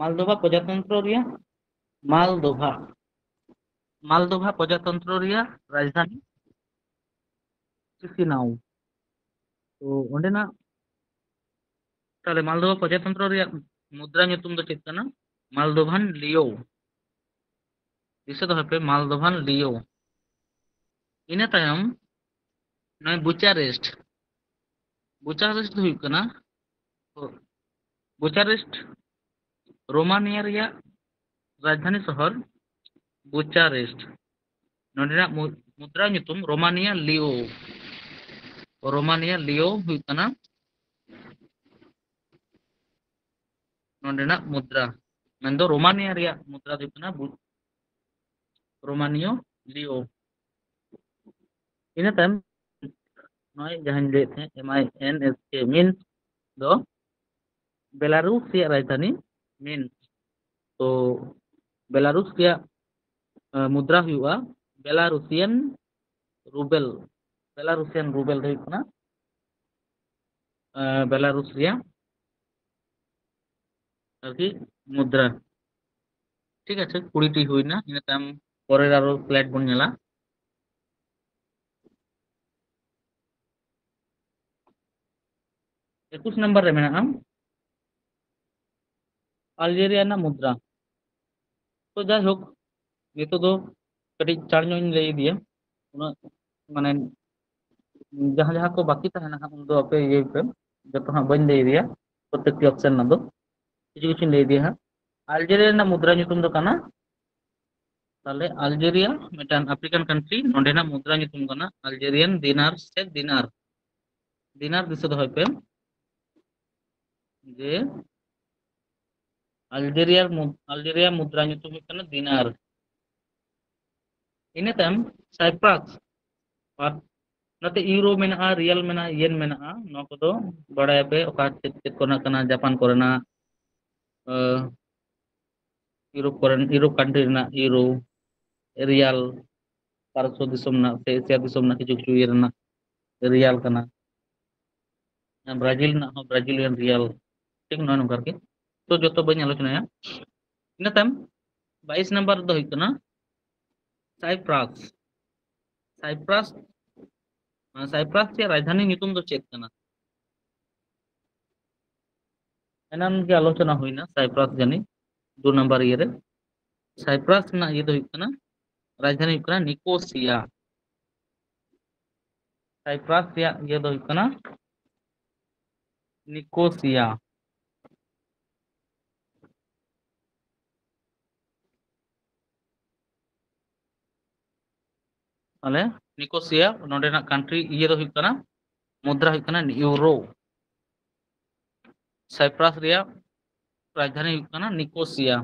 ᱢᱟᱞᱫᱳᱵᱷᱟ ᱯᱨᱚᱡᱟᱛᱚᱱᱛᱨᱚ ᱨᱮᱭᱟᱜ, ᱢᱟᱞᱫᱳᱵᱷᱟ, ᱢᱟᱞᱫᱳᱵᱷᱟ ᱯᱨᱚᱡᱟᱛᱚᱱᱛᱨᱚ ᱨᱮᱭᱟᱜ ᱨᱟᱡᱽᱫᱷᱟᱱᱤ ᱪᱤᱥᱤᱱᱟᱣ᱾ ᱛᱚ ᱚᱸᱰᱮᱱᱟᱜ, ᱛᱟᱦᱞᱮ ᱢᱟᱞᱫᱳᱵᱷᱟ ᱯᱨᱚᱡᱟᱛᱚᱱᱛᱨᱚ ᱨᱮᱭᱟᱜ ᱢᱩᱫᱽᱨᱟ ᱧᱩᱛᱩᱢ ᱫᱚ ᱪᱮᱫ ᱠᱟᱱᱟ? ᱢᱟᱞᱫᱳᱵᱷᱟᱱ ᱞᱤᱭᱳ᱾ ᱫᱤᱥᱟᱹ ᱫᱚᱦᱚᱭ ᱯᱮ, ᱢᱟᱞᱫᱳᱵᱷᱟᱱ ᱞᱤᱭᱳ᱾ ᱤᱱᱟᱹ ᱛᱟᱭᱚᱢ ᱱᱚᱜᱼᱚᱭ ᱵᱩᱪᱟᱨᱮᱥᱴ᱾ ᱵᱩᱪᱟᱨᱮᱥᱴ ᱫᱚ ᱦᱩᱭᱩᱜ ᱠᱟᱱᱟ, ᱵᱩᱪᱟᱨᱮᱥᱴ ᱨᱳᱢᱟᱱᱤᱭᱟ ᱨᱮᱭᱟᱜ ᱨᱟᱡᱽᱫᱷᱟᱱᱤ ᱥᱚᱦᱚᱨ ᱵᱩᱪᱟᱨᱮᱥᱴ᱾ ᱱᱚᱰᱮᱱᱟᱜ ᱢᱩ-, ᱢᱩᱫᱽᱨᱟ ᱧᱩᱛᱩᱢ ᱨᱳᱢᱟᱱᱤᱭᱟ ᱞᱤᱭᱳ᱾ ᱨᱳᱢᱟᱱᱤᱭᱟ ᱞᱤᱭᱳ ᱦᱩᱭᱩᱜ ᱠᱟᱱᱟ ᱱᱚᱰᱮᱱᱟᱜ ᱢᱩᱫᱽᱨᱟ, ᱢᱮᱱᱫᱚ ᱨᱳᱢᱟᱱᱤᱭᱟ ᱨᱮᱭᱟᱜ ᱢᱩᱫᱽᱨᱟ ᱫᱚ ᱦᱩᱭᱩᱜ ᱠᱟᱱᱟ ᱵᱩ-, ᱨᱳᱢᱟᱱᱤᱭᱚ ᱞᱤᱭᱳ᱾ ᱤᱱᱟᱹ ᱛᱟᱭᱚᱢ ᱱᱚᱜᱼᱚᱭ ᱡᱟᱦᱟᱸᱧ ᱞᱟᱹᱭᱮᱫ ᱛᱟᱦᱮᱸᱫ, M I N S K, means ᱫᱚ ᱵᱮᱞᱟᱨᱩᱥ ᱨᱮᱭᱟᱜ ᱨᱟᱡᱽᱫᱷᱟᱱᱤ ᱢᱤᱱᱥ᱾ ᱛᱚ ᱵᱮᱞᱟᱨᱩᱥ ᱨᱮᱭᱟᱜ, ᱟᱸ, ᱢᱩᱫᱽᱨᱟ ᱦᱩᱭᱩᱜᱼᱟ ᱵᱮᱞᱟᱨᱩᱥᱤᱭᱟᱱ ᱨᱩᱵᱮᱞ᱾ ᱵᱮᱞᱟᱨᱩᱥᱤᱭᱟᱱ ᱨᱩᱵᱮᱞ ᱫᱚ ᱦᱩᱭᱩᱜ ᱠᱟᱱᱟ, ᱟᱸ, ᱵᱮᱞᱟᱨᱩᱥ ᱨᱮᱭᱟᱜ ᱟᱨᱠᱤ ᱢᱩᱫᱽᱨᱟ᱾ ᱴᱷᱤᱠ ᱟᱪᱷᱮ, ᱠᱩᱲᱤ ᱴᱤ ᱦᱩᱭᱱᱟ᱾ ᱤᱱᱟᱹ ᱛᱟᱭᱚᱢ ᱯᱚᱨᱮᱨ ᱟᱨᱚ ᱥᱞᱟᱭᱤᱰ ᱵᱚᱱ ᱧᱮᱞᱟ᱾ ᱮᱠᱩᱥ ᱱᱟᱢᱵᱟᱨ ᱨᱮ ᱢᱮᱱᱟᱜᱼᱟ ᱟᱞᱡᱮᱨᱤᱭᱟ ᱨᱮᱱᱟᱜ ᱢᱩᱫᱽᱨᱟ᱾ ᱛᱚ ᱡᱟᱭᱦᱳᱠ, ᱱᱤᱛᱚᱜ ᱫᱚ ᱠᱟᱹᱴᱤᱡ ᱪᱟᱬ ᱧᱚᱜ ᱤᱧ ᱞᱟᱹᱭ ᱤᱫᱤᱭᱟ, ᱩᱱᱟᱹᱜ ᱢᱟᱱᱮ ᱡᱟᱦᱟᱸ ᱡᱟᱦᱟᱸ ᱠᱚ ᱵᱟᱹᱠᱤ ᱛᱟᱦᱮᱱᱟ ᱦᱟᱸᱜ, ᱩᱱᱫᱚ ᱟᱯᱮ ᱤᱭᱟᱹᱭ ᱯᱮ, ᱡᱚᱛᱚ ᱦᱟᱸᱜ ᱵᱟᱹᱧ ᱞᱟᱹᱭ ᱤᱫᱤᱭᱟ ᱯᱨᱚᱛᱮᱠᱴᱤ ᱚᱯᱥᱮᱱ ᱨᱮᱱᱟᱜ ᱫᱚ, ᱠᱤᱪᱷᱩ ᱠᱤᱪᱷᱩᱧ ᱞᱟᱹᱭ ᱤᱫᱤᱭᱟ ᱦᱟᱸᱜ᱾ ᱟᱞᱡᱮᱨᱤᱭᱟ ᱨᱮᱱᱟᱜ ᱢᱩᱫᱽᱨᱟ ᱧᱩᱛᱩᱢ ᱫᱚ ᱠᱟᱱᱟ, ᱛᱟᱦᱞᱮ ᱟᱞᱡᱮᱨᱤᱭᱟ ᱢᱤᱫᱴᱟᱝ ᱟᱯᱷᱨᱤᱠᱟᱱ ᱠᱟᱱᱴᱨᱤ, ᱱᱚᱸᱰᱮᱱᱟᱜ ᱢᱩᱫᱽᱨᱟ ᱧᱩᱛᱩᱢ ᱠᱟᱱᱟ ᱟᱞᱡᱮᱨᱤᱭᱟᱱ ᱫᱤᱱᱟᱨ ᱥᱮ ᱫᱤᱱᱟᱨ᱾ ᱫᱤᱱᱟᱨ ᱫᱤᱥᱟᱹ ᱫᱚᱦᱚᱭ ᱯᱮ ᱡᱮ ᱟᱞᱡᱮᱨᱤᱭᱟᱨ ᱢᱩᱫ-, ᱟᱞᱡᱮᱨᱤᱭᱟ ᱢᱩᱫᱽᱨᱟ ᱧᱩᱛᱩᱢ ᱦᱩᱭᱩᱜ ᱠᱟᱱᱟ ᱫᱤᱱᱟᱨ᱾ ᱤᱱᱟᱹ ᱛᱟᱭᱚᱢ ᱥᱟᱭᱯᱨᱟᱥ, ᱟᱨ ᱱᱚᱛᱮ ᱤᱭᱩᱨᱳ ᱢᱮᱱᱟᱜᱼᱟ, ᱨᱤᱭᱟᱞ ᱢᱮᱱᱟᱜᱼᱟ, ᱭᱮᱱ ᱢᱮᱱᱟᱜᱼᱟ᱾ ᱱᱚᱣᱟ ᱠᱚᱫᱚ ᱵᱟᱲᱟᱭᱟᱯᱮ ᱚᱠᱟ ᱪᱮᱫ ᱪᱮᱫ ᱠᱚᱨᱮᱱᱟᱜ ᱠᱟᱱᱟ, ᱡᱟᱯᱟᱱ ᱠᱚᱨᱮᱱᱟᱜ, ᱟᱸ, ᱤᱭᱩᱨᱳᱯ ᱠᱚᱨᱮᱱ, ᱤᱭᱩᱨᱳᱯ ᱠᱟᱱᱴᱨᱤ ᱨᱮᱱᱟᱜ ᱤᱭᱩᱨᱳ, ᱨᱤᱭᱟᱞ, ᱯᱟᱨᱚᱥᱥᱚ ᱫᱤᱥᱚᱢ ᱨᱮᱱᱟᱜ ᱥᱮ ᱮᱥᱤᱭᱟ ᱫᱤᱥᱚᱢ ᱨᱮᱱᱟᱜ ᱠᱤᱪᱷᱩ ᱠᱤᱪᱷᱩ ᱤᱭᱟᱹ ᱨᱮᱱᱟᱜ ᱨᱤᱭᱟᱞ ᱠᱟᱱᱟ᱾ ᱵᱨᱟᱡᱤᱞ ᱨᱮᱱᱟᱜ ᱦᱚᱸ ᱵᱨᱟᱡᱤᱞᱤᱭᱟᱱ ᱨᱤᱭᱟᱞ, ᱴᱷᱤᱠ ᱱᱚᱜᱼᱚᱭ ᱱᱚᱝᱠᱟ ᱟᱨᱠᱤ᱾ ᱛᱚ ᱡᱚᱛᱚ ᱵᱟᱹᱧ ᱟᱞᱳᱪᱚᱱᱟᱭᱟ᱾ ᱤᱱᱟᱹ ᱛᱟᱭᱚᱢ ᱵᱟᱭᱤᱥ ᱱᱟᱢᱵᱟᱨ ᱫᱚ ᱦᱩᱭᱩᱜ ᱠᱟᱱᱟ ᱥᱟᱭᱯᱨᱟᱥ᱾ ᱥᱟᱭᱯᱨᱟᱥ, ᱥᱟᱭᱯᱨᱟᱥ ᱨᱮᱭᱟᱜ ᱨᱟᱡᱽᱫᱷᱟᱱᱤ ᱧᱩᱛᱩᱢ ᱫᱚ ᱪᱮᱫ ᱠᱟᱱᱟ? ᱮᱱᱟᱱ ᱜᱮ ᱟᱞᱳᱪᱚᱱᱟ ᱦᱩᱭᱱᱟ ᱥᱟᱭᱯᱨᱟᱥ ᱡᱟᱹᱱᱤᱡ ᱫᱩ ᱱᱟᱢᱵᱟᱨ ᱤᱭᱟᱹ ᱨᱮ᱾ ᱥᱟᱭᱯᱨᱟᱥ ᱨᱮᱱᱟᱜ ᱤᱭᱟᱹ ᱫᱚ ᱦᱩᱭᱩᱜ ᱠᱟᱱᱟ, ᱨᱟᱡᱽᱫᱷᱟᱱᱤ ᱦᱩᱭᱩᱜ ᱠᱟᱱᱟ ᱱᱤᱠᱳᱥᱤᱭᱟ᱾ ᱥᱟᱭᱯᱨᱟᱥ ᱨᱮᱭᱟᱜ ᱤᱭᱟᱹ ᱫᱚ ᱦᱩᱭᱩᱜ ᱠᱟᱱᱟ ᱱᱤᱠᱳᱥᱤᱭᱟ᱾ ᱛᱟᱦᱞᱮ ᱱᱤᱠᱳᱥᱤᱭᱟ ᱱᱚᱰᱮᱱᱟᱜ country ᱤᱭᱟᱹ ᱫᱚ ᱦᱩᱭᱩᱜ ᱠᱟᱱᱟ, ᱢᱩᱫᱽᱨᱟ ᱦᱩᱭᱩᱜ ᱠᱟᱱᱟ ᱤᱭᱩᱨᱳ᱾ ᱥᱟᱭᱯᱨᱟᱥ ᱨᱮᱭᱟᱜ ᱨᱟᱡᱽᱫᱷᱟᱱᱤ ᱦᱩᱭᱩᱜ ᱠᱟᱱᱟ ᱱᱤᱠᱳᱥᱤᱭᱟ᱾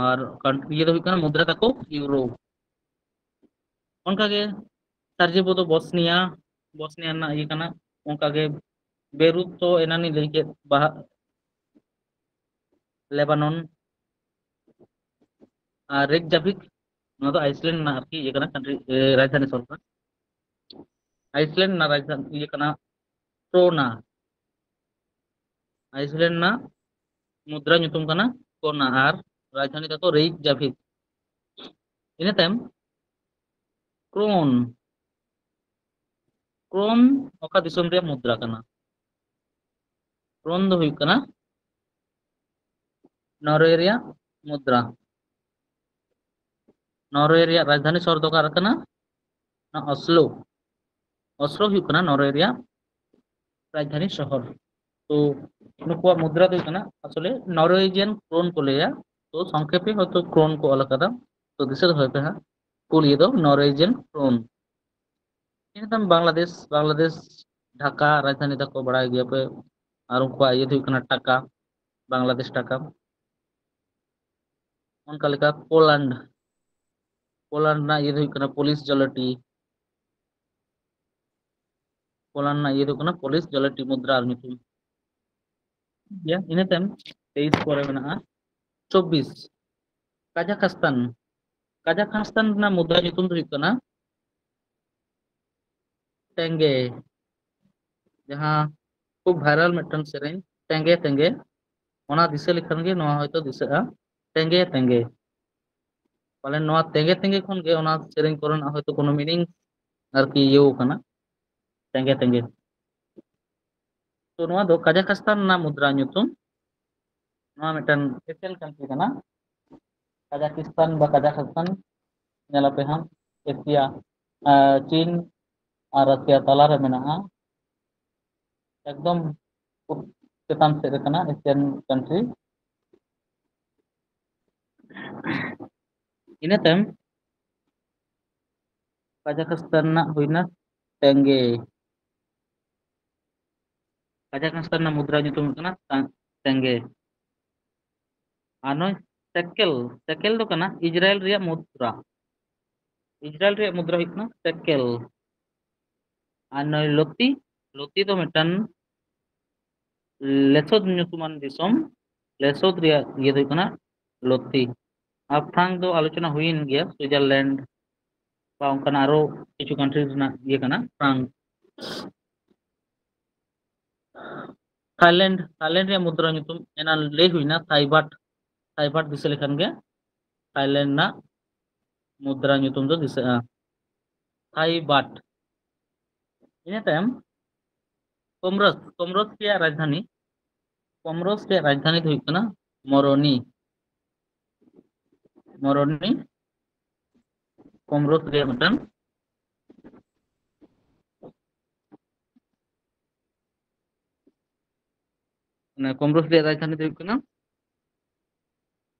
ᱟᱨ ᱠᱟᱱ-, ᱤᱭᱟᱹ ᱫᱚ ᱦᱩᱭᱩᱜ ᱠᱟᱱᱟ ᱢᱩᱫᱽᱨᱟ ᱛᱟᱠᱚ ᱤᱭᱩᱨᱳ᱾ ᱚᱱᱠᱟᱜᱮ ᱥᱟᱨᱡᱮᱵᱳ ᱫᱚ ᱵᱚᱥᱱᱤᱭᱟ, ᱵᱚᱥᱱᱤᱭᱟ ᱨᱮᱱᱟᱜ ᱤᱭᱟᱹ ᱠᱟᱱᱟ᱾ ᱚᱱᱠᱟᱜᱮ ᱵᱮᱨᱩᱛ ᱛᱚ ᱮᱱᱟᱱᱤᱧ ᱞᱟᱹᱭ ᱠᱮᱫ, ᱵᱟᱦᱟ-, ᱞᱮᱵᱟᱱᱚᱱ᱾ ᱟᱨ ᱨᱮᱠᱡᱟᱵᱷᱤᱠ, ᱱᱚᱣᱟ ᱫᱚ ᱟᱭᱤᱥᱞᱮᱱᱰ ᱨᱮᱱᱟᱜ ᱟᱨᱠᱤ ᱤᱭᱟᱹ ᱠᱟᱱᱟ, country, ᱮ, ᱨᱟᱡᱽᱫᱷᱟᱱᱤ ᱥᱚᱦᱚᱨ ᱠᱟᱱᱟ᱾ ᱟᱭᱤᱥᱞᱮᱱᱰ ᱨᱮᱱᱟᱜ ᱨᱟᱡᱽᱫᱷᱟᱱᱤ ᱤᱭᱟᱹ ᱠᱟᱱᱟ ᱠᱨᱳᱱᱟ᱾ ᱟᱭᱤᱥᱞᱮᱱᱰ ᱨᱮᱱᱟᱜ ᱢᱩᱫᱽᱨᱟ ᱧᱩᱛᱩᱢ ᱠᱟᱱᱟ ᱠᱨᱳᱱᱟ ᱟᱨ ᱨᱟᱡᱽᱫᱷᱟᱱᱤ ᱛᱟᱠᱚ ᱨᱮᱭᱠᱡᱟᱵᱷᱤᱠ᱾ ᱤᱱᱟᱹ ᱛᱟᱭᱚᱢ ᱠᱨᱳᱱ᱾ ᱠᱨᱳᱱ ᱚᱠᱟ ᱫᱤᱥᱚᱢ ᱨᱮᱭᱟᱜ ᱢᱩᱫᱽᱨᱟ ᱠᱟᱱᱟ? ᱠᱨᱳᱱ ᱫᱚ ᱦᱩᱭᱩᱜ ᱠᱟᱱᱟ ᱱᱚᱨᱣᱮ ᱨᱮᱭᱟᱜ ᱢᱩᱫᱽᱨᱟ᱾ ᱱᱚᱨᱣᱮ ᱨᱮᱭᱟᱜ ᱨᱟᱡᱽᱫᱷᱟᱱᱤ ᱥᱚᱦᱚᱨ ᱫᱚ ᱚᱠᱟ ᱨᱮ ᱠᱟᱱᱟ? ᱚᱱᱟ ᱚᱥᱞᱳ᱾ ᱚᱥᱞᱳ ᱦᱩᱭᱩᱜ ᱠᱟᱱᱟ ᱱᱚᱨᱣᱮ ᱨᱮᱭᱟᱜ ᱨᱟᱡᱽᱫᱷᱟᱱᱤ ᱥᱚᱦᱚᱨ᱾ ᱛᱚ ᱱᱩᱠᱩᱣᱟᱜ ᱢᱩᱫᱽᱨᱟ ᱫᱚ ᱦᱩᱭᱩᱜ ᱠᱟᱱᱟ, ᱟᱥᱚᱞᱮ ᱱᱚᱨᱣᱮᱡᱤᱭᱟᱱ ᱠᱨᱳᱱ ᱠᱚ ᱞᱟᱹᱭᱟ᱾ ᱛᱚ ᱥᱚᱝᱠᱷᱮᱯᱮ ᱦᱚᱭᱛᱳ ᱠᱨᱳᱱ ᱠᱚ ᱚᱞ ᱟᱠᱟᱫᱟ᱾ ᱛᱚ ᱫᱤᱥᱟᱹ ᱫᱚᱦᱚᱭ ᱯᱮ ᱦᱟᱸᱜ, ᱠᱩᱞ ᱤᱭᱟᱹ ᱫᱚ ᱱᱚᱨᱣᱮᱡᱤᱭᱟᱱ ᱠᱨᱳᱱ᱾ ᱤᱱᱟᱹ ᱛᱟᱭᱚᱢ ᱵᱟᱝᱞᱟᱫᱮᱥ, ᱵᱟᱝᱞᱟᱫᱮᱥ ᱰᱷᱟᱠᱟ ᱨᱟᱡᱽᱫᱷᱟᱱᱤ ᱛᱟᱠᱚ ᱵᱟᱲᱟᱭ ᱜᱮᱭᱟ ᱯᱮ᱾ ᱟᱨ ᱩᱱᱠᱩᱣᱟᱜ ᱤᱭᱟᱹ ᱫᱚ ᱦᱩᱭᱩᱜ ᱠᱟᱱᱟ ᱴᱟᱠᱟ, ᱵᱟᱝᱞᱟᱫᱮᱥ ᱴᱟᱠᱟ᱾ ᱚᱱᱠᱟ ᱞᱮᱠᱟ ᱯᱳᱞᱟᱱᱰ, ᱯᱳᱞᱟᱱᱰ ᱨᱮᱱᱟᱜ ᱤᱭᱟᱹ ᱫᱚ ᱦᱩᱭᱩᱜ ᱠᱟᱱᱟ ᱯᱳᱞᱤᱥ ᱡᱚᱞᱮᱴᱤ᱾ ᱯᱳᱞᱟᱱᱰ ᱨᱮᱱᱟᱜ ᱤᱭᱟᱹ ᱫᱚ ᱠᱟᱱᱟ ᱯᱳᱞᱤᱥ ᱡᱚᱞᱮᱴᱤ ᱢᱩᱫᱽᱨᱟ ᱟᱨ ᱧᱩᱛᱩᱢ᱾ ᱴᱷᱤᱠ ᱜᱮᱭᱟ, ᱤᱱᱟᱹ ᱛᱟᱭᱚᱢ ᱛᱮᱭᱤᱥ ᱯᱚᱨᱮ ᱢᱮᱱᱟᱜᱼᱟ ᱪᱚᱵᱵᱤᱥ, ᱠᱟᱡᱟᱠᱷᱥᱛᱟᱱ᱾ ᱠᱟᱡᱟᱠᱷᱥᱛᱟᱱ ᱨᱮᱱᱟᱜ ᱢᱩᱫᱽᱨᱟ ᱧᱩᱛᱩᱢ ᱫᱚ ᱦᱩᱭᱩᱜ ᱠᱟᱱᱟ ᱴᱮᱝᱜᱮ᱾ ᱡᱟᱦᱟᱸ ᱠᱷᱩᱵ viral ᱢᱤᱫᱴᱟᱝ ᱥᱮᱨᱮᱧ, ᱴᱮᱝᱜᱮ ᱴᱮᱝᱜᱮ, ᱚᱱᱟ ᱫᱤᱥᱟᱹ ᱞᱮᱠᱷᱟᱱ ᱜᱮ ᱱᱚᱣᱟ ᱦᱚᱭᱛᱳ ᱫᱤᱥᱟᱹᱜᱼᱟ, ᱴᱮᱝᱜᱮ ᱴᱮᱝᱜᱮ᱾ ᱯᱟᱞᱮᱱ ᱱᱚᱣᱟ ᱴᱮᱝᱜᱮ ᱴᱮᱝᱜᱮ ᱠᱷᱚᱱ ᱜᱮ ᱚᱱᱟ ᱥᱮᱨᱮᱧ ᱠᱚᱨᱮᱱᱟᱜ ᱦᱚᱭᱛᱳ ᱠᱳᱱᱳ meaning ᱟᱨᱠᱤ ᱤᱭᱟᱹᱣ ᱠᱟᱱᱟ, ᱴᱮᱝᱜᱮ ᱴᱮᱝᱜᱮ᱾ ᱛᱚ ᱱᱚᱣᱟ ᱫᱚ ᱠᱟᱡᱟᱠᱷᱥᱛᱟᱱ ᱨᱮᱱᱟᱜ ᱢᱩᱫᱽᱨᱟ ᱧᱩᱛᱩᱢ᱾ ᱱᱚᱣᱟ ᱢᱤᱫᱴᱟᱝ ᱮᱥᱤᱭᱟᱱ ᱠᱟᱱᱴᱨᱤ ᱠᱟᱱᱟ᱾ ᱠᱟᱡᱟᱠᱤᱥᱛᱟᱱ ᱵᱟ ᱠᱟᱡᱟᱠᱷᱥᱛᱟᱱ, ᱧᱮᱞ ᱟᱯᱮ ᱦᱟᱸᱜ, ᱮᱥᱤᱭᱟ, ᱟᱨ ᱪᱤᱱ ᱟᱨ ᱨᱟᱥᱤᱭᱟ ᱛᱟᱞᱟᱨᱮ ᱢᱮᱱᱟᱜᱼᱟ᱾ ᱮᱠᱫᱚᱢ ᱪᱮᱛᱟᱱ ᱥᱮᱫ ᱨᱮ ᱠᱟᱱᱟ, ᱮᱥᱤᱭᱟᱱ ᱠᱟᱱᱴᱨᱤ᱾ ᱤᱱᱟᱹ ᱛᱟᱭᱚᱢ ᱠᱟᱡᱟᱠᱷᱥᱛᱟᱱ ᱨᱮᱱᱟᱜ ᱦᱩᱭᱱᱟ ᱛᱮᱝᱜᱮ᱾ ᱠᱟᱡᱟᱠᱷᱥᱛᱟᱱ ᱨᱮᱱᱟᱜ ᱢᱩᱫᱽᱨᱟ ᱧᱩᱛᱩᱢ ᱦᱩᱭᱩᱜ ᱠᱟᱱᱟ ᱛᱟ-, ᱛᱮᱝᱜᱮ᱾ ᱟᱨ ᱱᱚᱜᱼᱚᱭ ᱥᱮᱠᱮᱞ, ᱥᱮᱠᱮᱞ ᱫᱚ ᱠᱟᱱᱟ ᱤᱡᱽᱨᱟᱭᱮᱞ ᱨᱮᱭᱟᱜ ᱢᱩᱫᱽᱨᱟ᱾ ᱤᱡᱽᱨᱟᱭᱮᱞ ᱨᱮᱭᱟᱜ ᱢᱩᱫᱽᱨᱟ ᱦᱩᱭᱩᱜ ᱠᱟᱱᱟ ᱥᱮᱠᱮᱞ᱾ ᱟᱨ ᱱᱚᱜᱼᱚᱭ ᱞᱚᱛᱤ, ᱞᱚᱛᱤ ᱫᱚ ᱢᱤᱫᱴᱟᱝ ᱞᱮᱥᱳᱫ ᱧᱩᱛᱩᱢᱟᱱ ᱫᱤᱥᱚᱢ, ᱞᱮᱥᱳᱫ ᱨᱮᱭᱟᱜ ᱤᱭᱟᱹ ᱫᱚ ᱦᱩᱭᱩᱜ ᱠᱟᱱᱟ ᱞᱚᱛᱤ᱾ ᱟᱨ ᱯᱷᱨᱟᱝᱠ ᱫᱚ ᱟᱞᱳᱪᱚᱱᱟ ᱦᱩᱭᱮᱱ ᱜᱮᱭᱟ, ᱥᱩᱭᱡᱟᱨᱞᱮᱱᱰ ᱵᱟ ᱚᱱᱠᱟᱱᱟᱜ ᱟᱨᱚ ᱠᱤᱪᱷᱩ ᱠᱟᱱᱴᱨᱤ ᱨᱮᱱᱟᱜ ᱤᱭᱟᱹ ᱠᱟᱱᱟ ᱯᱷᱨᱟᱝᱠ᱾ ᱛᱷᱟᱭᱞᱮᱱᱰ, ᱛᱷᱟᱭᱞᱮᱱᱰ ᱨᱮᱭᱟᱜ ᱢᱩᱫᱽᱨᱟ ᱧᱩᱛᱩᱢ ᱮᱱᱟᱱ ᱞᱟᱹᱭ ᱦᱩᱭᱱᱟ, ᱛᱷᱟᱭᱵᱟᱴ, ᱛᱷᱟᱭᱵᱟᱴ ᱫᱤᱥᱟᱹ ᱞᱮᱠᱷᱟᱱ ᱜᱮ ᱛᱷᱟᱭᱞᱮᱱᱰ ᱨᱮᱱᱟᱜ ᱢᱩᱫᱽᱨᱟ ᱧᱩᱛᱩᱢ ᱫᱚ ᱫᱤᱥᱟᱹᱜᱼᱟ, ᱛᱷᱟᱭᱵᱟᱴ᱾ ᱤᱱᱟᱹ ᱛᱟᱭᱚᱢ ᱠᱳᱢᱨᱳᱥ, ᱠᱳᱢᱨᱳᱥ ᱨᱮᱭᱟᱜ ᱨᱟᱡᱽᱫᱷᱟᱱᱤ, ᱠᱳᱢᱨᱳᱥ ᱨᱮᱭᱟᱜ ᱨᱟᱡᱽᱫᱷᱟᱱᱤ ᱫᱚ ᱦᱩᱭᱩᱜ ᱠᱟᱱᱟ ᱢᱚᱨᱚᱱᱤ᱾ ᱢᱚᱨᱚᱱᱤ ᱠᱳᱢᱨᱳᱥ ᱨᱮᱭᱟᱜ ᱢᱤᱫᱴᱟᱝ, ᱢᱟᱱᱮ ᱠᱳᱢᱨᱳᱥ ᱨᱮᱭᱟᱜ ᱨᱟᱡᱽᱫᱷᱟᱱᱤ ᱫᱚ ᱦᱩᱭᱩᱜ ᱠᱟᱱᱟ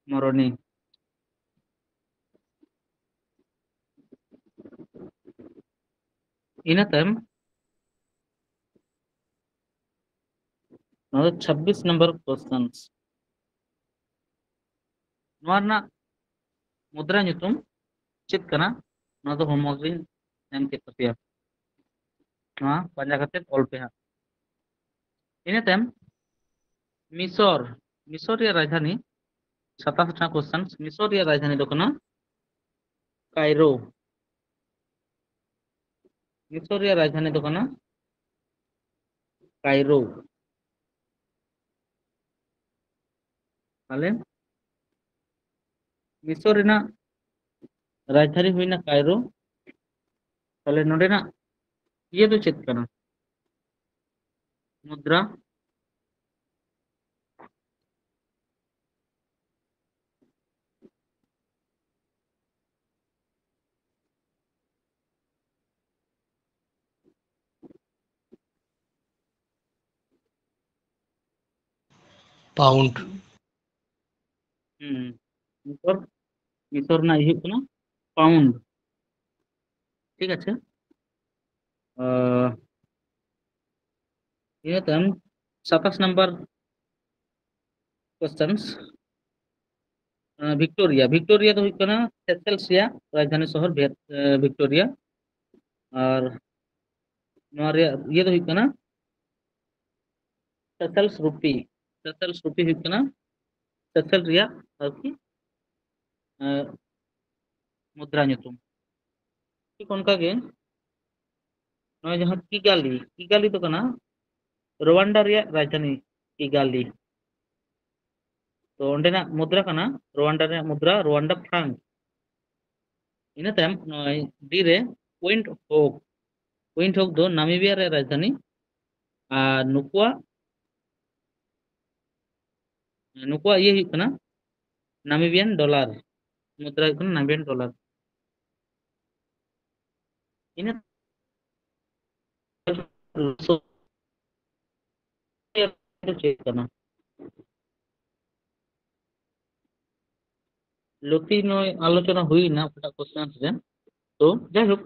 ᱢᱚᱨᱚᱱᱤ᱾ ᱤᱱᱟᱹ ᱛᱟᱭᱚᱢ ᱱᱚᱣᱟ ᱫᱚ ᱪᱷᱟᱵᱵᱤᱥ ᱱᱚᱢᱵᱚᱨ ᱠᱚᱥᱪᱮᱱ᱾ ᱱᱚᱣᱟ ᱨᱮᱱᱟᱜ ᱢᱩᱫᱽᱨᱟ ᱧᱩᱛᱩᱢ ᱪᱮᱫ ᱠᱟᱱᱟ? ᱱᱚᱣᱟ ᱫᱚ ᱦᱳᱢᱣᱟᱨᱠ ᱨᱤᱧ ᱮᱢ ᱠᱮᱫ ᱛᱟᱯᱮᱭᱟ, ᱱᱚᱣᱟ ᱯᱟᱸᱡᱟ ᱠᱟᱛᱮ ᱚᱞ ᱯᱮ ᱦᱟᱸᱜ᱾ ᱤᱱᱟᱹ ᱛᱟᱭᱚᱢ ᱢᱤᱥᱚᱨ, ᱢᱤᱥᱚᱨ ᱨᱮᱭᱟᱜ ᱨᱟᱡᱽᱫᱷᱟᱱᱤ, ᱥᱟᱛᱟᱥ ᱴᱟᱝ ᱠᱚᱥᱪᱮᱱ, ᱢᱤᱥᱚᱨ ᱨᱮᱭᱟᱜ ᱨᱟᱡᱽᱫᱷᱟᱱᱤ ᱫᱚ ᱠᱟᱱᱟ ᱠᱟᱭᱨᱳ᱾ ᱢᱤᱥᱚᱨ ᱨᱮᱭᱟᱜ ᱨᱟᱡᱽᱫᱷᱟᱱᱤ ᱫᱚ ᱠᱟᱱᱟ ᱠᱟᱭᱨᱳ᱾ ᱛᱟᱦᱞᱮ ᱢᱤᱥᱚᱨ ᱨᱮᱱᱟᱜ ᱨᱟᱡᱽᱫᱷᱟᱱᱤ ᱦᱩᱭᱱᱟ ᱠᱟᱭᱨᱳ᱾ ᱛᱟᱦᱞᱮ ᱱᱚᱰᱮᱱᱟᱜ ᱤᱭᱟᱹ ᱫᱚ ᱪᱮᱫ ᱠᱟᱱᱟ? ᱢᱩᱫᱽᱨᱟ, ᱯᱟᱣᱩᱱᱰ᱾ ᱦᱩᱸ᱾ ᱢᱤᱥᱚᱨ, ᱢᱤᱥᱚᱨ ᱨᱮᱱᱟᱜ ᱤᱭᱟᱹ ᱦᱩᱭᱩᱜ ᱠᱟᱱᱟ ᱯᱟᱣᱩᱱᱰ᱾ ᱴᱷᱤᱠ ᱟᱪᱷᱮ᱾ ᱟᱸ, ᱤᱱᱟᱹ ᱛᱟᱭᱚᱢ ᱥᱟᱛᱟᱥ ᱱᱟᱢᱵᱟᱨ questions, ᱟᱸ, ᱵᱷᱤᱠᱴᱳᱨᱤᱭᱟ᱾ ᱵᱷᱤᱠᱴᱳᱨᱤᱭᱟ ᱫᱚ ᱦᱩᱭᱩᱜ ᱠᱟᱱᱟ ᱥᱮᱥᱮᱞᱥ ᱨᱮᱭᱟᱜ ᱨᱟᱡᱽᱫᱷᱟᱱᱤ ᱥᱚᱦᱚᱨ ᱵᱷᱮ-, ᱮ, ᱵᱷᱤᱠᱴᱳᱨᱤᱭᱟ᱾ ᱟᱨ ᱱᱚᱣᱟ ᱨᱮᱭᱟᱜ ᱤᱭᱟᱹ ᱫᱚ ᱦᱩᱭᱩᱜ ᱠᱟᱱᱟ ᱥᱮᱥᱮᱞᱥ ᱨᱩᱯᱤ᱾ ᱥᱮᱥᱮᱞᱥ ᱨᱩᱯᱤ ᱦᱩᱭᱩᱜ ᱠᱟᱱᱟ ᱥᱮᱥᱮᱞ ᱨᱮᱭᱟᱜ ᱟᱨᱠᱤ, ᱮ, ᱢᱩᱫᱽᱨᱟ ᱧᱩᱛᱩᱢ᱾ ᱴᱷᱤᱠ ᱚᱱᱠᱟ ᱜᱮ ᱱᱚᱜᱼᱚᱭ ᱡᱟᱦᱟᱸ ᱠᱤᱜᱟᱞᱤ, ᱠᱤᱜᱟᱞᱤ ᱫᱚ ᱠᱟᱱᱟ ᱨᱳᱣᱟᱱᱰᱟ ᱨᱮᱭᱟᱜ ᱨᱟᱡᱽᱫᱷᱟᱱᱤ ᱠᱤᱜᱟᱞᱤ᱾ ᱛᱚ ᱚᱸᱰᱮᱱᱟᱜ ᱢᱩᱫᱽᱨᱟ ᱠᱟᱱᱟ, ᱨᱳᱣᱟᱱᱰᱟ ᱨᱮᱭᱟᱜ ᱢᱩᱫᱽᱨᱟ, ᱨᱳᱣᱟᱱᱰᱟ ᱯᱷᱨᱟᱝᱠ᱾ ᱤᱱᱟᱹ ᱛᱟᱭᱚᱢ ᱱᱚᱜᱼᱚᱭ ᱰᱤ ᱨᱮ ᱯᱚᱭᱮᱱᱴ ᱦᱳᱠ᱾ ᱯᱚᱭᱮᱱᱴ ᱦᱳᱠ ᱫᱚ ᱱᱟᱢᱤᱵᱤᱭᱟ ᱨᱮᱭᱟᱜ ᱨᱟᱡᱽᱫᱷᱟᱱᱤ᱾ ᱟᱨ ᱱᱩᱠᱩᱣᱟᱜ, ᱱᱩᱠᱩᱣᱟᱜ ᱤᱭᱟᱹ ᱦᱩᱭᱩᱜ ᱠᱟᱱᱟ ᱱᱟᱢᱤᱵᱤᱭᱟᱱ ᱰᱚᱞᱟᱨ᱾ ᱢᱩᱫᱽᱨᱟ ᱦᱩᱭᱩᱜ ᱠᱟᱱᱟ ᱱᱟᱢᱤᱵᱤᱭᱟᱱ ᱰᱚᱞᱟᱨ᱾ ᱤᱱᱟᱹ ᱪᱮᱫ ᱠᱟᱱᱟ? ᱞᱩᱛᱤ ᱱᱚᱭ ᱟᱞᱳᱪᱚᱱᱟ ᱦᱩᱭᱱᱟ ᱚᱠᱟᱴᱟᱜ question ᱨᱮ᱾ ᱛᱚ ᱡᱟᱭᱦᱳᱠ,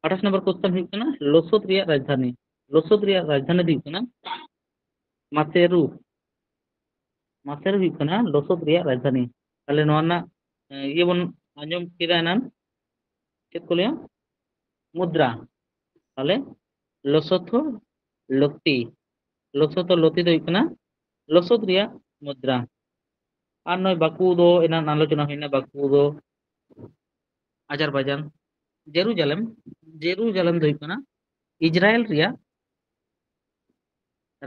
ᱟᱴᱷᱟᱥ ᱱᱚᱢᱵᱚᱨ question ᱦᱩᱭᱩᱜ ᱠᱟᱱᱟ ᱞᱚᱥᱚᱫ ᱨᱮᱭᱟᱜ ᱨᱟᱡᱽᱫᱷᱟᱱᱤ᱾ ᱞᱚᱥᱚᱫ ᱨᱮᱭᱟᱜ ᱨᱟᱡᱽᱫᱷᱟᱱᱤ ᱫᱚ ᱦᱩᱭᱩᱜ ᱠᱟᱱᱟ ᱢᱟᱥᱮᱨᱩ᱾ ᱢᱟᱥᱮᱨᱩ ᱦᱩᱭᱩᱜ ᱠᱟᱱᱟ ᱞᱚᱥᱚᱫ ᱨᱮᱭᱟᱜ ᱨᱟᱡᱽᱫᱷᱟᱱᱤ᱾ ᱛᱟᱦᱞᱮ ᱱᱚᱣᱟ ᱨᱮᱱᱟᱜ, ᱮ, ᱤᱭᱟᱹ ᱵᱚᱱ ᱟᱸᱡᱚᱢ ᱠᱮᱫᱟ ᱮᱱᱟᱱ, ᱪᱮᱫ ᱠᱚ ᱞᱟᱹᱭᱟ? ᱢᱩᱫᱽᱨᱟ᱾ ᱛᱟᱦᱞᱮ ᱞᱚᱥᱚᱛᱚ ᱞᱚᱛᱤ, ᱞᱚᱥᱚᱛᱚ ᱞᱚᱛᱤ ᱫᱚ ᱦᱩᱭᱩᱜ ᱠᱟᱱᱟ ᱞᱚᱥᱚᱫ ᱨᱮᱭᱟᱜ ᱢᱩᱫᱽᱨᱟ᱾ ᱟᱨ ᱱᱚᱜᱼᱚᱭ ᱵᱟᱠᱩ ᱫᱚ ᱮᱱᱟᱱ ᱟᱞᱳᱪᱚᱱᱟ ᱦᱩᱭᱱᱟ, ᱵᱟᱠᱩ ᱫᱚ ᱟᱡᱟᱨᱵᱟᱭᱡᱟᱱ᱾ ᱡᱮᱨᱩᱡᱟᱞᱮᱢ, ᱡᱮᱨᱩᱡᱟᱞᱮᱢ ᱫᱚ ᱦᱩᱭᱩᱜ ᱠᱟᱱᱟ ᱤᱡᱽᱨᱟᱭᱮᱞ ᱨᱮᱭᱟᱜ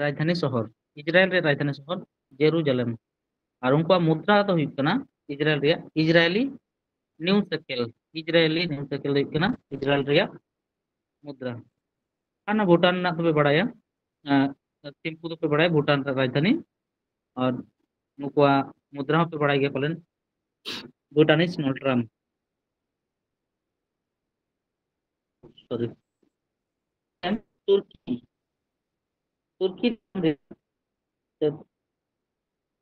ᱨᱟᱡᱽᱫᱷᱟᱱᱤ ᱥᱚᱦᱚᱨ, ᱤᱡᱽᱨᱟᱭᱮᱞ ᱨᱮᱭᱟᱜ ᱨᱟᱡᱽᱫᱷᱟᱱᱤ ᱥᱚᱦᱚᱨ ᱡᱮᱨᱩᱡᱟᱞᱮᱢ᱾ ᱟᱨ ᱩᱱᱠᱩᱣᱟᱜ ᱢᱩᱫᱽᱨᱟ ᱫᱚ ᱦᱩᱭᱩᱜ ᱠᱟᱱᱟ ᱤᱡᱽᱨᱟᱭᱮᱞ ᱨᱮᱭᱟᱜ ᱤᱡᱽᱨᱟᱭᱮᱞᱤ ᱱᱤᱭᱩ ᱥᱮᱠᱮᱞ, ᱤᱡᱽᱨᱟᱭᱮᱞᱤ ᱱᱤᱭᱩ ᱥᱮᱠᱮᱞ ᱫᱚ ᱦᱩᱭᱩᱜ ᱠᱟᱱᱟ ᱤᱡᱽᱨᱟᱭᱮᱞ ᱨᱮᱭᱟᱜ ᱢᱩᱫᱽᱨᱟ᱾ ᱟᱨ ᱚᱱᱟ ᱵᱷᱩᱴᱟᱱ ᱨᱮᱱᱟᱜ ᱫᱚᱯᱮ ᱵᱟᱲᱟᱭᱟ, ᱮᱸ, ᱛᱷᱤᱢᱯᱩ ᱫᱚᱯᱮ ᱵᱟᱲᱟᱭᱟ, ᱵᱷᱩᱴᱟᱱ ᱨᱮᱱᱟᱜ ᱨᱟᱡᱽᱫᱷᱟᱱᱤ᱾ ᱟᱨ ᱱᱩᱠᱩᱣᱟᱜ ᱢᱩᱫᱽᱨᱟ ᱦᱚᱸᱯᱮ ᱵᱟᱲᱟᱭ ᱜᱮᱭᱟ ᱯᱟᱞᱮᱱ, ᱵᱷᱩᱴᱟᱱᱤᱡᱽ ᱱᱚᱞᱴᱨᱟᱢ᱾ Sorry. ᱛᱩᱨᱠᱤ, ᱛᱩᱨᱠᱤ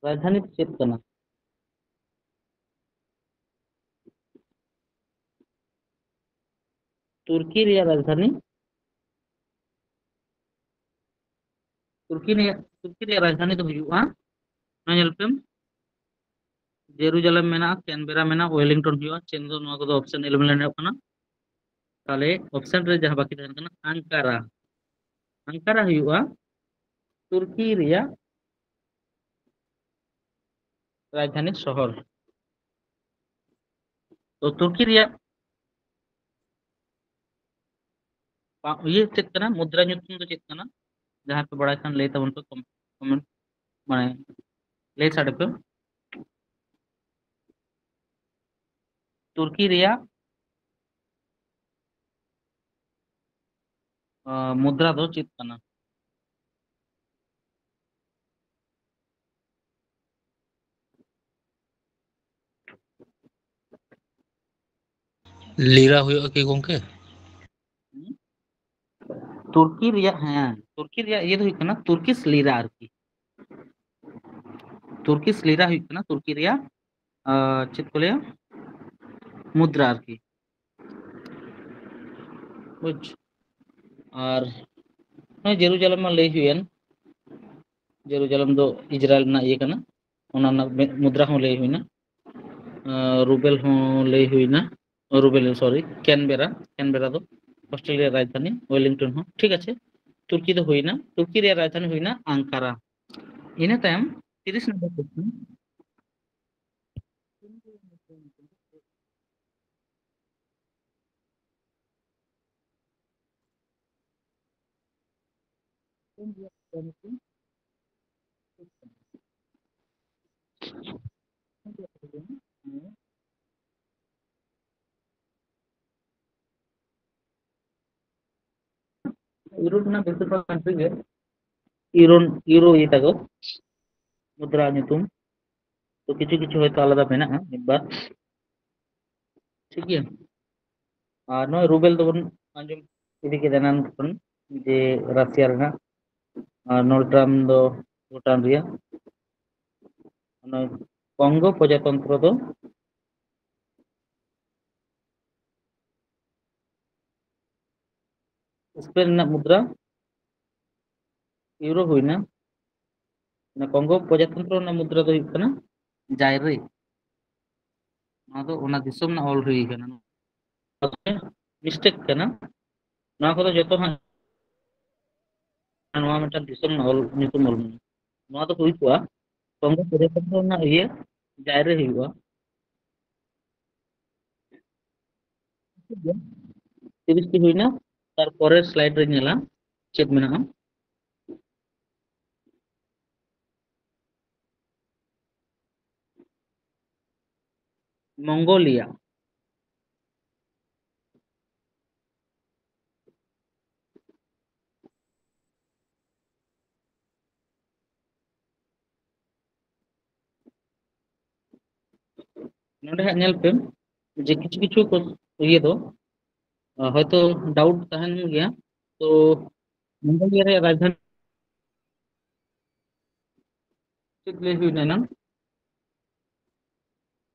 ᱨᱟᱡᱽᱫᱷᱟᱱᱤ ᱫᱚ ᱪᱮᱫ ᱠᱟᱱᱟ? ᱛᱩᱨᱠᱤ ᱨᱮᱭᱟᱜ ᱨᱟᱡᱽᱫᱷᱟᱱᱤ, ᱛᱩᱨᱠᱤ ᱨᱮᱭᱟᱜ, ᱛᱩᱨᱠᱤ ᱨᱮᱭᱟᱜ ᱨᱟᱡᱽᱫᱷᱟᱱᱤ ᱫᱚ ᱦᱩᱭᱩᱜᱼᱟ, ᱱᱚᱣᱟ ᱧᱮᱞ ᱯᱮ, ᱡᱮᱨᱩᱡᱟᱞᱮᱢ ᱢᱮᱱᱟᱜᱼᱟ, ᱠᱮᱱᱵᱮᱨᱟ ᱢᱮᱱᱟᱜᱼᱟ, ᱳᱭᱮᱞᱤᱝᱴᱚᱱ ᱦᱩᱭᱩᱜᱼᱟ᱾ ᱪᱮᱱ ᱫᱚ ᱱᱚᱣᱟ ᱠᱚᱫᱚ ᱚᱯᱥᱮᱱ ᱤᱞᱤᱢᱤᱱᱮᱴ ᱠᱟᱱᱟ᱾ ᱛᱟᱦᱞᱮ ᱚᱯᱥᱮᱱ ᱨᱮ ᱡᱟᱦᱟᱸ ᱵᱟᱹᱠᱤ ᱛᱟᱦᱮᱱ ᱠᱟᱱᱟ ᱟᱝᱠᱟᱨᱟ᱾ ᱟᱝᱠᱟᱨᱟ ᱦᱩᱭᱩᱜᱼᱟ ᱛᱩᱨᱠᱤ ᱨᱮᱭᱟᱜ ᱨᱟᱡᱽᱫᱷᱟᱱᱤ ᱥᱚᱦᱚᱨ᱾ ᱛᱚ ᱛᱩᱨᱠᱤ ᱨᱮᱭᱟᱜ ᱯᱟ-, ᱤᱭᱟᱹ ᱪᱮᱫ ᱠᱟᱱᱟ, ᱢᱩᱫᱽᱨᱟ ᱧᱩᱛᱩᱢ ᱫᱚ ᱪᱮᱫ ᱠᱟᱱᱟ? ᱡᱟᱦᱟᱸᱭ ᱯᱮ ᱵᱟᱲᱟᱭ ᱠᱷᱟᱱ ᱞᱟᱹᱭ ᱛᱟᱵᱚᱱ ᱯᱮ, ᱠᱚᱢ-, ᱠᱚᱢᱮᱱᱴ, ᱢᱟᱱᱮ ᱞᱟᱹᱭ ᱥᱟᱰᱮ ᱯᱮ᱾ ᱛᱩᱨᱠᱤ ᱨᱮᱭᱟᱜ, ᱟᱸ, ᱢᱩᱫᱽᱨᱟ ᱫᱚ ᱪᱮᱫ ᱠᱟᱱᱟ? ᱞᱤᱨᱟ ᱦᱩᱭᱩᱜᱼᱟ ᱠᱤ ᱜᱚᱝᱠᱮ? ᱛᱩᱨᱠᱤ ᱨᱮᱭᱟᱜ, ᱦᱮᱸ, ᱛᱩᱨᱠᱤ ᱨᱮᱭᱟᱜ ᱤᱭᱟᱹ ᱫᱚ ᱦᱩᱭᱩᱜ ᱠᱟᱱᱟ ᱛᱩᱨᱠᱤᱥ ᱞᱤᱨᱟ ᱟᱨᱠᱤ᱾ ᱛᱩᱨᱠᱤᱥ ᱞᱤᱨᱟ ᱦᱩᱭᱩᱜ ᱠᱟᱱᱟ ᱛᱩᱨᱠᱤ ᱨᱮᱭᱟᱜ, ᱟᱸ, ᱪᱮᱫ ᱠᱚ ᱞᱟᱹᱭᱟ, ᱢᱩᱫᱽᱨᱟ ᱟᱨᱠᱤ᱾ ᱵᱩᱡᱽ? ᱟᱨ ᱱᱚᱜᱼᱚᱭ ᱡᱮᱨᱩᱡᱟᱞᱮᱢ ᱢᱟ ᱞᱟᱹᱭ ᱦᱩᱭᱮᱱ, ᱡᱮᱨᱩᱡᱟᱞᱮᱢ ᱫᱚ ᱤᱡᱽᱨᱟᱭᱮᱞ ᱨᱮᱱᱟᱜ ᱤᱭᱟᱹ ᱠᱟᱱᱟ, ᱚᱱᱟ ᱨᱮᱱᱟᱜ ᱢᱮ-, ᱢᱩᱫᱽᱨᱟ ᱦᱚᱸ ᱞᱟᱹᱭ ᱦᱩᱭᱱᱟ, ᱟᱨ ᱨᱩᱵᱮᱞ ᱦᱚᱸ ᱞᱟᱹᱭ ᱦᱩᱭᱱᱟ, ᱨᱩᱵᱮᱞ, ᱥᱚᱨᱤ, ᱠᱮᱱᱵᱮᱨᱟ, ᱠᱮᱱᱵᱮᱨᱟ ᱫᱚ ᱚᱥᱴᱨᱮᱞᱤᱭᱟ ᱨᱟᱡᱽᱫᱷᱟᱱᱤ, ᱳᱭᱮᱞᱤᱝᱴᱚᱱ ᱦᱚᱸ, ᱴᱷᱤᱠ ᱟᱪᱷᱮ, ᱛᱩᱨᱠᱤ ᱫᱚ ᱦᱩᱭᱱᱟ, ᱛᱩᱨᱠᱤ ᱨᱮᱭᱟᱜ ᱨᱟᱡᱽᱫᱷᱟᱱᱤ ᱦᱩᱭᱱᱟ ᱟᱝᱠᱟᱨᱟ᱾ ᱤᱱᱟᱹ ᱛᱟᱭᱚᱢ ᱛᱤᱨᱤᱥ ᱱᱚᱢᱵᱚᱨ ᱠᱚᱥᱪᱮᱱ, ᱤᱭᱩᱨᱳᱯ ᱨᱮᱱᱟᱜ ᱵᱮᱥᱤᱨ ᱵᱷᱟᱜᱽ ᱠᱟᱱᱴᱨᱤ ᱜᱮ ᱤᱭᱩᱨᱳ, ᱤᱭᱩᱨᱳ ᱤᱭᱟᱹ ᱛᱟᱠᱚ, ᱢᱩᱫᱽᱨᱟ ᱧᱩᱛᱩᱢ᱾ ᱛᱚ ᱠᱤᱪᱷᱩ ᱠᱤᱪᱷᱩ ᱦᱚᱭᱛᱳ ᱟᱞᱟᱫᱟ ᱢᱮᱱᱟᱜᱼᱟ ᱢᱤᱫ ᱵᱟᱨ, ᱴᱷᱤᱠ ᱜᱮᱭᱟ᱾ ᱟᱨ ᱱᱚᱜᱼᱚᱭ ᱨᱩᱵᱮᱞ ᱫᱚᱵᱚᱱ ᱟᱸᱡᱚᱢ ᱤᱫᱤ ᱠᱮᱫᱟ ᱮᱱᱟᱱ ᱠᱷᱚᱱ, ᱡᱮ ᱨᱟᱥᱤᱭᱟ ᱨᱮᱱᱟᱜ, ᱟᱨ ᱱᱚᱞ ᱴᱨᱟᱢᱯ ᱫᱚ ᱵᱷᱩᱴᱟᱱ ᱨᱮᱭᱟᱜ᱾ ᱱᱚᱣᱟ ᱠᱚᱝᱜᱳ ᱯᱨᱚᱡᱟᱛᱚᱱᱛᱨᱚ ᱫᱚ ᱥᱯᱮᱱ ᱨᱮᱱᱟᱜ ᱢᱩᱫᱽᱨᱟ ᱤᱭᱩᱨᱳ ᱦᱩᱭᱱᱟ᱾ ᱚᱱᱟ ᱠᱚᱝᱜᱳ ᱯᱨᱚᱡᱟᱛᱚᱱᱛᱨᱚ ᱨᱮᱱᱟᱜ ᱢᱩᱫᱽᱨᱟ ᱫᱚ ᱦᱩᱭᱩᱜ ᱠᱟᱱᱟ ᱡᱟᱭᱨᱮ᱾ ᱱᱚᱣᱟ ᱫᱚ ᱚᱱᱟ ᱫᱤᱥᱚᱢ ᱨᱮᱱᱟᱜ ᱚᱞ ᱦᱩᱭ ᱠᱟᱱᱟ᱾ ᱢᱤᱥᱴᱮᱠ ᱠᱟᱱᱟ᱾ ᱱᱚᱣᱟ ᱠᱚᱫᱚ ᱡᱚᱛᱚ ᱦᱟᱸᱜ ᱱᱚᱣᱟ ᱢᱤᱫᱴᱟᱝ ᱫᱤᱥᱚᱢ ᱨᱮᱱᱟᱜ ᱚᱞ, ᱧᱩᱛᱩᱢ ᱚᱞ ᱢᱮ᱾ ᱱᱚᱣᱟ ᱫᱚ ᱦᱩᱭ ᱠᱚᱜᱼᱟ ᱠᱚᱝᱜᱳ ᱯᱨᱚᱡᱟᱛᱚᱱᱛᱨᱚ ᱨᱮᱱᱟᱜ ᱤᱭᱟᱹ ᱡᱟᱭᱨᱮ ᱦᱩᱭᱩᱜᱼᱟ᱾ ᱴᱷᱤᱠ ᱜᱮᱭᱟ, ᱛᱤᱨᱤᱥ ᱴᱤ ᱦᱩᱭᱱᱟ᱾ ᱛᱟᱨᱯᱚᱨᱮᱨ ᱥᱞᱟᱭᱤᱰ ᱨᱮ ᱧᱮᱞᱟ ᱪᱮᱫ ᱢᱮᱱᱟᱜᱼᱟ᱾ ᱢᱚᱝᱜᱳᱞᱤᱭᱟ᱾ ᱱᱚᱰᱮ ᱦᱟᱸᱜ ᱧᱮᱞ ᱯᱮ ᱡᱮ ᱠᱤᱪᱷᱩ ᱠᱤᱪᱷᱩ ᱠᱚ-, ᱤᱭᱟᱹ ᱫᱚ, ᱟ, ᱦᱚᱭᱛᱳ ᱰᱟᱣᱩᱴ ᱛᱟᱦᱮᱱ ᱜᱮᱭᱟ᱾ ᱛᱚ ᱢᱚᱝᱜᱳᱞᱤᱭᱟ ᱨᱮᱭᱟᱜ ᱨᱟᱡᱽᱫᱷᱟᱱᱤ ᱪᱮᱫ ᱞᱟᱹᱭ ᱦᱩᱭᱱᱟ ᱮᱱᱟᱝ?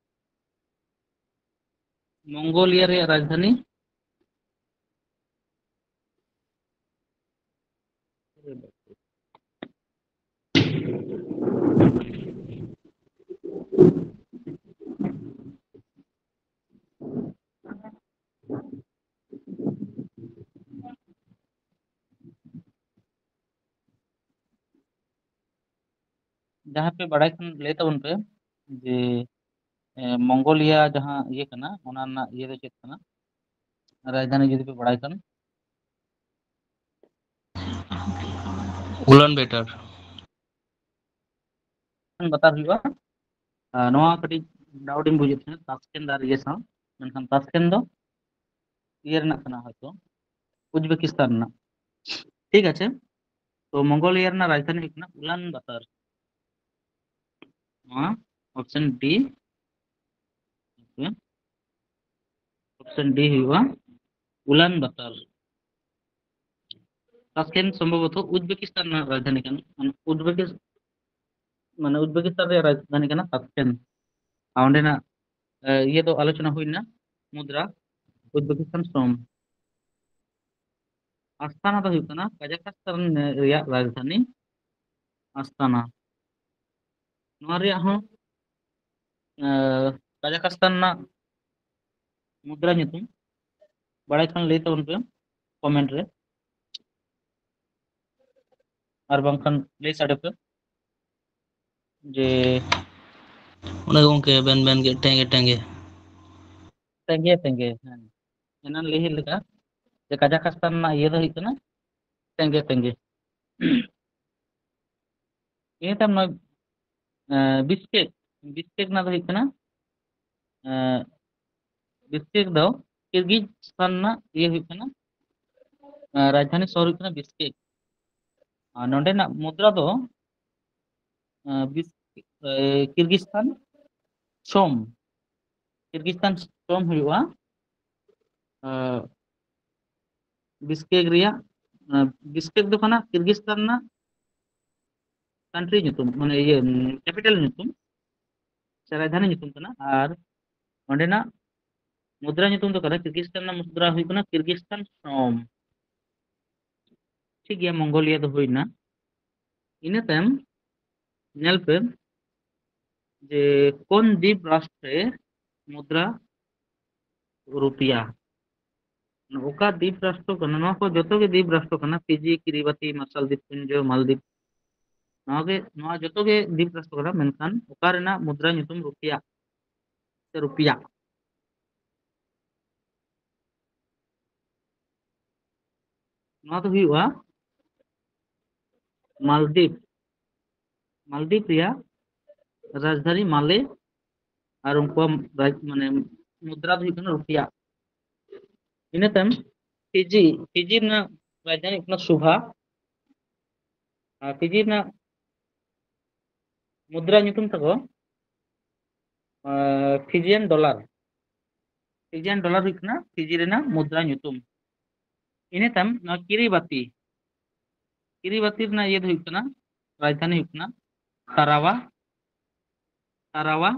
ᱢᱚᱝᱜᱳᱞᱤᱭᱟ ᱨᱮᱭᱟᱜ ᱨᱟᱡᱽᱫᱷᱟᱱᱤ ᱡᱟᱦᱟᱸ ᱯᱮ ᱵᱟᱲᱟᱭ ᱠᱷᱟᱱ ᱞᱟᱹᱭ ᱛᱟᱵᱚᱱ ᱯᱮ ᱡᱮ, ᱮ, ᱢᱚᱝᱜᱳᱞᱤᱭᱟ ᱡᱟᱦᱟᱸ ᱤᱭᱟᱹ ᱠᱟᱱᱟ, ᱚᱱᱟ ᱨᱮᱱᱟᱜ ᱤᱭᱟᱹ ᱫᱚ ᱪᱮᱫ ᱠᱟᱱᱟ? ᱨᱟᱡᱽᱫᱷᱟᱱᱤ ᱡᱩᱫᱤ ᱯᱮ ᱵᱟᱲᱟᱭ ᱠᱷᱟᱱ᱾ ᱩᱞᱟᱱ ᱵᱮᱴᱟᱨ᱾ ᱵᱟᱛᱟᱨ ᱦᱩᱭᱩᱜᱼᱟ᱾ ᱟᱨ ᱱᱚᱣᱟ ᱠᱟᱹᱴᱤᱡ ᱰᱟᱣᱩᱴ ᱤᱧ ᱵᱩᱡᱮᱫ ᱛᱟᱦᱮᱸᱫ ᱛᱟᱥᱠᱮᱱ ᱟᱨ ᱤᱭᱟᱹ ᱥᱟᱶ, ᱢᱮᱱᱠᱷᱟᱱ ᱛᱟᱥᱠᱮᱱ ᱫᱚ ᱤᱭᱟᱹ ᱨᱮᱱᱟᱜ ᱠᱟᱱᱟ ᱦᱚᱭᱛᱚ, ᱩᱡᱽᱵᱮᱠᱤᱥᱛᱟᱱ ᱨᱮᱱᱟᱜ᱾ ᱴᱷᱤᱠ ᱟᱪᱷᱮ, ᱛᱚ ᱢᱚᱝᱜᱳᱞᱤᱭᱟ ᱨᱮᱱᱟᱜ ᱨᱟᱡᱽᱫᱷᱟᱱᱤ ᱦᱩᱭᱩᱜ ᱠᱟᱱᱟ ᱩᱞᱟᱱ ᱵᱟᱛᱟᱨ᱾ ᱱᱚᱣᱟ ᱚᱯᱥᱮᱱ ᱰᱤ, ᱚᱯᱥᱮᱱ ᱰᱤ ᱦᱩᱭᱩᱜᱼᱟ ᱩᱞᱟᱱ ᱵᱟᱛᱟᱨ᱾ ᱛᱟᱥᱠᱮᱱ ᱥᱚᱢᱵᱷᱚᱵᱚᱛᱚ ᱩᱡᱽᱵᱮᱠᱤᱥᱛᱟᱱ ᱨᱮᱱᱟᱜ ᱨᱟᱡᱽᱫᱷᱟᱱᱤ ᱠᱟᱱᱟ᱾ ᱢᱟᱱᱮ ᱩᱡᱽᱵᱮᱠᱤᱥ-, ᱢᱟᱱᱮ ᱩᱡᱽᱵᱮᱠᱤᱥᱛᱟᱱ ᱨᱮᱭᱟᱜ ᱨᱟᱡᱽᱫᱷᱟᱱᱤ ᱠᱟᱱᱟ ᱛᱟᱥᱠᱮᱱ᱾ ᱟᱨ ᱚᱸᱰᱮᱱᱟᱜ, ᱮ, ᱤᱭᱟᱹ ᱫᱚ ᱟᱞᱳᱪᱚᱱᱟ ᱦᱩᱭᱱᱟ, ᱢᱩᱫᱽᱨᱟ, ᱩᱡᱽᱵᱮᱠᱤᱥᱛᱟᱱ ᱥᱚᱢ᱾ ᱟᱥᱛᱟᱱᱟ ᱫᱚ ᱦᱩᱭᱩᱜ ᱠᱟᱱᱟ ᱠᱟᱡᱟᱠᱷᱥᱛᱟᱱ ᱨᱮᱭᱟᱜ ᱨᱟᱡᱽᱫᱷᱟᱱᱤ ᱟᱥᱛᱟᱱᱟ᱾ ᱱᱚᱣᱟ ᱨᱮᱭᱟᱜ ᱦᱚᱸ, ᱮ, ᱠᱟᱡᱟᱠᱷᱥᱛᱟᱱ ᱨᱮᱱᱟᱜ ᱢᱩᱫᱽᱨᱟ ᱧᱩᱛᱩᱢ ᱵᱟᱲᱟᱭ ᱠᱷᱟᱱ ᱞᱟᱹᱭ ᱛᱟᱵᱚᱱ ᱯᱮ ᱠᱚᱢᱮᱱᱴ ᱨᱮ, ᱟᱨ ᱵᱟᱝᱠᱷᱟᱱ ᱞᱟᱹᱭ ᱥᱟᱰᱮ ᱯᱮ᱾ ᱡᱮ ᱚᱱᱮ ᱜᱚᱝᱠᱮ ᱵᱮᱱ ᱢᱮᱱ ᱠᱮᱫ ᱴᱮᱸᱜᱮ ᱴᱮᱸᱜᱮ᱾ ᱛᱮᱸᱜᱮ ᱛᱮᱸᱜᱮ, ᱦᱮᱸ᱾ ᱮᱱᱟᱱ ᱞᱟᱹᱭ ᱦᱩᱭ ᱞᱮᱠᱟ ᱡᱮ ᱠᱟᱡᱟᱠᱷᱥᱛᱟᱱ ᱨᱮᱱᱟᱜ ᱤᱭᱟᱹ ᱫᱚ ᱦᱩᱭᱩᱜ ᱠᱟᱱᱟ ᱛᱮᱸᱜᱮ ᱛᱮᱸᱜᱮ᱾ ᱤᱱᱟᱹ ᱛᱟᱭᱚᱢ ᱱᱚᱜᱼᱚᱭ, ᱮᱸ, ᱵᱤᱥᱠᱮᱠ, ᱵᱤᱥᱠᱮᱠ ᱨᱮᱱᱟᱜ ᱫᱚ ᱦᱩᱭᱩᱜ ᱠᱟᱱᱟ, ᱮᱸ, ᱵᱤᱥᱠᱮᱠ ᱫᱚ ᱠᱤᱨᱜᱤᱡᱽᱥᱛᱟᱱ ᱨᱮᱱᱟᱜ ᱤᱭᱟᱹ ᱦᱩᱭᱩᱜ ᱠᱟᱱᱟ, ᱮᱸ, ᱨᱟᱡᱽᱫᱷᱟᱱᱤ ᱥᱚᱦᱚᱨ ᱦᱩᱭᱩᱜ ᱠᱟᱱᱟ ᱵᱤᱥᱠᱮᱠ᱾ ᱟᱨ ᱱᱚᱸᱰᱮᱱᱟᱜ ᱢᱩᱫᱽᱨᱟ ᱫᱚ, ᱮᱸ, ᱵᱤᱥ-, ᱮᱸ, ᱠᱤᱨᱜᱤᱡᱽᱥᱛᱟᱱ ᱥᱚᱢ, ᱠᱤᱨᱜᱤᱡᱽᱥᱛᱟᱱ ᱥᱚᱢ ᱦᱩᱭᱩᱜᱼᱟ᱾ ᱮᱸ, ᱵᱤᱥᱠᱮᱠ ᱨᱮᱭᱟᱜ, ᱮᱸ, ᱵᱤᱥᱠᱮᱠ ᱫᱚ ᱠᱟᱱᱟ ᱠᱤᱨᱜᱤᱡᱽᱥᱛᱟᱱ ᱨᱮᱱᱟᱜ ᱠᱟᱱᱴᱨᱤ ᱧᱩᱛᱩᱢ, ᱢᱟᱱᱮ ᱤᱭᱟᱹ, ᱩᱸ, ᱠᱮᱯᱤᱴᱟᱞ ᱧᱩᱛᱩᱢ, ᱥᱮ ᱨᱟᱡᱽᱫᱷᱟᱱᱤ ᱧᱩᱛᱩᱢ ᱠᱟᱱᱟ᱾ ᱟᱨ ᱚᱸᱰᱮᱱᱟᱜ ᱢᱩᱫᱽᱨᱟ ᱧᱩᱛᱩᱢ ᱫᱚ ᱠᱟᱱᱟ, ᱠᱤᱨᱜᱤᱥᱛᱟᱱ ᱨᱮᱱᱟᱜ ᱢᱩᱫᱽᱨᱟ ᱦᱩᱭᱩᱜ ᱠᱟᱱᱟ ᱠᱤᱨᱜᱤᱥᱛᱟᱱ ᱥᱚᱢ᱾ ᱴᱷᱤᱠ ᱜᱮᱭᱟ, ᱢᱚᱝᱜᱳᱞᱤᱭᱟ ᱫᱚ ᱦᱩᱭᱱᱟ᱾ ᱤᱱᱟᱹ ᱛᱟᱭᱚᱢ ᱧᱮᱞ ᱯᱮ ᱡᱮ ᱠᱳᱱ ᱫᱤᱯ ᱨᱟᱥᱴᱨᱮ ᱢᱩᱫᱽᱨᱟ ᱨᱩᱯᱤᱭᱟ᱾ ᱚᱠᱟ ᱫᱤᱯ ᱨᱟᱥᱴᱨᱚ ᱠᱟᱱᱟ? ᱱᱚᱣᱟ ᱠᱚ ᱡᱚᱛᱚ ᱜᱮ ᱫᱤᱯ ᱨᱟᱥᱴᱨᱚ ᱠᱟᱱᱟ, ᱯᱷᱤᱡᱤ, ᱠᱤᱨᱤᱵᱟᱛᱤ, ᱢᱟᱨᱥᱟᱞ ᱫᱤᱯ ᱯᱩᱧᱡᱚ, ᱢᱟᱞᱫᱤᱯ᱾ ᱱᱚᱣᱟ ᱜᱮ, ᱱᱚᱣᱟ ᱡᱚᱛᱚ ᱜᱮ ᱫᱤᱯ ᱨᱟᱥᱴᱨᱚ ᱠᱟᱱᱟ, ᱢᱮᱱᱠᱷᱟᱱ ᱚᱠᱟ ᱨᱮᱱᱟᱜ ᱢᱩᱫᱽᱨᱟ ᱧᱩᱛᱩᱢ ᱨᱩᱯᱤᱭᱟ ᱥᱮ ᱨᱩᱯᱤᱭᱟ? ᱱᱚᱣᱟ ᱫᱚ ᱦᱩᱭᱩᱜᱼᱟ ᱢᱟᱞᱫᱤᱯ᱾ ᱢᱟᱞᱫᱤᱯ ᱨᱮᱭᱟᱜ ᱨᱟᱡᱽᱫᱷᱟᱱᱤ ᱢᱟᱞᱮ ᱟᱨ ᱩᱱᱠᱩᱣᱟᱜ ᱨᱟᱡᱽ-, ᱢᱟᱱᱮ ᱢᱩᱫᱽᱨᱟ ᱫᱚ ᱦᱩᱭᱩᱜ ᱠᱟᱱᱟ ᱨᱩᱯᱤᱭᱟ᱾ ᱤᱱᱟᱹ ᱛᱟᱭᱚᱢ ᱯᱷᱤᱡᱤ, ᱯᱷᱤᱡᱤ ᱨᱮᱱᱟᱜ ᱨᱟᱡᱽᱫᱷᱟᱱᱤ ᱦᱩᱭᱩᱜ ᱠᱟᱱᱟ ᱥᱩᱵᱷᱟ᱾ ᱟᱨ ᱯᱷᱤᱡᱤ ᱨᱮᱱᱟᱜ ᱢᱩᱫᱽᱨᱟ ᱧᱩᱛᱩᱢ ᱛᱟᱠᱚ, ᱟᱨ ᱯᱷᱤᱡᱤᱭᱟᱱ ᱰᱚᱞᱟᱨ᱾ ᱯᱷᱤᱡᱤᱭᱟᱱ ᱰᱚᱞᱟᱨ ᱦᱩᱭᱩᱜ ᱠᱟᱱᱟ ᱯᱷᱤᱡᱤ ᱨᱮᱱᱟᱜ ᱢᱩᱫᱽᱨᱟ ᱧᱩᱛᱩᱢ᱾ ᱤᱱᱟᱹ ᱛᱟᱭᱚᱢ ᱱᱚᱣᱟ ᱠᱤᱨᱤᱵᱟᱛᱤ, ᱠᱤᱨᱤᱵᱟᱛᱤ ᱨᱮᱱᱟᱜ ᱤᱭᱟᱹ ᱫᱚ ᱦᱩᱭᱩᱜ ᱠᱟᱱᱟ, ᱨᱟᱡᱽᱫᱷᱟᱱᱤ ᱦᱩᱭᱩᱜ ᱠᱟᱱᱟ ᱛᱟᱨᱟᱣᱟ, ᱛᱟᱨᱟᱣᱟ᱾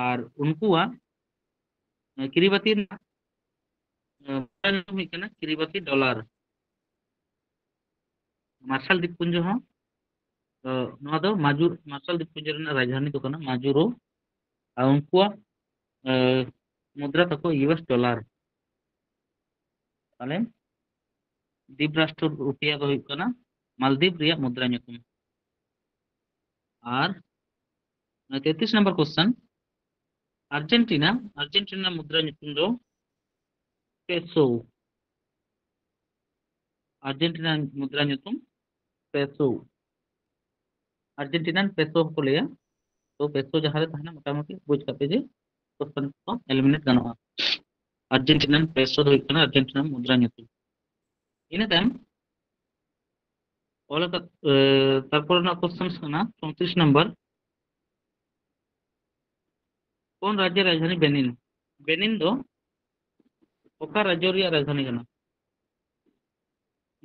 ᱟᱨ ᱩᱱᱠᱩᱣᱟᱜ, ᱮ, ᱠᱤᱨᱤᱵᱟᱹᱛᱤ ᱨᱮᱱᱟᱜ, ᱮ, ᱢᱩᱫᱽᱨᱟ ᱧᱩᱛᱩᱢ ᱦᱩᱭᱩᱜ ᱠᱟᱱᱟ ᱠᱤᱨᱤᱵᱟᱹᱛᱤ ᱰᱚᱞᱟᱨ᱾ ᱢᱟᱨᱥᱟᱞ ᱫᱤᱯᱯᱩᱧᱡᱚ ᱦᱚᱸ, ᱮ, ᱱᱚᱣᱟ ᱫᱚ ᱢᱟᱡᱩ-, ᱢᱟᱨᱥᱟᱞ ᱫᱤᱯᱯᱩᱧᱡᱚ ᱨᱮᱱᱟᱜ ᱨᱟᱡᱽᱫᱷᱟᱱᱤ ᱫᱚ ᱠᱟᱱᱟ ᱢᱟᱡᱩᱨᱳ᱾ ᱟᱨ ᱩᱱᱠᱩᱣᱟᱜ, ᱮ, ᱢᱩᱫᱽᱨᱟ ᱛᱟᱠᱚ ᱤᱭᱩ ᱮᱥ ᱰᱚᱞᱟᱨ᱾ ᱛᱟᱦᱞᱮ ᱫᱤᱯ ᱨᱟᱥᱴᱨᱚ ᱨᱩᱯᱤᱭᱟ ᱫᱚ ᱦᱩᱭᱩᱜ ᱠᱟᱱᱟ ᱢᱟᱞᱫᱤᱯ ᱨᱮᱭᱟᱜ ᱢᱩᱫᱽᱨᱟ ᱧᱩᱛᱩᱢ᱾ ᱟᱨ ᱛᱮᱛᱨᱤᱥ ᱱᱟᱢᱵᱟᱨ ᱠᱚᱥᱪᱮᱱ, ᱟᱨᱡᱮᱱᱴᱤᱱᱟ, ᱟᱨᱡᱮᱱᱴᱤᱱᱟ ᱢᱩᱫᱽᱨᱟ ᱧᱩᱛᱩᱢ ᱫᱚ ᱯᱮᱥᱳ᱾ ᱟᱨᱡᱮᱱᱴᱤᱱᱟ ᱢᱩᱫᱽᱨᱟ ᱧᱩᱛᱩᱢ ᱯᱮᱥᱳ᱾ ᱟᱨᱡᱮᱱᱴᱤᱱᱟᱱ ᱯᱮᱥᱳ ᱦᱚᱸᱠᱚ ᱞᱟᱹᱭᱟ᱾ ᱛᱚ ᱯᱮᱥᱳ ᱡᱟᱦᱟᱸ ᱨᱮ ᱛᱟᱦᱮᱱᱟ, ᱢᱚᱴᱟᱢᱩᱴᱤ ᱵᱩᱡᱽ ᱠᱟᱜ ᱯᱮ ᱡᱮ ᱠᱚᱥᱪᱮᱱ ᱠᱚ ᱮᱞᱤᱢᱤᱱᱮᱴ ᱜᱟᱱᱚᱜᱼᱟ᱾ ᱟᱨᱡᱮᱱᱴᱤᱱᱟᱱ ᱯᱮᱥᱳ ᱫᱚ ᱦᱩᱭᱩᱜ ᱠᱟᱱᱟ ᱟᱨᱡᱮᱱᱴᱤᱱᱟ ᱢᱩᱫᱽᱨᱟ ᱧᱩᱛᱩᱢ᱾ ᱤᱱᱟᱹ ᱛᱟᱭᱚᱢ ᱚᱞ ᱟᱠᱟᱫ, ᱮ, ᱛᱟᱨᱯᱚᱨ ᱨᱮᱱᱟᱜ ᱠᱚᱥᱪᱮᱱ ᱠᱟᱱᱟ ᱪᱳᱭᱛᱨᱤᱥ ᱱᱟᱢᱵᱟᱨ, ᱠᱳᱱ ᱨᱟᱡᱽᱡᱚ ᱨᱟᱡᱽᱫᱷᱟᱱᱤ ᱵᱮᱱᱤᱱ? ᱵᱮᱱᱤᱱ ᱫᱚ ᱚᱠᱟ ᱨᱟᱡᱽᱡᱚ ᱨᱮᱭᱟᱜ ᱨᱟᱡᱽᱫᱷᱟᱱᱤ ᱠᱟᱱᱟ?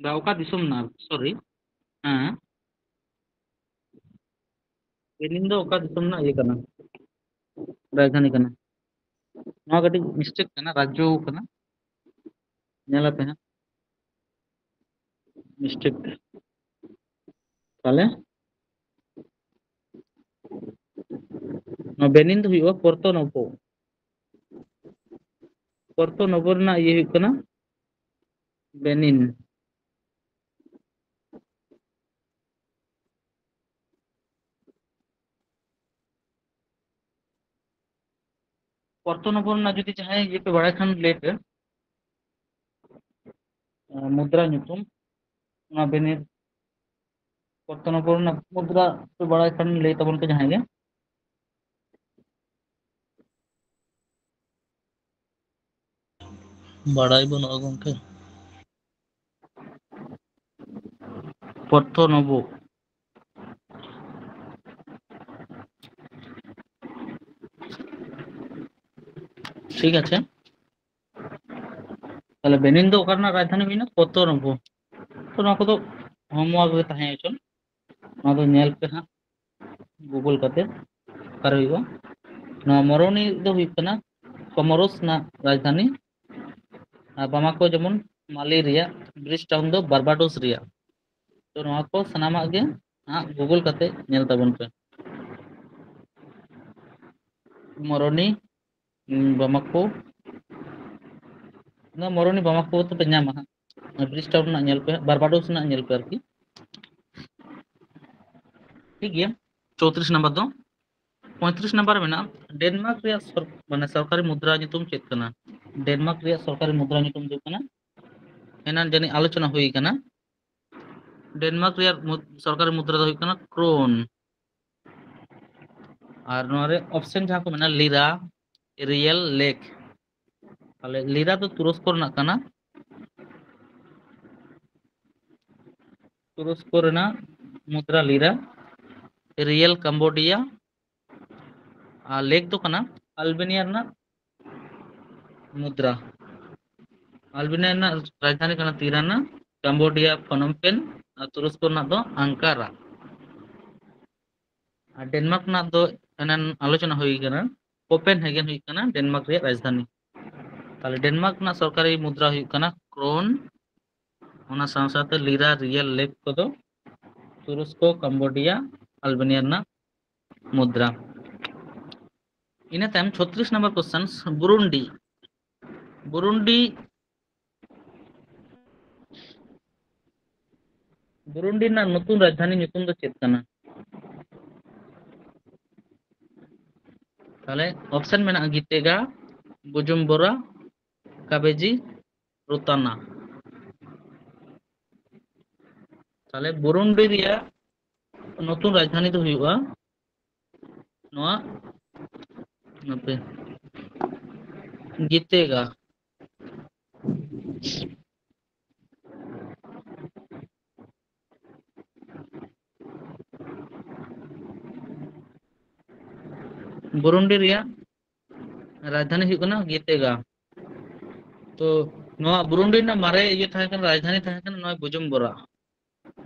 ᱵᱟ, ᱚᱠᱟ ᱫᱤᱥᱚᱢ ᱨᱮᱱᱟᱜ, ᱥᱚᱨᱤ, ᱦᱮᱸ, ᱵᱮᱱᱤᱱ ᱫᱚ ᱚᱠᱟ ᱫᱤᱥᱚᱢ ᱨᱮᱱᱟᱜ ᱤᱭᱟᱹ ᱠᱟᱱᱟ, ᱨᱟᱡᱽᱫᱷᱟᱱᱤ ᱠᱟᱱᱟ? ᱱᱚᱣᱟ ᱠᱟᱹᱴᱤᱡ ᱢᱤᱥᱴᱮᱠ ᱠᱟᱱᱟ, ᱨᱟᱡᱽᱡᱚ ᱠᱟᱱᱟ, ᱧᱮᱞ ᱟᱯᱮ ᱦᱟᱸᱜ, ᱢᱤᱥᱴᱮᱠ᱾ ᱛᱟᱦᱞᱮ ᱱᱚᱣᱟ ᱵᱮᱱᱤᱱ ᱫᱚ ᱦᱩᱭᱩᱜᱼᱟ ᱯᱚᱨᱛᱚ ᱱᱚᱵᱚ᱾ ᱯᱚᱨᱛᱚ ᱱᱚᱵᱚ ᱨᱮᱱᱟᱜ ᱤᱭᱟᱹ ᱦᱩᱭᱩᱜ ᱠᱟᱱᱟ ᱵᱮᱱᱤᱱ᱾ ᱯᱚᱨᱛᱚ ᱱᱚᱵᱚ ᱨᱮᱱᱟᱜ ᱡᱩᱫᱤ ᱡᱟᱦᱟᱸᱭ ᱤᱭᱟᱹ ᱯᱮ ᱵᱟᱲᱟᱭ ᱠᱷᱟᱱ ᱞᱟᱹᱭ ᱯᱮ, ᱮ, ᱢᱩᱫᱽᱨᱟ ᱧᱩᱛᱩᱢ, ᱚᱱᱟ ᱵᱮᱱᱤᱱ ᱯᱚᱨᱛᱚ ᱱᱚᱵᱚ ᱨᱮᱱᱟᱜ ᱢᱩᱫᱽᱨᱟ ᱯᱮ ᱵᱟᱲᱟᱭ ᱠᱷᱟᱱ ᱞᱟᱹᱭ ᱛᱟᱵᱚᱱ ᱯᱮ ᱡᱟᱦᱟᱸᱭ ᱜᱮ᱾ ᱵᱟᱲᱟᱭ ᱵᱟᱹᱱᱩᱜᱼᱟ ᱜᱚᱝᱠᱮ᱾ ᱯᱚᱨᱛᱚ ᱱᱚᱵᱚ᱾ ᱴᱷᱤᱠ ᱟᱪᱷᱮ, ᱛᱟᱦᱞᱮ ᱵᱮᱱᱤᱱ ᱫᱚ ᱚᱠᱟ ᱨᱮᱱᱟᱜ ᱨᱟᱡᱽᱫᱷᱟᱱᱤ ᱦᱩᱭᱱᱟ? ᱯᱚᱨᱛᱚ ᱱᱚᱵᱚ᱾ ᱛᱚ ᱱᱚᱣᱟ ᱠᱚᱫᱚ ᱦᱳᱢᱣᱟᱨᱠ ᱨᱮ ᱛᱟᱦᱮᱸ ᱦᱚᱪᱚᱱ᱾ ᱱᱚᱣᱟ ᱫᱚ ᱧᱮᱞ ᱯᱮ ᱦᱟᱸᱜ Google ᱠᱟᱛᱮ ᱚᱠᱟᱨᱮ ᱦᱩᱭᱩᱜᱼᱟ᱾ ᱱᱚᱣᱟ ᱢᱚᱨᱚᱱᱤ ᱫᱚ ᱦᱩᱭᱩᱜ ᱠᱟᱱᱟ ᱠᱚᱢᱚᱨᱚᱥ ᱨᱮᱱᱟᱜ ᱨᱟᱡᱽᱫᱷᱟᱱᱤ, ᱟᱨ ᱵᱟᱢᱟᱠᱚ ᱡᱮᱢᱚᱱ ᱢᱟᱞᱤ ᱨᱮᱭᱟᱜ, ᱵᱨᱤᱡᱽ ᱴᱟᱣᱩᱱ ᱫᱚ ᱵᱟᱨᱵᱟᱰᱳᱥ ᱨᱮᱭᱟᱜ᱾ ᱛᱚ ᱱᱚᱣᱟ ᱠᱚ ᱥᱟᱱᱟᱢᱟᱜ ᱜᱮ ᱦᱟᱸᱜ Google ᱠᱟᱛᱮ ᱧᱮᱞ ᱛᱟᱵᱚᱱ ᱯᱮ᱾ ᱢᱚᱨᱚᱱᱤ, ᱩᱸ, ᱵᱟᱢᱟᱠᱚ, ᱱᱚᱣᱟ ᱢᱚᱨᱚᱱᱤ ᱵᱟᱢᱟᱠᱚ ᱛᱚᱯᱮ ᱧᱟᱢᱟ ᱦᱟᱸᱜ᱾ ᱵᱨᱤᱡᱽ ᱴᱟᱣᱩᱱ ᱨᱮᱱᱟᱜ ᱧᱮᱞ ᱯᱮ, ᱵᱟᱨᱵᱟᱰᱳᱥ ᱨᱮᱱᱟᱜ ᱧᱮᱞ ᱯᱮ ᱟᱨᱠᱤ᱾ ᱴᱷᱤᱠ ᱜᱮᱭᱟ, ᱪᱳᱭᱛᱨᱤᱥ ᱱᱟᱢᱵᱟᱨ ᱫᱚ᱾ ᱯᱚᱸᱭᱛᱨᱤᱥ ᱱᱟᱢᱵᱟᱨ ᱨᱮ ᱢᱮᱱᱟᱜᱼᱟ, ᱰᱮᱱᱢᱟᱨᱠ ᱨᱮᱭᱟᱜ ᱥᱚᱨ-, ᱢᱟᱱᱮ ᱥᱚᱨᱠᱟᱨᱤ ᱢᱩᱫᱽᱨᱟ ᱧᱩᱛᱩᱢ ᱪᱮᱫ ᱠᱟᱱᱟ? ᱰᱮᱱᱢᱟᱨᱠ ᱨᱮᱭᱟᱜ ᱥᱚᱨᱠᱟᱨᱤ ᱢᱩᱫᱽᱨᱟ ᱧᱩᱛᱩᱢ ᱫᱚ ᱦᱩᱭᱩᱜ ᱠᱟᱱᱟ, ᱮᱱᱟᱱ ᱡᱟᱹᱱᱤᱡ ᱟᱞᱳᱪᱚᱱᱟ ᱦᱩᱭ ᱠᱟᱱᱟ, ᱰᱮᱱᱢᱟᱨᱠ ᱨᱮᱭᱟᱜ ᱢᱩᱫ-, ᱥᱚᱨᱠᱟᱨᱤ ᱢᱩᱫᱽᱨᱟ ᱫᱚ ᱦᱩᱭᱩᱜ ᱠᱟᱱᱟ ᱠᱨᱳᱱ᱾ ᱟᱨ ᱱᱚᱣᱟ ᱨᱮ ᱚᱯᱥᱮᱱ ᱡᱟᱦᱟᱸ ᱠᱚ ᱢᱮᱱᱟᱜᱼᱟ, ᱞᱤᱨᱟ, ᱨᱤᱭᱮᱞ, ᱞᱮᱠ᱾ ᱛᱟᱦᱞᱮ ᱞᱤᱨᱟ ᱫᱚ ᱛᱩᱨᱚᱥᱠᱚ ᱨᱮᱱᱟᱜ ᱠᱟᱱᱟ, ᱛᱩᱨᱚᱥᱠᱚ ᱨᱮᱱᱟᱜ ᱢᱩᱫᱽᱨᱟ ᱞᱤᱨᱟ, ᱨᱤᱭᱮᱞ ᱠᱟᱢᱵᱳᱰᱤᱭᱟ, ᱟᱨ ᱞᱮᱠ ᱫᱚ ᱠᱟᱱᱟ ᱟᱞᱵᱮᱱᱤᱭᱟ ᱨᱮᱱᱟᱜ ᱢᱩᱫᱽᱨᱟ᱾ ᱟᱞᱵᱮᱱᱤᱭᱟ ᱨᱮᱱᱟᱜ ᱨᱟᱡᱽᱫᱷᱟᱱᱤ ᱠᱟᱱᱟ ᱛᱤᱨᱟᱱᱟ, ᱠᱟᱢᱵᱳᱰᱤᱭᱟ ᱯᱷᱚᱱᱚᱢ ᱯᱮᱱ, ᱟᱨ ᱛᱩᱨᱚᱥᱠᱚ ᱨᱮᱱᱟᱜ ᱫᱚ ᱟᱝᱠᱟᱨᱟ᱾ ᱟᱨ ᱰᱮᱱᱢᱟᱨᱠ ᱨᱮᱱᱟᱜ ᱫᱚ ᱮᱱᱟᱱ ᱟᱞᱳᱪᱚᱱᱟ ᱦᱩᱭ ᱠᱟᱱᱟ, ᱠᱳᱯᱮᱱ ᱦᱮᱜᱮᱱ ᱦᱩᱭᱩᱜ ᱠᱟᱱᱟ ᱰᱮᱱᱢᱟᱨᱠ ᱨᱮᱭᱟᱜ ᱨᱟᱡᱽᱫᱷᱟᱱᱤ᱾ ᱛᱟᱦᱞᱮ ᱰᱮᱱᱢᱟᱨᱠ ᱨᱮᱱᱟᱜ ᱥᱚᱨᱠᱟᱨᱤ ᱢᱩᱫᱽᱨᱟ ᱦᱩᱭᱩᱜ ᱠᱟᱱᱟ ᱠᱨᱳᱱ, ᱚᱱᱟ ᱥᱟᱶ ᱥᱟᱶᱛᱮ ᱞᱤᱨᱟ, ᱨᱤᱭᱮᱞ, ᱞᱮᱠ ᱠᱚᱫᱚ ᱛᱩᱨᱚᱥᱠᱚ, ᱠᱟᱢᱵᱳᱰᱤᱭᱟ, ᱟᱞᱵᱮᱱᱤᱭᱟ ᱨᱮᱱᱟᱜ ᱢᱩᱫᱽᱨᱟ᱾ ᱤᱱᱟᱹ ᱛᱟᱭᱚᱢ ᱪᱷᱚᱛᱨᱤᱥ ᱱᱟᱢᱵᱟᱨ ᱠᱚᱥᱪᱮᱱ, ᱵᱩᱨᱩᱱᱰᱤ᱾ ᱵᱩᱨᱩᱱᱰᱤ, ᱵᱩᱨᱩᱱᱰᱤ ᱨᱮᱱᱟᱜ ᱱᱚᱛᱩᱱ ᱨᱟᱡᱽᱫᱷᱟᱱᱤ ᱧᱩᱛᱩᱢ ᱫᱚ ᱪᱮᱫ ᱠᱟᱱᱟ? ᱛᱟᱦᱞᱮ ᱚᱯᱥᱮᱱ ᱢᱮᱱᱟᱜᱼᱟ ᱜᱤᱛᱮᱜᱟ, ᱵᱩᱡᱩᱢᱵᱚᱨᱟ, ᱠᱟᱵᱮᱡᱤ, ᱨᱩᱛᱟᱱᱟ᱾ ᱛᱟᱦᱞᱮ ᱵᱩᱨᱩᱱᱰᱤ ᱨᱮᱭᱟᱜ ᱱᱚᱛᱩᱱ ᱨᱟᱡᱽᱫᱷᱟᱱᱤ ᱫᱚ ᱦᱩᱭᱩᱜᱼᱟ ᱱᱚᱣᱟ, ᱱᱚᱛᱮ, ᱜᱤᱛᱮᱜᱟ᱾ ᱵᱩᱨᱩᱱᱰᱤ ᱨᱮᱭᱟᱜ ᱨᱟᱡᱽᱫᱷᱟᱱᱤ ᱦᱩᱭᱩᱜ ᱠᱟᱱᱟ ᱜᱤᱛᱮᱜᱟ᱾ ᱛᱚ ᱱᱚᱣᱟ ᱵᱩᱨᱩᱱᱰᱤ ᱨᱮᱱᱟᱜ ᱢᱟᱨᱮ ᱤᱭᱟᱹ ᱛᱟᱦᱮᱸ ᱠᱟᱱᱟ, ᱨᱟᱡᱽᱫᱷᱟᱱᱤ ᱛᱟᱦᱮᱸ ᱠᱟᱱᱟ ᱱᱚᱣᱟ ᱵᱩᱡᱩᱢᱵᱚᱨᱟ᱾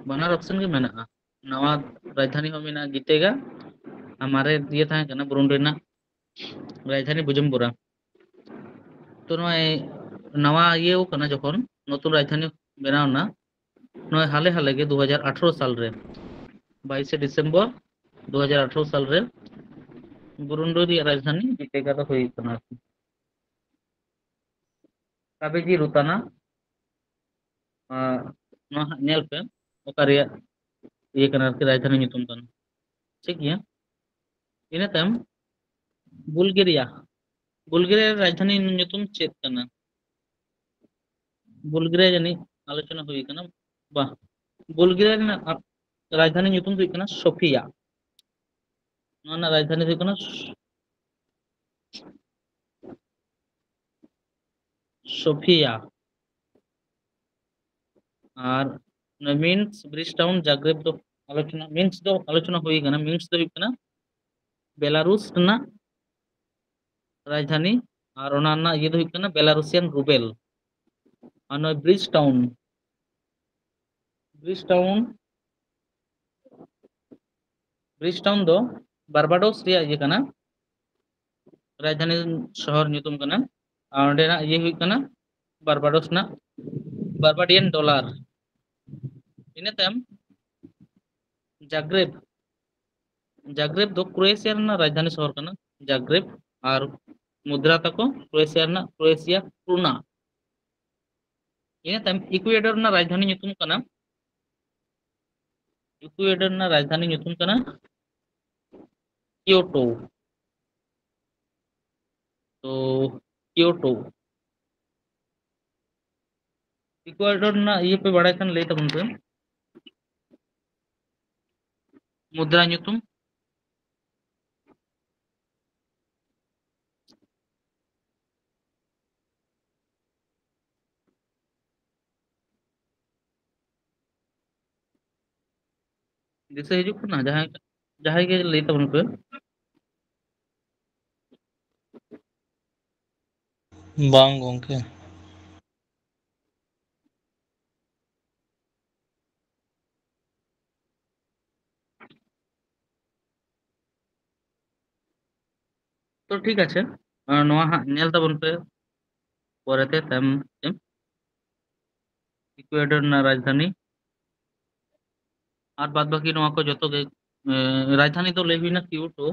ᱵᱟᱱᱟᱨ ᱚᱯᱥᱮᱱ ᱜᱮ ᱢᱮᱱᱟᱜᱼᱟ᱾ ᱱᱟᱣᱟ ᱨᱟᱡᱽᱫᱷᱟᱱᱤ ᱦᱚᱸ ᱢᱮᱱᱟᱜᱼᱟ ᱜᱤᱛᱮᱜᱟ, ᱟᱨ ᱢᱟᱨᱮ ᱤᱭᱟᱹ ᱛᱟᱦᱮᱸ ᱠᱟᱱᱟ ᱵᱩᱨᱩᱱᱰᱤ ᱨᱮᱱᱟᱜ ᱨᱟᱡᱽᱫᱷᱟᱱᱤ ᱵᱩᱡᱩᱢᱵᱩᱨᱟ᱾ ᱛᱚ ᱱᱚᱜᱼᱚᱭ ᱱᱟᱣᱟ ᱤᱭᱟᱹ ᱠᱟᱱᱟ, ᱡᱚᱠᱷᱚᱱ ᱱᱚᱛᱩᱱ ᱨᱟᱡᱽᱫᱷᱟᱱᱤ ᱵᱮᱱᱟᱣ ᱮᱱᱟ, ᱱᱚᱜᱼᱚᱭ ᱦᱟᱞᱮ ᱦᱟᱞᱮ ᱜᱮ ᱫᱩ ᱦᱟᱡᱟᱨ ᱟᱴᱷᱨᱚ ᱥᱟᱞ ᱨᱮ, ᱵᱟᱭᱤᱥᱮ ᱰᱤᱥᱮᱢᱵᱚᱨ ᱫᱩ ᱦᱟᱡᱟᱨ ᱟᱴᱷᱨᱚ ᱥᱟᱞ ᱨᱮ ᱵᱩᱨᱩᱱᱰᱤ ᱨᱮᱭᱟᱜ ᱨᱟᱡᱽᱫᱷᱟᱱᱤ ᱜᱤᱛᱮᱜᱟ ᱫᱚ ᱦᱩᱭ ᱠᱟᱱᱟ ᱟᱨᱠᱤ᱾ ᱠᱟᱵᱮᱡᱤ ᱨᱩᱛᱟᱱᱟ, ᱟᱨ ᱱᱚᱣᱟ ᱦᱟᱸᱜ ᱧᱮᱞ ᱯᱮ ᱚᱠᱟ ᱨᱮᱭᱟᱜ ᱤᱭᱟᱹ ᱠᱟᱱᱟ ᱟᱨᱠᱤ, ᱨᱟᱡᱽᱫᱷᱟᱱᱤ ᱧᱩᱛᱩᱢ ᱠᱟᱱᱟ᱾ ᱴᱷᱤᱠ ᱜᱮᱭᱟ, ᱤᱱᱟᱹ ᱛᱟᱭᱚᱢ ᱵᱩᱞᱜᱮᱨᱤᱭᱟ᱾ ᱵᱩᱞᱜᱮᱨᱤᱭᱟ ᱨᱮᱭᱟᱜ ᱨᱟᱡᱽᱫᱷᱟᱱᱤ ᱧᱩᱛᱩᱢ ᱪᱮᱫ ᱠᱟᱱᱟ? ᱵᱩᱞᱜᱮᱨᱤᱭᱟ ᱡᱟᱹᱱᱤᱡ ᱟᱞᱳᱪᱚᱱᱟ ᱦᱩᱭ ᱠᱟᱱᱟ᱾ ᱵᱟ, ᱵᱩᱞᱜᱮᱨᱤᱭᱟ ᱨᱮᱱᱟᱜ ᱨᱟᱡᱽᱫᱷᱟᱱᱤ ᱧᱩᱛᱩᱢ ᱫᱚ ᱦᱩᱭᱩᱜ ᱠᱟᱱᱟ ᱥᱳᱯᱷᱤᱭᱟ᱾ ᱱᱚᱣᱟ ᱨᱮᱱᱟᱜ ᱨᱟᱡᱽᱫᱷᱟᱱᱤ ᱫᱚ ᱦᱩᱭᱩᱜ ᱠᱟᱱᱟ ᱥᱳᱯᱷᱤᱭᱟ᱾ ᱟᱨ ᱢᱤᱱᱥ ᱵᱨᱤᱡᱽ ᱴᱟᱣᱩᱱ ᱡᱟᱜᱽᱨᱮᱵ ᱫᱚ ᱟᱞᱳᱪᱚᱱᱟ, ᱢᱤᱱᱥ ᱫᱚ ᱟᱞᱳᱪᱚᱱᱟ ᱦᱩᱭ ᱠᱟᱱᱟ᱾ ᱢᱤᱱᱥ ᱫᱚ ᱦᱩᱭᱩᱜ ᱠᱟᱱᱟ ᱵᱮᱞᱟᱨᱩᱥ ᱨᱮᱱᱟᱜ ᱨᱟᱡᱽᱫᱷᱟᱱᱤ, ᱟᱨ ᱚᱱᱟ ᱨᱮᱱᱟᱜ ᱤᱭᱟᱹ ᱫᱚ ᱦᱩᱭᱩᱜ ᱠᱟᱱᱟ ᱵᱮᱞᱟᱨᱩᱥᱤᱭᱟᱱ ᱨᱩᱵᱮᱞ᱾ ᱟᱨ ᱱᱚᱜᱼᱚᱭ bridge town, bridge town, bridge town ᱫᱚ ᱵᱟᱨᱵᱟᱰᱳᱥ ᱨᱮᱭᱟᱜ ᱤᱭᱟᱹ ᱠᱟᱱᱟ, ᱨᱟᱡᱽᱫᱷᱟᱱᱤ ᱥᱚᱦᱚᱨ ᱧᱩᱛᱩᱢ ᱠᱟᱱᱟ᱾ ᱟᱨ ᱚᱸᱰᱮᱱᱟᱜ ᱤᱭᱟᱹ ᱦᱩᱭᱩᱜ ᱠᱟᱱᱟ ᱵᱟᱨᱵᱟᱰᱳᱥ ᱨᱮᱱᱟᱜ ᱵᱟᱨᱵᱟᱰᱤᱭᱟᱱ ᱰᱚᱞᱟᱨ᱾ ᱤᱱᱟᱹ ᱛᱟᱭᱚᱢ ᱡᱟᱜᱽᱨᱮᱵ, ᱡᱟᱜᱽᱨᱮᱵ ᱫᱚ ᱠᱨᱳᱭᱮᱥᱤᱭᱟ ᱨᱮᱱᱟᱜ ᱨᱟᱡᱽᱫᱷᱟᱱᱤ ᱥᱚᱦᱚᱨ ᱠᱟᱱᱟ, ᱡᱟᱜᱽᱨᱮᱵ᱾ ᱟᱨ ᱢᱩᱫᱽᱨᱟ ᱛᱟᱠᱚ ᱠᱨᱳᱭᱮᱥᱤᱭᱟ ᱨᱮᱱᱟᱜ ᱠᱨᱳᱭᱮᱥᱤᱭᱟ ᱠᱨᱩᱱᱟ᱾ ᱤᱱᱟᱹ ᱛᱟᱭᱚᱢ ᱤᱠᱩᱭᱮᱰᱚᱨ ᱨᱮᱱᱟᱜ ᱨᱟᱡᱽᱫᱷᱟᱱᱤ ᱧᱩᱛᱩᱢ ᱠᱟᱱᱟ, ᱤᱠᱩᱭᱮᱰᱚᱨ ᱨᱮᱱᱟᱜ ᱨᱟᱡᱽᱫᱷᱟᱱᱤ ᱧᱩᱛᱩᱢ ᱠᱟᱱᱟ ᱠᱤᱭᱳᱴᱳ᱾ ᱛᱚ ᱠᱤᱭᱳᱴᱳ, ᱤᱠᱩᱭᱮᱰᱚᱨ ᱨᱮᱱᱟᱜ ᱤᱭᱟᱹ ᱯᱮ ᱵᱟᱲᱟᱭ ᱠᱷᱟᱱ ᱞᱟᱹᱭ ᱛᱟᱵᱚᱱ ᱯᱮ, ᱢᱩᱫᱽᱨᱟ ᱧᱩᱛᱩᱢ᱾ ᱫᱤᱥᱟᱹ ᱦᱤᱡᱩᱜ ᱠᱟᱱᱟ? ᱡᱟᱦᱟᱸᱭ, ᱡᱟᱦᱟᱸᱭ ᱜᱮ ᱞᱟᱹᱭ ᱛᱟᱵᱚᱱ ᱯᱮ᱾ ᱵᱟᱝ ᱜᱚᱝᱠᱮ᱾ ᱛᱚ ᱴᱷᱤᱠ ᱟᱪᱷᱮ, ᱟᱨ ᱱᱚᱣᱟ ᱦᱟᱸᱜ ᱧᱮᱞ ᱛᱟᱵᱚᱱ ᱯᱮ ᱯᱚᱨᱮᱛᱮ ᱛᱟᱭᱚᱢ ᱛᱮ᱾ ᱤᱠᱩᱭᱮᱰᱚᱨ ᱨᱮᱱᱟᱜ ᱨᱟᱡᱽᱫᱷᱟᱱᱤ ᱟᱨ ᱵᱟᱫ ᱵᱟᱹᱠᱤ ᱱᱚᱣᱟ ᱠᱚ ᱡᱚᱛᱚ ᱜᱮ, ᱮ, ᱨᱟᱡᱽᱫᱷᱟᱱᱤ ᱫᱚ ᱞᱟᱹᱭ ᱦᱩᱭᱱᱟ ᱠᱤᱭᱳᱴᱳ᱾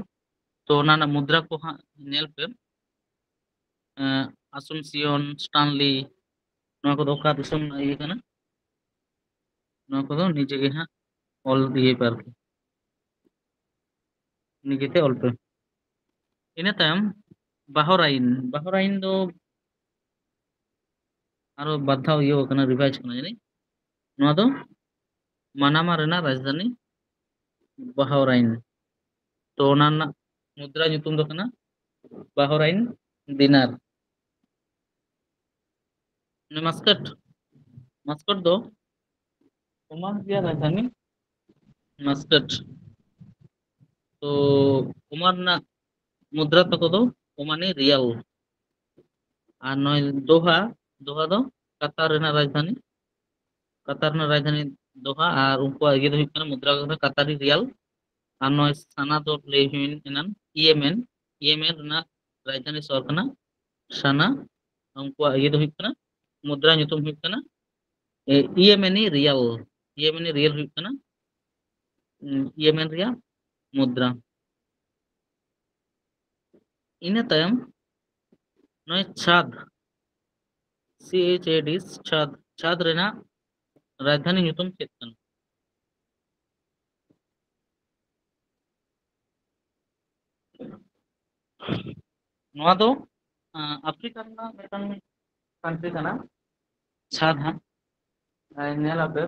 ᱛᱚ ᱚᱱᱟ ᱨᱮᱱᱟᱜ ᱢᱩᱫᱽᱨᱟ ᱠᱚ ᱦᱟᱸᱜ ᱧᱮᱞ ᱯᱮ᱾ ᱮ, ᱟᱥᱩᱱᱥᱤᱭᱚᱱ, ᱥᱴᱟᱱᱞᱤ, ᱱᱚᱣᱟ ᱠᱚᱫᱚ ᱚᱠᱟ ᱫᱤᱥᱚᱢ ᱨᱮᱱᱟᱜ ᱤᱭᱟᱹ ᱠᱟᱱᱟ? ᱱᱚᱣᱟ ᱠᱚᱫᱚ ᱱᱤᱡᱮ ᱜᱮ ᱦᱟᱸᱜ ᱚᱞ ᱤᱭᱟᱹᱭ ᱯᱮ ᱟᱨᱠᱤ, ᱱᱤᱡᱮᱛᱮ ᱚᱞ ᱯᱮ᱾ ᱤᱱᱟᱹ ᱛᱟᱭᱚᱢ ᱵᱟᱦᱚᱨᱟᱭᱤᱱ, ᱵᱟᱦᱚᱨᱟᱭᱤᱱ ᱫᱚ ᱟᱨᱚ ᱵᱟᱨ ᱫᱷᱟᱣ ᱤᱭᱟᱹ ᱠᱟᱱᱟ, ᱨᱤᱵᱷᱟᱭᱤᱡᱽ ᱠᱟᱱᱟ ᱡᱟᱹᱱᱤᱡ᱾ ᱱᱚᱣᱟ ᱫᱚ ᱢᱟᱱᱟᱢᱟ ᱨᱮᱱᱟᱜ ᱨᱟᱡᱽᱫᱷᱟᱱᱤ ᱵᱟᱦᱚᱨᱟᱭᱤᱱ᱾ ᱛᱚ ᱚᱱᱟ ᱨᱮᱱᱟᱜ ᱢᱩᱫᱽᱨᱟ ᱧᱩᱛᱩᱢ ᱫᱚ ᱠᱟᱱᱟ ᱵᱟᱦᱚᱨᱟᱭᱤᱱ ᱫᱤᱱᱟᱨ᱾ ᱢᱟᱥᱠᱟᱴ, ᱢᱟᱥᱠᱟᱴ ᱫᱚ ᱳᱢᱟᱱ ᱨᱮᱭᱟᱜ ᱨᱟᱡᱽᱫᱷᱟᱱᱤ ᱢᱟᱥᱠᱟᱴ᱾ ᱛᱚ ᱳᱢᱟᱱ ᱨᱮᱱᱟᱜ ᱢᱩᱫᱽᱨᱟ ᱛᱟᱠᱚ ᱫᱚ ᱳᱢᱟᱱᱤ ᱨᱤᱭᱟᱞ᱾ ᱟᱨ ᱱᱚᱜᱼᱚᱭ ᱫᱳᱦᱟ, ᱫᱳᱦᱟ ᱫᱚ ᱠᱟᱛᱟᱨ ᱨᱮᱱᱟᱜ ᱨᱟᱡᱽᱫᱷᱟᱱᱤ, ᱠᱟᱛᱟᱨ ᱨᱮᱱᱟᱜ ᱨᱟᱡᱽᱫᱷᱟᱱᱤ ᱫᱳᱦᱟ᱾ ᱟᱨ ᱩᱱᱠᱩᱣᱟᱜ ᱤᱭᱟᱹ ᱫᱚ ᱦᱩᱭᱩᱜ ᱠᱟᱱᱟ, ᱢᱩᱫᱽᱨᱟ ᱫᱚ ᱠᱟᱛᱟᱨᱤ ᱨᱤᱭᱟᱞ᱾ ᱟᱨ ᱱᱚᱜᱼᱚᱭ ᱥᱟᱱᱟ ᱫᱚ ᱞᱟᱹᱭ ᱦᱩᱭᱮᱱ ᱮᱱᱟᱱ, ᱤᱭᱮᱢᱮᱱ, ᱤᱭᱮᱢᱮᱱ ᱨᱮᱱᱟᱜ ᱨᱟᱡᱽᱫᱷᱟᱱᱤ ᱥᱚᱦᱚᱨ ᱠᱟᱱᱟ ᱥᱟᱱᱟ᱾ ᱩᱱᱠᱩᱣᱟᱜ ᱤᱭᱟᱹ ᱫᱚ ᱦᱩᱭᱩᱜ ᱠᱟᱱᱟ, ᱢᱩᱫᱽᱨᱟ ᱧᱩᱛᱩᱢ ᱦᱩᱭᱩᱜ ᱠᱟᱱᱟ, ᱮ, ᱤᱭᱮᱢᱮᱱᱤ ᱨᱤᱭᱟᱞ᱾ ᱤᱭᱮᱢᱮᱱᱤ ᱨᱤᱭᱟᱞ ᱦᱩᱭᱩᱜ ᱠᱟᱱᱟ, ᱩᱸ, ᱤᱭᱮᱢᱮᱱ ᱨᱮᱭᱟᱜ ᱢᱩᱫᱽᱨᱟ᱾ ᱤᱱᱟᱹ ᱛᱟᱭᱚᱢ ᱱᱚᱜᱼᱚᱭ ᱪᱷᱟᱫᱽ, ᱥᱤ ᱮᱭᱤᱪ ᱮ ᱰᱤ, ᱪᱷᱟᱫᱽ, ᱪᱷᱟᱫᱽ ᱨᱮᱱᱟᱜ ᱨᱟᱡᱽᱫᱷᱟᱱᱤ ᱧᱩᱛᱩᱢ ᱪᱮᱫ ᱠᱟᱱᱟ? ᱱᱚᱣᱟ ᱫᱚ, ᱟᱸ, ᱟᱯᱷᱨᱤᱠᱟ ᱨᱮᱱᱟᱜ ᱢᱤᱫᱴᱟᱝ ᱠᱟᱱᱴᱨᱤ ᱠᱟᱱᱟ, ᱪᱷᱟᱫᱽ ᱦᱟᱸᱜ᱾ ᱟᱨ ᱧᱮᱞ ᱟᱯᱮ,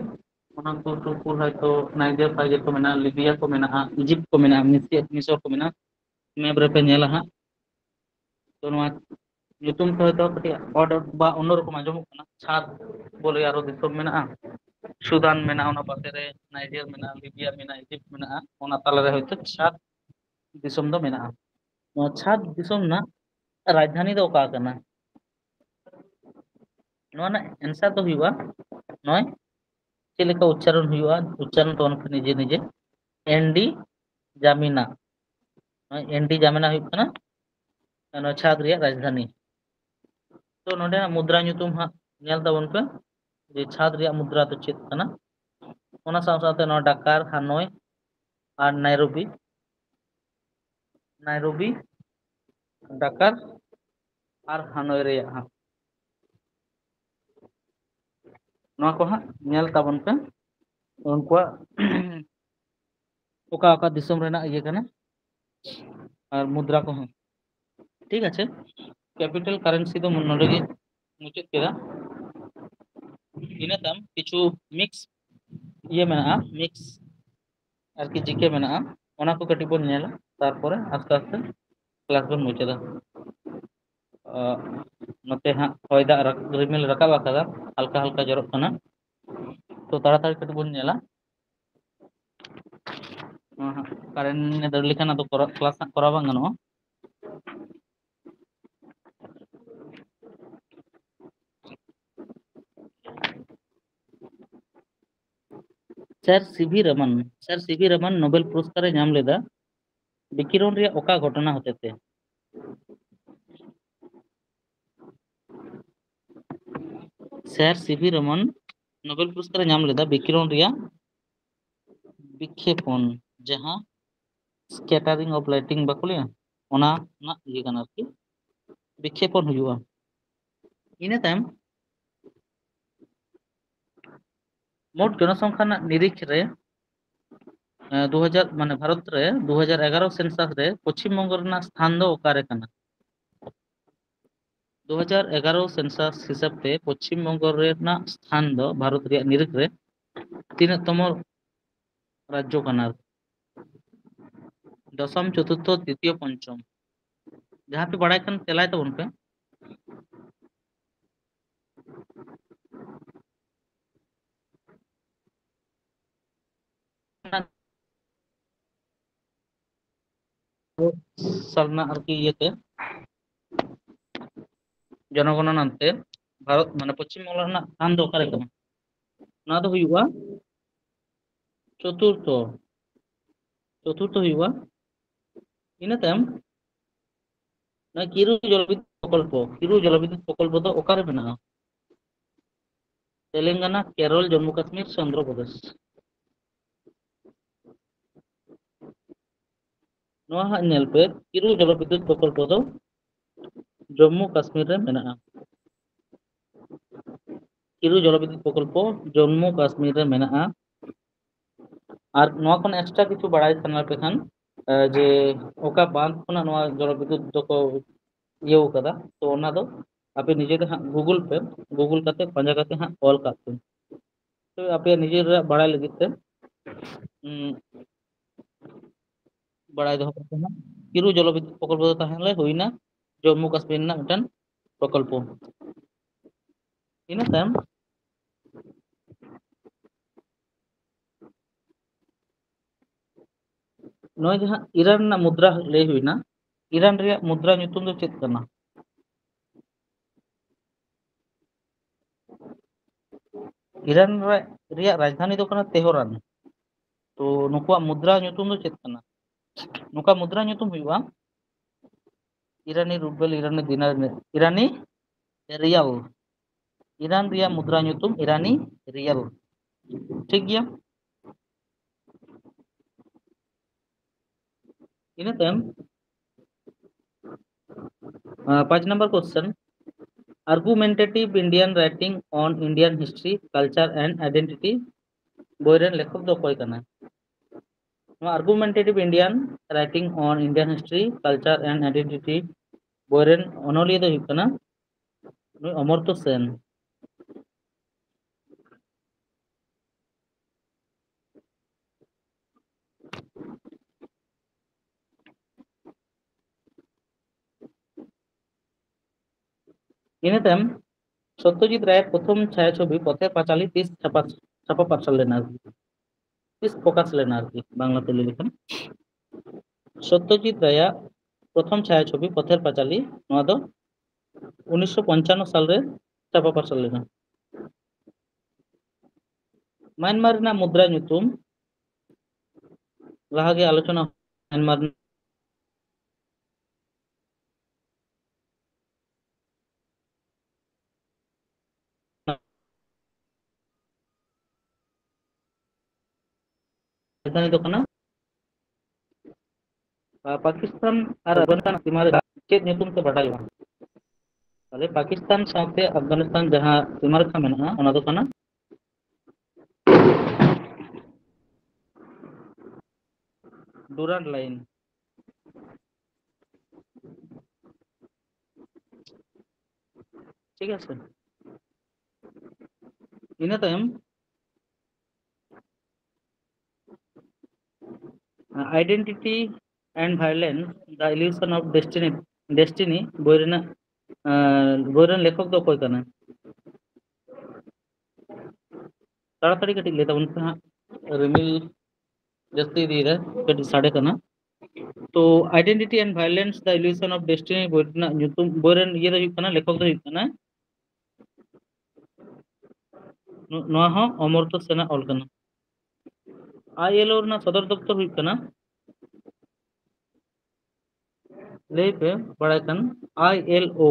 ᱚᱱᱟ ᱥᱩᱨ ᱥᱩᱯᱩᱨ ᱦᱚᱭᱛᱳ ᱱᱟᱭᱡᱮᱨ ᱯᱷᱟᱭᱡᱮᱨ ᱠᱚ ᱢᱮᱱᱟᱜᱼᱟ, ᱞᱤᱵᱤᱭᱟ ᱠᱚ ᱢᱮᱱᱟᱜᱼᱟ, ᱤᱡᱤᱯᱴ ᱠᱚ ᱢᱮᱱᱟᱜᱼᱟ, ᱢᱤᱥᱤᱭᱟ-, ᱢᱤᱥᱚᱨ ᱠᱚ ᱢᱮᱱᱟᱜᱼᱟ᱾ ᱢᱮᱯ ᱨᱮᱯᱮ ᱧᱮᱞᱟ ᱦᱟᱸᱜ᱾ ᱛᱚ ᱱᱚᱣᱟ ᱧᱩᱛᱩᱢ ᱛᱮ ᱦᱚᱭᱛᱳ ᱠᱟᱹᱴᱤᱡ odd, odd ᱵᱟ ᱚᱱᱱᱚᱨᱚᱠᱚᱢ ᱟᱸᱡᱚᱢᱚᱜ ᱠᱟᱱᱟ᱾ ᱪᱷᱟᱫᱽ ᱵᱚᱞᱮ ᱟᱨᱚ ᱫᱤᱥᱚᱢ ᱢᱮᱱᱟᱜᱼᱟ, ᱥᱩᱫᱟᱱ ᱢᱮᱱᱟᱜᱼᱟ, ᱚᱱᱟ ᱯᱟᱥᱮ ᱨᱮ ᱱᱟᱭᱡᱮᱨ ᱢᱮᱱᱟᱜᱼᱟ, ᱞᱤᱵᱤᱭᱟ ᱢᱮᱱᱟᱜᱼᱟ, ᱤᱡᱤᱯᱴ ᱢᱮᱱᱟᱜᱼᱟ, ᱚᱱᱟ ᱛᱟᱞᱟᱨᱮ ᱦᱚᱭᱛᱳ ᱪᱷᱟᱫᱽ ᱫᱤᱥᱚᱢ ᱫᱚ ᱢᱮᱱᱟᱜᱼᱟ᱾ ᱱᱚᱣᱟ ᱪᱷᱟᱫᱽ ᱫᱤᱥᱚᱢ ᱨᱮᱱᱟᱜ ᱨᱟᱡᱽᱫᱷᱟᱱᱤ ᱫᱚ ᱚᱠᱟ ᱠᱟᱱᱟ? ᱱᱚᱣᱟ ᱨᱮᱱᱟᱜ answer ᱫᱚ ᱦᱩᱭᱩᱜᱼᱟ ᱱᱚᱜᱼᱚᱭ ᱪᱮᱫ ᱞᱮᱠᱟ ᱩᱪᱪᱟᱨᱚᱱ ᱦᱩᱭᱩᱜᱼᱟ, ᱩᱪᱪᱟᱨᱚᱱ ᱛᱟᱵᱚᱱ ᱯᱮ ᱱᱤᱡᱮ ᱱᱤᱡᱮ᱾ ᱮᱱ ᱰᱤ ᱡᱟᱢᱤᱱᱟ, ᱱᱚᱜᱼᱚᱭ ᱮᱱ ᱰᱤ ᱡᱟᱢᱤᱱᱟ ᱦᱩᱭᱩᱜ ᱠᱟᱱᱟ ᱱᱚᱣᱟ ᱪᱷᱟᱫᱽ ᱨᱮᱭᱟᱜ ᱨᱟᱡᱽᱫᱷᱟᱱᱤ᱾ ᱛᱚ ᱱᱚᱰᱮᱱᱟᱜ ᱢᱩᱫᱽᱨᱟ ᱧᱩᱛᱩᱢ ᱦᱟᱸᱜ ᱧᱮᱞ ᱛᱟᱵᱚᱱ ᱯᱮ, ᱡᱮ ᱪᱷᱟᱫᱽ ᱨᱮᱭᱟᱜ ᱢᱩᱫᱽᱨᱟ ᱫᱚ ᱪᱮᱫ ᱠᱟᱱᱟ᱾ ᱚᱱᱟ ᱥᱟᱶ ᱥᱟᱶᱛᱮ ᱱᱚᱣᱟ ᱰᱟᱠᱟᱨ, ᱦᱟᱱᱳᱭ ᱟᱨ ᱱᱟᱭᱨᱳᱵᱤ, ᱱᱟᱭᱨᱳᱵᱤ, ᱰᱟᱠᱟᱨ ᱟᱨ ᱦᱟᱱᱳᱭ ᱨᱮᱭᱟᱜ ᱦᱟᱸᱜ ᱱᱚᱣᱟ ᱠᱚ ᱦᱟᱸᱜ ᱧᱮᱞ ᱛᱟᱵᱚᱱ ᱯᱮ, ᱩᱱᱠᱩᱣᱟᱜ ᱚᱠᱟ ᱚᱠᱟ ᱫᱤᱥᱚᱢ ᱨᱮᱱᱟᱜ ᱤᱭᱟᱹ ᱠᱟᱱᱟ ᱟᱨ ᱢᱩᱫᱽᱨᱟ ᱠᱚᱦᱚᱸ᱾ ᱴᱷᱤᱠ ᱟᱪᱷᱮ, ᱠᱮᱯᱤᱴᱟᱞ ᱠᱟᱨᱮᱱᱥᱤ ᱫᱚ ᱱᱚᱰᱮ ᱜᱮ ᱢᱩᱪᱟᱹᱫ ᱠᱮᱫᱟ᱾ ᱤᱱᱟᱹ ᱛᱟᱭᱚᱢ ᱠᱤᱪᱷᱩ ᱢᱤᱠᱥ ᱤᱭᱟᱹ ᱢᱮᱱᱟᱜᱼᱟ, ᱢᱤᱠᱥ ᱟᱨᱠᱤ ᱡᱤᱠᱮ ᱢᱮᱱᱟᱜᱼᱟ, ᱚᱱᱟ ᱠᱚ ᱠᱟᱹᱴᱤᱡ ᱵᱚᱱ ᱧᱮᱞᱟ, ᱛᱟᱨᱯᱚᱨᱮ ᱟᱥᱛᱮ ᱟᱥᱛᱮ ᱠᱞᱟᱥ ᱵᱚᱱ ᱢᱩᱪᱟᱹᱫᱟ᱾ ᱟᱸ, ᱱᱚᱛᱮ ᱦᱟᱸᱜ ᱦᱚᱭ ᱫᱟᱜ ᱨᱟᱠ-, ᱨᱤᱢᱤᱞ ᱨᱟᱠᱟᱵ ᱟᱠᱟᱫᱟ, ᱦᱟᱞᱠᱟ ᱦᱟᱞᱠᱟ ᱡᱚᱨᱚᱜ ᱠᱟᱱᱟ᱾ ᱛᱚ ᱛᱟᱲᱟᱛᱟᱲᱤ ᱠᱟᱹᱴᱤᱡ ᱵᱚᱱ ᱧᱮᱞᱟ᱾ ᱱᱚᱣᱟ ᱦᱟᱸᱜ ᱠᱟᱨᱮᱱᱴ ᱮ ᱫᱟᱹᱲ ᱞᱮᱠᱷᱟᱱ ᱟᱫᱚ ᱠᱚᱨᱟ-, ᱠᱞᱟᱥ ᱦᱟᱸᱜ ᱠᱚᱨᱟᱣ ᱵᱟᱝ ᱜᱟᱱᱚᱜᱼᱟ᱾ ᱥᱮᱨ ᱥᱤ ᱵᱷᱤ ᱨᱟᱢᱟᱱ, ᱥᱮᱨ ᱥᱤ ᱵᱷᱤ ᱨᱟᱢᱟᱱ ᱱᱳᱵᱮᱞ ᱯᱩᱨᱚᱥᱠᱟᱨ ᱮ ᱧᱟᱢ ᱞᱮᱫᱟ ᱵᱤᱠᱤᱨᱚᱱ ᱨᱮᱭᱟᱜ ᱚᱠᱟ ᱜᱷᱚᱴᱚᱱᱟ ᱦᱚᱛᱮᱛᱮ? ᱥᱮᱨ ᱥᱤ ᱵᱷᱤ ᱨᱟᱢᱟᱱ ᱱᱳᱵᱮᱞ ᱯᱩᱨᱚᱥᱠᱟᱨ ᱮ ᱧᱟᱢ ᱞᱮᱫᱟ ᱵᱤᱠᱤᱨᱚᱱ ᱨᱮᱭᱟᱜ ᱵᱤᱠᱷᱮᱯᱚᱱ, ᱡᱟᱦᱟᱸ scattering of lighting ᱵᱟᱠᱚ ᱞᱟᱹᱭᱟ, ᱚᱱᱟ ᱨᱮᱱᱟᱜ ᱤᱭᱟᱹ ᱠᱟᱱᱟ ᱟᱨᱠᱤ, ᱵᱤᱠᱷᱮᱯᱚᱱ ᱦᱩᱭᱩᱜᱼᱟ᱾ ᱤᱱᱟᱹ ᱛᱟᱭᱚᱢ ᱢᱳᱴ ᱡᱚᱱᱚᱥᱚᱝᱠᱷᱟ ᱨᱮᱱᱟᱜ ᱱᱤᱨᱤᱠᱷ ᱨᱮ, ᱮ, ᱫᱩ ᱦᱟᱡᱟᱨ, ᱢᱟᱱᱮ, ᱵᱷᱟᱨᱚᱛ ᱨᱮ ᱫᱩ ᱦᱟᱡᱟᱨ ᱮᱜᱟᱨᱚ ᱥᱮᱱᱥᱟᱥ ᱨᱮ ᱯᱚᱪᱷᱤᱢ ᱵᱚᱝᱜᱚ ᱨᱮᱱᱟᱜ ᱥᱛᱷᱟᱱ ᱫᱚ ᱚᱠᱟᱨᱮ ᱠᱟᱱᱟ? ᱫᱩ ᱦᱟᱡᱟᱨ ᱮᱜᱟᱨᱚ ᱥᱮᱱᱥᱟᱥ ᱦᱤᱥᱟᱹᱵ ᱛᱮ ᱯᱚᱪᱷᱤᱢ ᱵᱚᱝᱜᱚ ᱨᱮᱱᱟᱜ ᱥᱛᱷᱟᱱ ᱫᱚ ᱵᱷᱟᱨᱚᱛ ᱨᱮᱭᱟᱜ ᱱᱤᱨᱤᱠᱷ ᱨᱮ ᱛᱤᱱᱟᱹᱜ ᱛᱚᱢᱚ ᱨᱟᱡᱽᱡᱚ ᱠᱟᱱᱟ? ᱫᱚᱥᱚᱢ, ᱪᱚᱛᱩᱨᱛᱷᱚ, ᱛᱨᱤᱛᱤᱭᱚ, ᱯᱚᱧᱪᱚᱢ᱾ ᱡᱟᱦᱟᱸ ᱯᱮ ᱵᱟᱲᱟᱭ ᱠᱷᱟᱱ ᱛᱮᱞᱟᱭ ᱛᱟᱵᱚᱱ ᱯᱮ᱾ ᱥᱟᱞ ᱨᱮᱱᱟᱜ ᱟᱨᱠᱤ ᱤᱭᱟᱹᱛᱮ, ᱡᱚᱱᱚᱜᱚᱱᱚᱱᱟ ᱛᱮ ᱵᱷᱟᱨᱚᱛ, ᱢᱟᱱᱮ, ᱯᱚᱪᱷᱤᱢ ᱵᱟᱝᱞᱟ ᱨᱮᱱᱟᱜ ᱥᱛᱷᱟᱱ ᱫᱚ ᱚᱠᱟᱨᱮ ᱠᱟᱱᱟ? ᱱᱚᱣᱟ ᱫᱚ ᱦᱩᱭᱩᱜᱼᱟ ᱪᱚᱛᱩᱨᱛᱷᱚ, ᱪᱚᱛᱩᱨᱛᱷᱚ ᱦᱩᱭᱩᱜᱼᱟ᱾ ᱤᱱᱟᱹ ᱛᱟᱭᱚᱢ ᱱᱚᱣᱟ ᱠᱤᱨᱩ ᱡᱚᱞᱚᱵᱤᱫᱽᱭᱩᱛ ᱯᱨᱚᱠᱚᱞᱯᱚ, ᱠᱤᱨᱩ ᱡᱚᱞᱚᱵᱤᱫᱽᱭᱩᱛ ᱯᱨᱚᱠᱚᱞᱯᱚ ᱫᱚ ᱚᱠᱟᱨᱮ ᱢᱮᱱᱟᱜᱼᱟ? ᱛᱮᱞᱮᱝᱜᱟᱱᱟ, ᱠᱮᱨᱚᱞ, ᱡᱚᱢᱢᱩ ᱠᱟᱥᱢᱤᱨ ᱥᱮ ᱚᱱᱫᱷᱨᱚ ᱯᱨᱚᱫᱮᱥ? ᱱᱚᱣᱟ ᱦᱟᱸᱜ ᱧᱮᱞ ᱯᱮ, ᱠᱤᱨᱩ ᱡᱚᱞᱚᱵᱤᱫᱽᱭᱩᱛ ᱯᱨᱚᱠᱚᱞᱯᱚ ᱫᱚ ᱡᱚᱢᱢᱩ ᱠᱟᱥᱢᱤᱨ ᱨᱮ ᱢᱮᱱᱟᱜᱼᱟ᱾ ᱠᱤᱨᱩ ᱡᱚᱞᱚᱵᱤᱫᱽᱭᱩᱛ ᱯᱨᱚᱠᱚᱞᱯᱚ ᱡᱚᱢᱢᱩ ᱠᱟᱥᱢᱤᱨ ᱨᱮ ᱢᱮᱱᱟᱜᱼᱟ᱾ ᱟᱨ ᱱᱚᱣᱟ ᱠᱷᱚᱱ extra ᱠᱤᱪᱷᱩ ᱵᱟᱲᱟᱭ ᱥᱟᱱᱟ ᱯᱮ ᱠᱷᱟᱱ, ᱮ, ᱡᱮ ᱚᱠᱟ ᱵᱟᱸᱫᱷ ᱠᱷᱚᱱᱟᱜ ᱱᱚᱣᱟ ᱡᱚᱞᱚᱵᱤᱫᱽᱭᱩᱛ ᱫᱚᱠᱚ ᱤᱭᱟᱹᱣ ᱠᱟᱫᱟ, ᱛᱚ ᱚᱱᱟ ᱫᱚ ᱟᱯᱮ ᱱᱤᱡᱮ ᱛᱮ ᱦᱟᱸᱜ Google ᱯᱮ, Google ᱠᱟᱛᱮ ᱯᱟᱸᱡᱟ ᱠᱟᱛᱮ ᱦᱟᱸᱜ ᱚᱞ ᱠᱟᱜ ᱯᱮ᱾ ᱛᱚ ᱟᱯᱮᱭᱟᱜ ᱱᱤᱡᱮᱨᱟᱜ ᱵᱟᱲᱟᱭ ᱞᱟᱹᱜᱤᱫ ᱛᱮ, ᱩᱸ, ᱵᱟᱲᱟᱭ ᱫᱚᱦᱚ ᱠᱟᱜ ᱯᱮ ᱦᱟᱸᱜ᱾ ᱠᱤᱨᱩ ᱡᱚᱞᱚᱵᱤᱫᱽᱭᱩᱛ ᱯᱨᱚᱠᱚᱞᱯᱚ ᱫᱚ ᱛᱟᱦᱮᱸ ᱞᱮ ᱦᱩᱭᱱᱟ ᱡᱚᱢᱢᱩ ᱠᱟᱥᱢᱤᱨ ᱨᱮᱱᱟᱜ ᱢᱤᱫᱴᱮᱱ ᱯᱨᱚᱠᱚᱞᱯᱚ᱾ ᱤᱱᱟᱹ ᱛᱟᱭᱚᱢ ᱱᱚᱜᱼᱚᱭ ᱡᱟᱦᱟᱸ ᱤᱨᱟᱱ ᱨᱮᱱᱟᱜ ᱢᱩᱫᱽᱨᱟ ᱞᱟᱹᱭ ᱦᱩᱭᱱᱟ, ᱤᱨᱟᱱ ᱨᱮᱭᱟᱜ ᱢᱩᱫᱽᱨᱟ ᱧᱩᱛᱩᱢ ᱫᱚ ᱪᱮᱫ ᱠᱟᱱᱟ? ᱤᱨᱟᱱ ᱨᱮ-, ᱨᱮᱭᱟᱜ ᱨᱟᱡᱽᱫᱷᱟᱱᱤ ᱫᱚ ᱠᱟᱱᱟ ᱛᱮᱦᱚᱨᱟᱱ᱾ ᱛᱚ ᱱᱩᱠᱩᱣᱟᱜ ᱢᱩᱫᱽᱨᱟ ᱧᱩᱛᱩᱢ ᱫᱚ ᱪᱮᱫ ᱠᱟᱱᱟ? ᱱᱚᱝᱠᱟ ᱢᱩᱫᱽᱨᱟ ᱧᱩᱛᱩᱢ ᱦᱩᱭᱩᱜᱼᱟ ᱤᱨᱟᱱᱤ ᱨᱩᱵᱮᱞ, ᱤᱨᱟᱱᱤ ᱫᱤᱱᱟᱨ, ᱤᱨᱟᱱᱤ ᱨᱤᱭᱟᱞ᱾ ᱤᱨᱟᱱ ᱨᱮᱭᱟᱜ ᱢᱩᱫᱽᱨᱟ ᱧᱩᱛᱩᱢ ᱤᱨᱟᱱᱤ ᱨᱤᱭᱟᱞ᱾ ᱴᱷᱤᱠ ᱜᱮᱭᱟ᱾ ᱤᱱᱟᱹ ᱛᱟᱭᱚᱢ, ᱟᱸ, ᱯᱟᱸᱪ number question, Argumentative Indian Writing on Indian History, Culture and Identity ᱵᱳᱭ ᱨᱮᱱ ᱞᱮᱠᱷᱚᱠ ᱫᱚ ᱚᱠᱚᱭ ᱠᱟᱱᱟᱭ? ᱱᱚᱣᱟ Argumentative Indian Writing on Indian History, Culture and Identity ᱵᱳᱭ ᱨᱮᱱ ᱚᱱᱚᱞᱤᱭᱟᱹ ᱫᱚ ᱦᱩᱭᱩᱜ ᱠᱟᱱᱟ ᱱᱩᱭ ᱚᱢᱚᱨᱛᱚ ᱥᱮᱱ᱾ ᱤᱱᱟᱹ ᱛᱟᱭᱚᱢ ᱥᱚᱛᱭᱚᱡᱤᱛ ᱨᱟᱭᱟᱜ ᱯᱨᱚᱛᱷᱚᱢ ᱪᱷᱟᱭᱟᱪᱷᱚᱵᱤ ᱯᱚᱛᱷᱮᱨ ᱯᱟᱸᱪᱟᱞᱤ ᱛᱤᱥ ᱪᱷᱟᱯᱟ, ᱪᱷᱟᱯᱟ ᱯᱟᱨᱥᱟᱞ ᱞᱮᱱᱟ ᱟᱨᱠᱤ? ᱛᱤᱥ ᱯᱨᱚᱠᱟᱥ ᱞᱮᱱᱟ ᱟᱨᱠᱤ, ᱵᱟᱝᱞᱟ ᱛᱮ ᱞᱟᱹᱭ ᱞᱮᱠᱷᱟᱱ? ᱥᱚᱛᱭᱚᱡᱤᱛ ᱨᱟᱭᱟᱜ ᱯᱨᱚᱛᱷᱚᱢ ᱪᱷᱟᱭᱟᱪᱷᱚᱵᱤ ᱯᱚᱛᱷᱮᱨ ᱯᱟᱸᱪᱟᱞᱤ, ᱱᱚᱣᱟ ᱫᱚ ᱩᱱᱤᱥᱥᱚ ᱯᱚᱧᱪᱟᱱᱱᱚ ᱥᱟᱞᱨᱮ ᱪᱷᱟᱯᱟ ᱯᱟᱨᱥᱟᱞ ᱞᱮᱱᱟ᱾ ᱢᱟᱭᱟᱱᱢᱟᱨ ᱨᱮᱱᱟᱜ ᱢᱩᱫᱽᱨᱟ ᱧᱩᱛᱩᱢ, ᱞᱟᱦᱟ ᱜᱮ ᱟᱞᱳᱪᱚᱱᱟ, ᱢᱟᱭᱟᱱᱢᱟᱨ ᱨᱟᱡᱽᱫᱷᱟᱱᱤ ᱫᱚ ᱠᱟᱱᱟ ᱯᱟ-, ᱯᱟᱠᱤᱥᱛᱟᱱ ᱟᱨ ᱟᱯᱷᱜᱟᱱᱤᱥᱛᱟᱱ ᱥᱤᱢᱟ ᱨᱮ ᱪᱮᱫ ᱧᱩᱛᱩᱢ ᱛᱮ ᱵᱟᱰᱟᱭᱚᱜᱼᱟ? ᱛᱟᱦᱞᱮ ᱯᱟᱠᱤᱥᱛᱟᱱ ᱥᱟᱶᱛᱮ ᱟᱯᱷᱜᱟᱱᱤᱥᱛᱟᱱ ᱡᱟᱦᱟᱸ ᱥᱤᱢᱟ ᱨᱮᱠᱷᱟ ᱢᱮᱱᱟᱜᱼᱟ, ᱚᱱᱟ ᱫᱚ ᱠᱟᱱᱟ ᱰᱩᱨᱟᱱᱰ ᱞᱟᱭᱤᱱ᱾ ᱴᱷᱤᱠ ᱟᱪᱷᱮ, ᱤᱱᱟᱹ ᱛᱟᱭᱚᱢ Identity and Violence, The Illusion of Destiny, Destiny ᱵᱳᱭ ᱨᱮᱱᱟᱜ, ᱟᱸ, ᱵᱳᱭ ᱨᱮᱱ ᱞᱮᱠᱷᱚᱠ ᱫᱚ ᱚᱠᱚᱭ ᱠᱟᱱᱟᱭ? ᱛᱟᱲᱟᱛᱟᱲᱤ ᱠᱟᱹᱴᱤᱡ ᱞᱟᱹᱭ ᱛᱟᱵᱚᱱ ᱯᱮ ᱦᱟᱸᱜ, ᱨᱤᱢᱤᱞ ᱡᱟᱹᱥᱛᱤ ᱤᱫᱤᱭᱮᱫᱟ, ᱠᱟᱹᱴᱤᱡ ᱥᱟᱰᱮ ᱠᱟᱱᱟ᱾ ᱛᱚ, Identity and Violence, The Illusion of Destiny ᱵᱳᱭ ᱨᱮᱱᱟᱜ ᱧᱩᱛᱩᱢ, ᱵᱳᱭ ᱨᱮᱱ ᱤᱭᱟᱹ ᱫᱚ ᱦᱩᱭᱩᱜ ᱠᱟᱱᱟ, ᱞᱮᱠᱷᱚᱠ ᱫᱚ ᱦᱩᱭᱩᱜ ᱠᱟᱱᱟ, ᱱᱚ-, ᱱᱚᱣᱟ ᱦᱚᱸ ᱚᱢᱚᱨᱛᱚ ᱥᱮᱱᱟᱜ ᱚᱞ ᱠᱟᱱᱟ᱾ ILO ᱨᱮᱱᱟᱜ ᱥᱚᱫᱚᱨ ᱫᱚᱯᱛᱚᱨ ᱦᱩᱭᱩᱜ ᱠᱟᱱᱟ, ᱞᱟᱹᱭ ᱯᱮ ᱵᱟᱲᱟᱭ ᱠᱷᱟᱱ, ILO,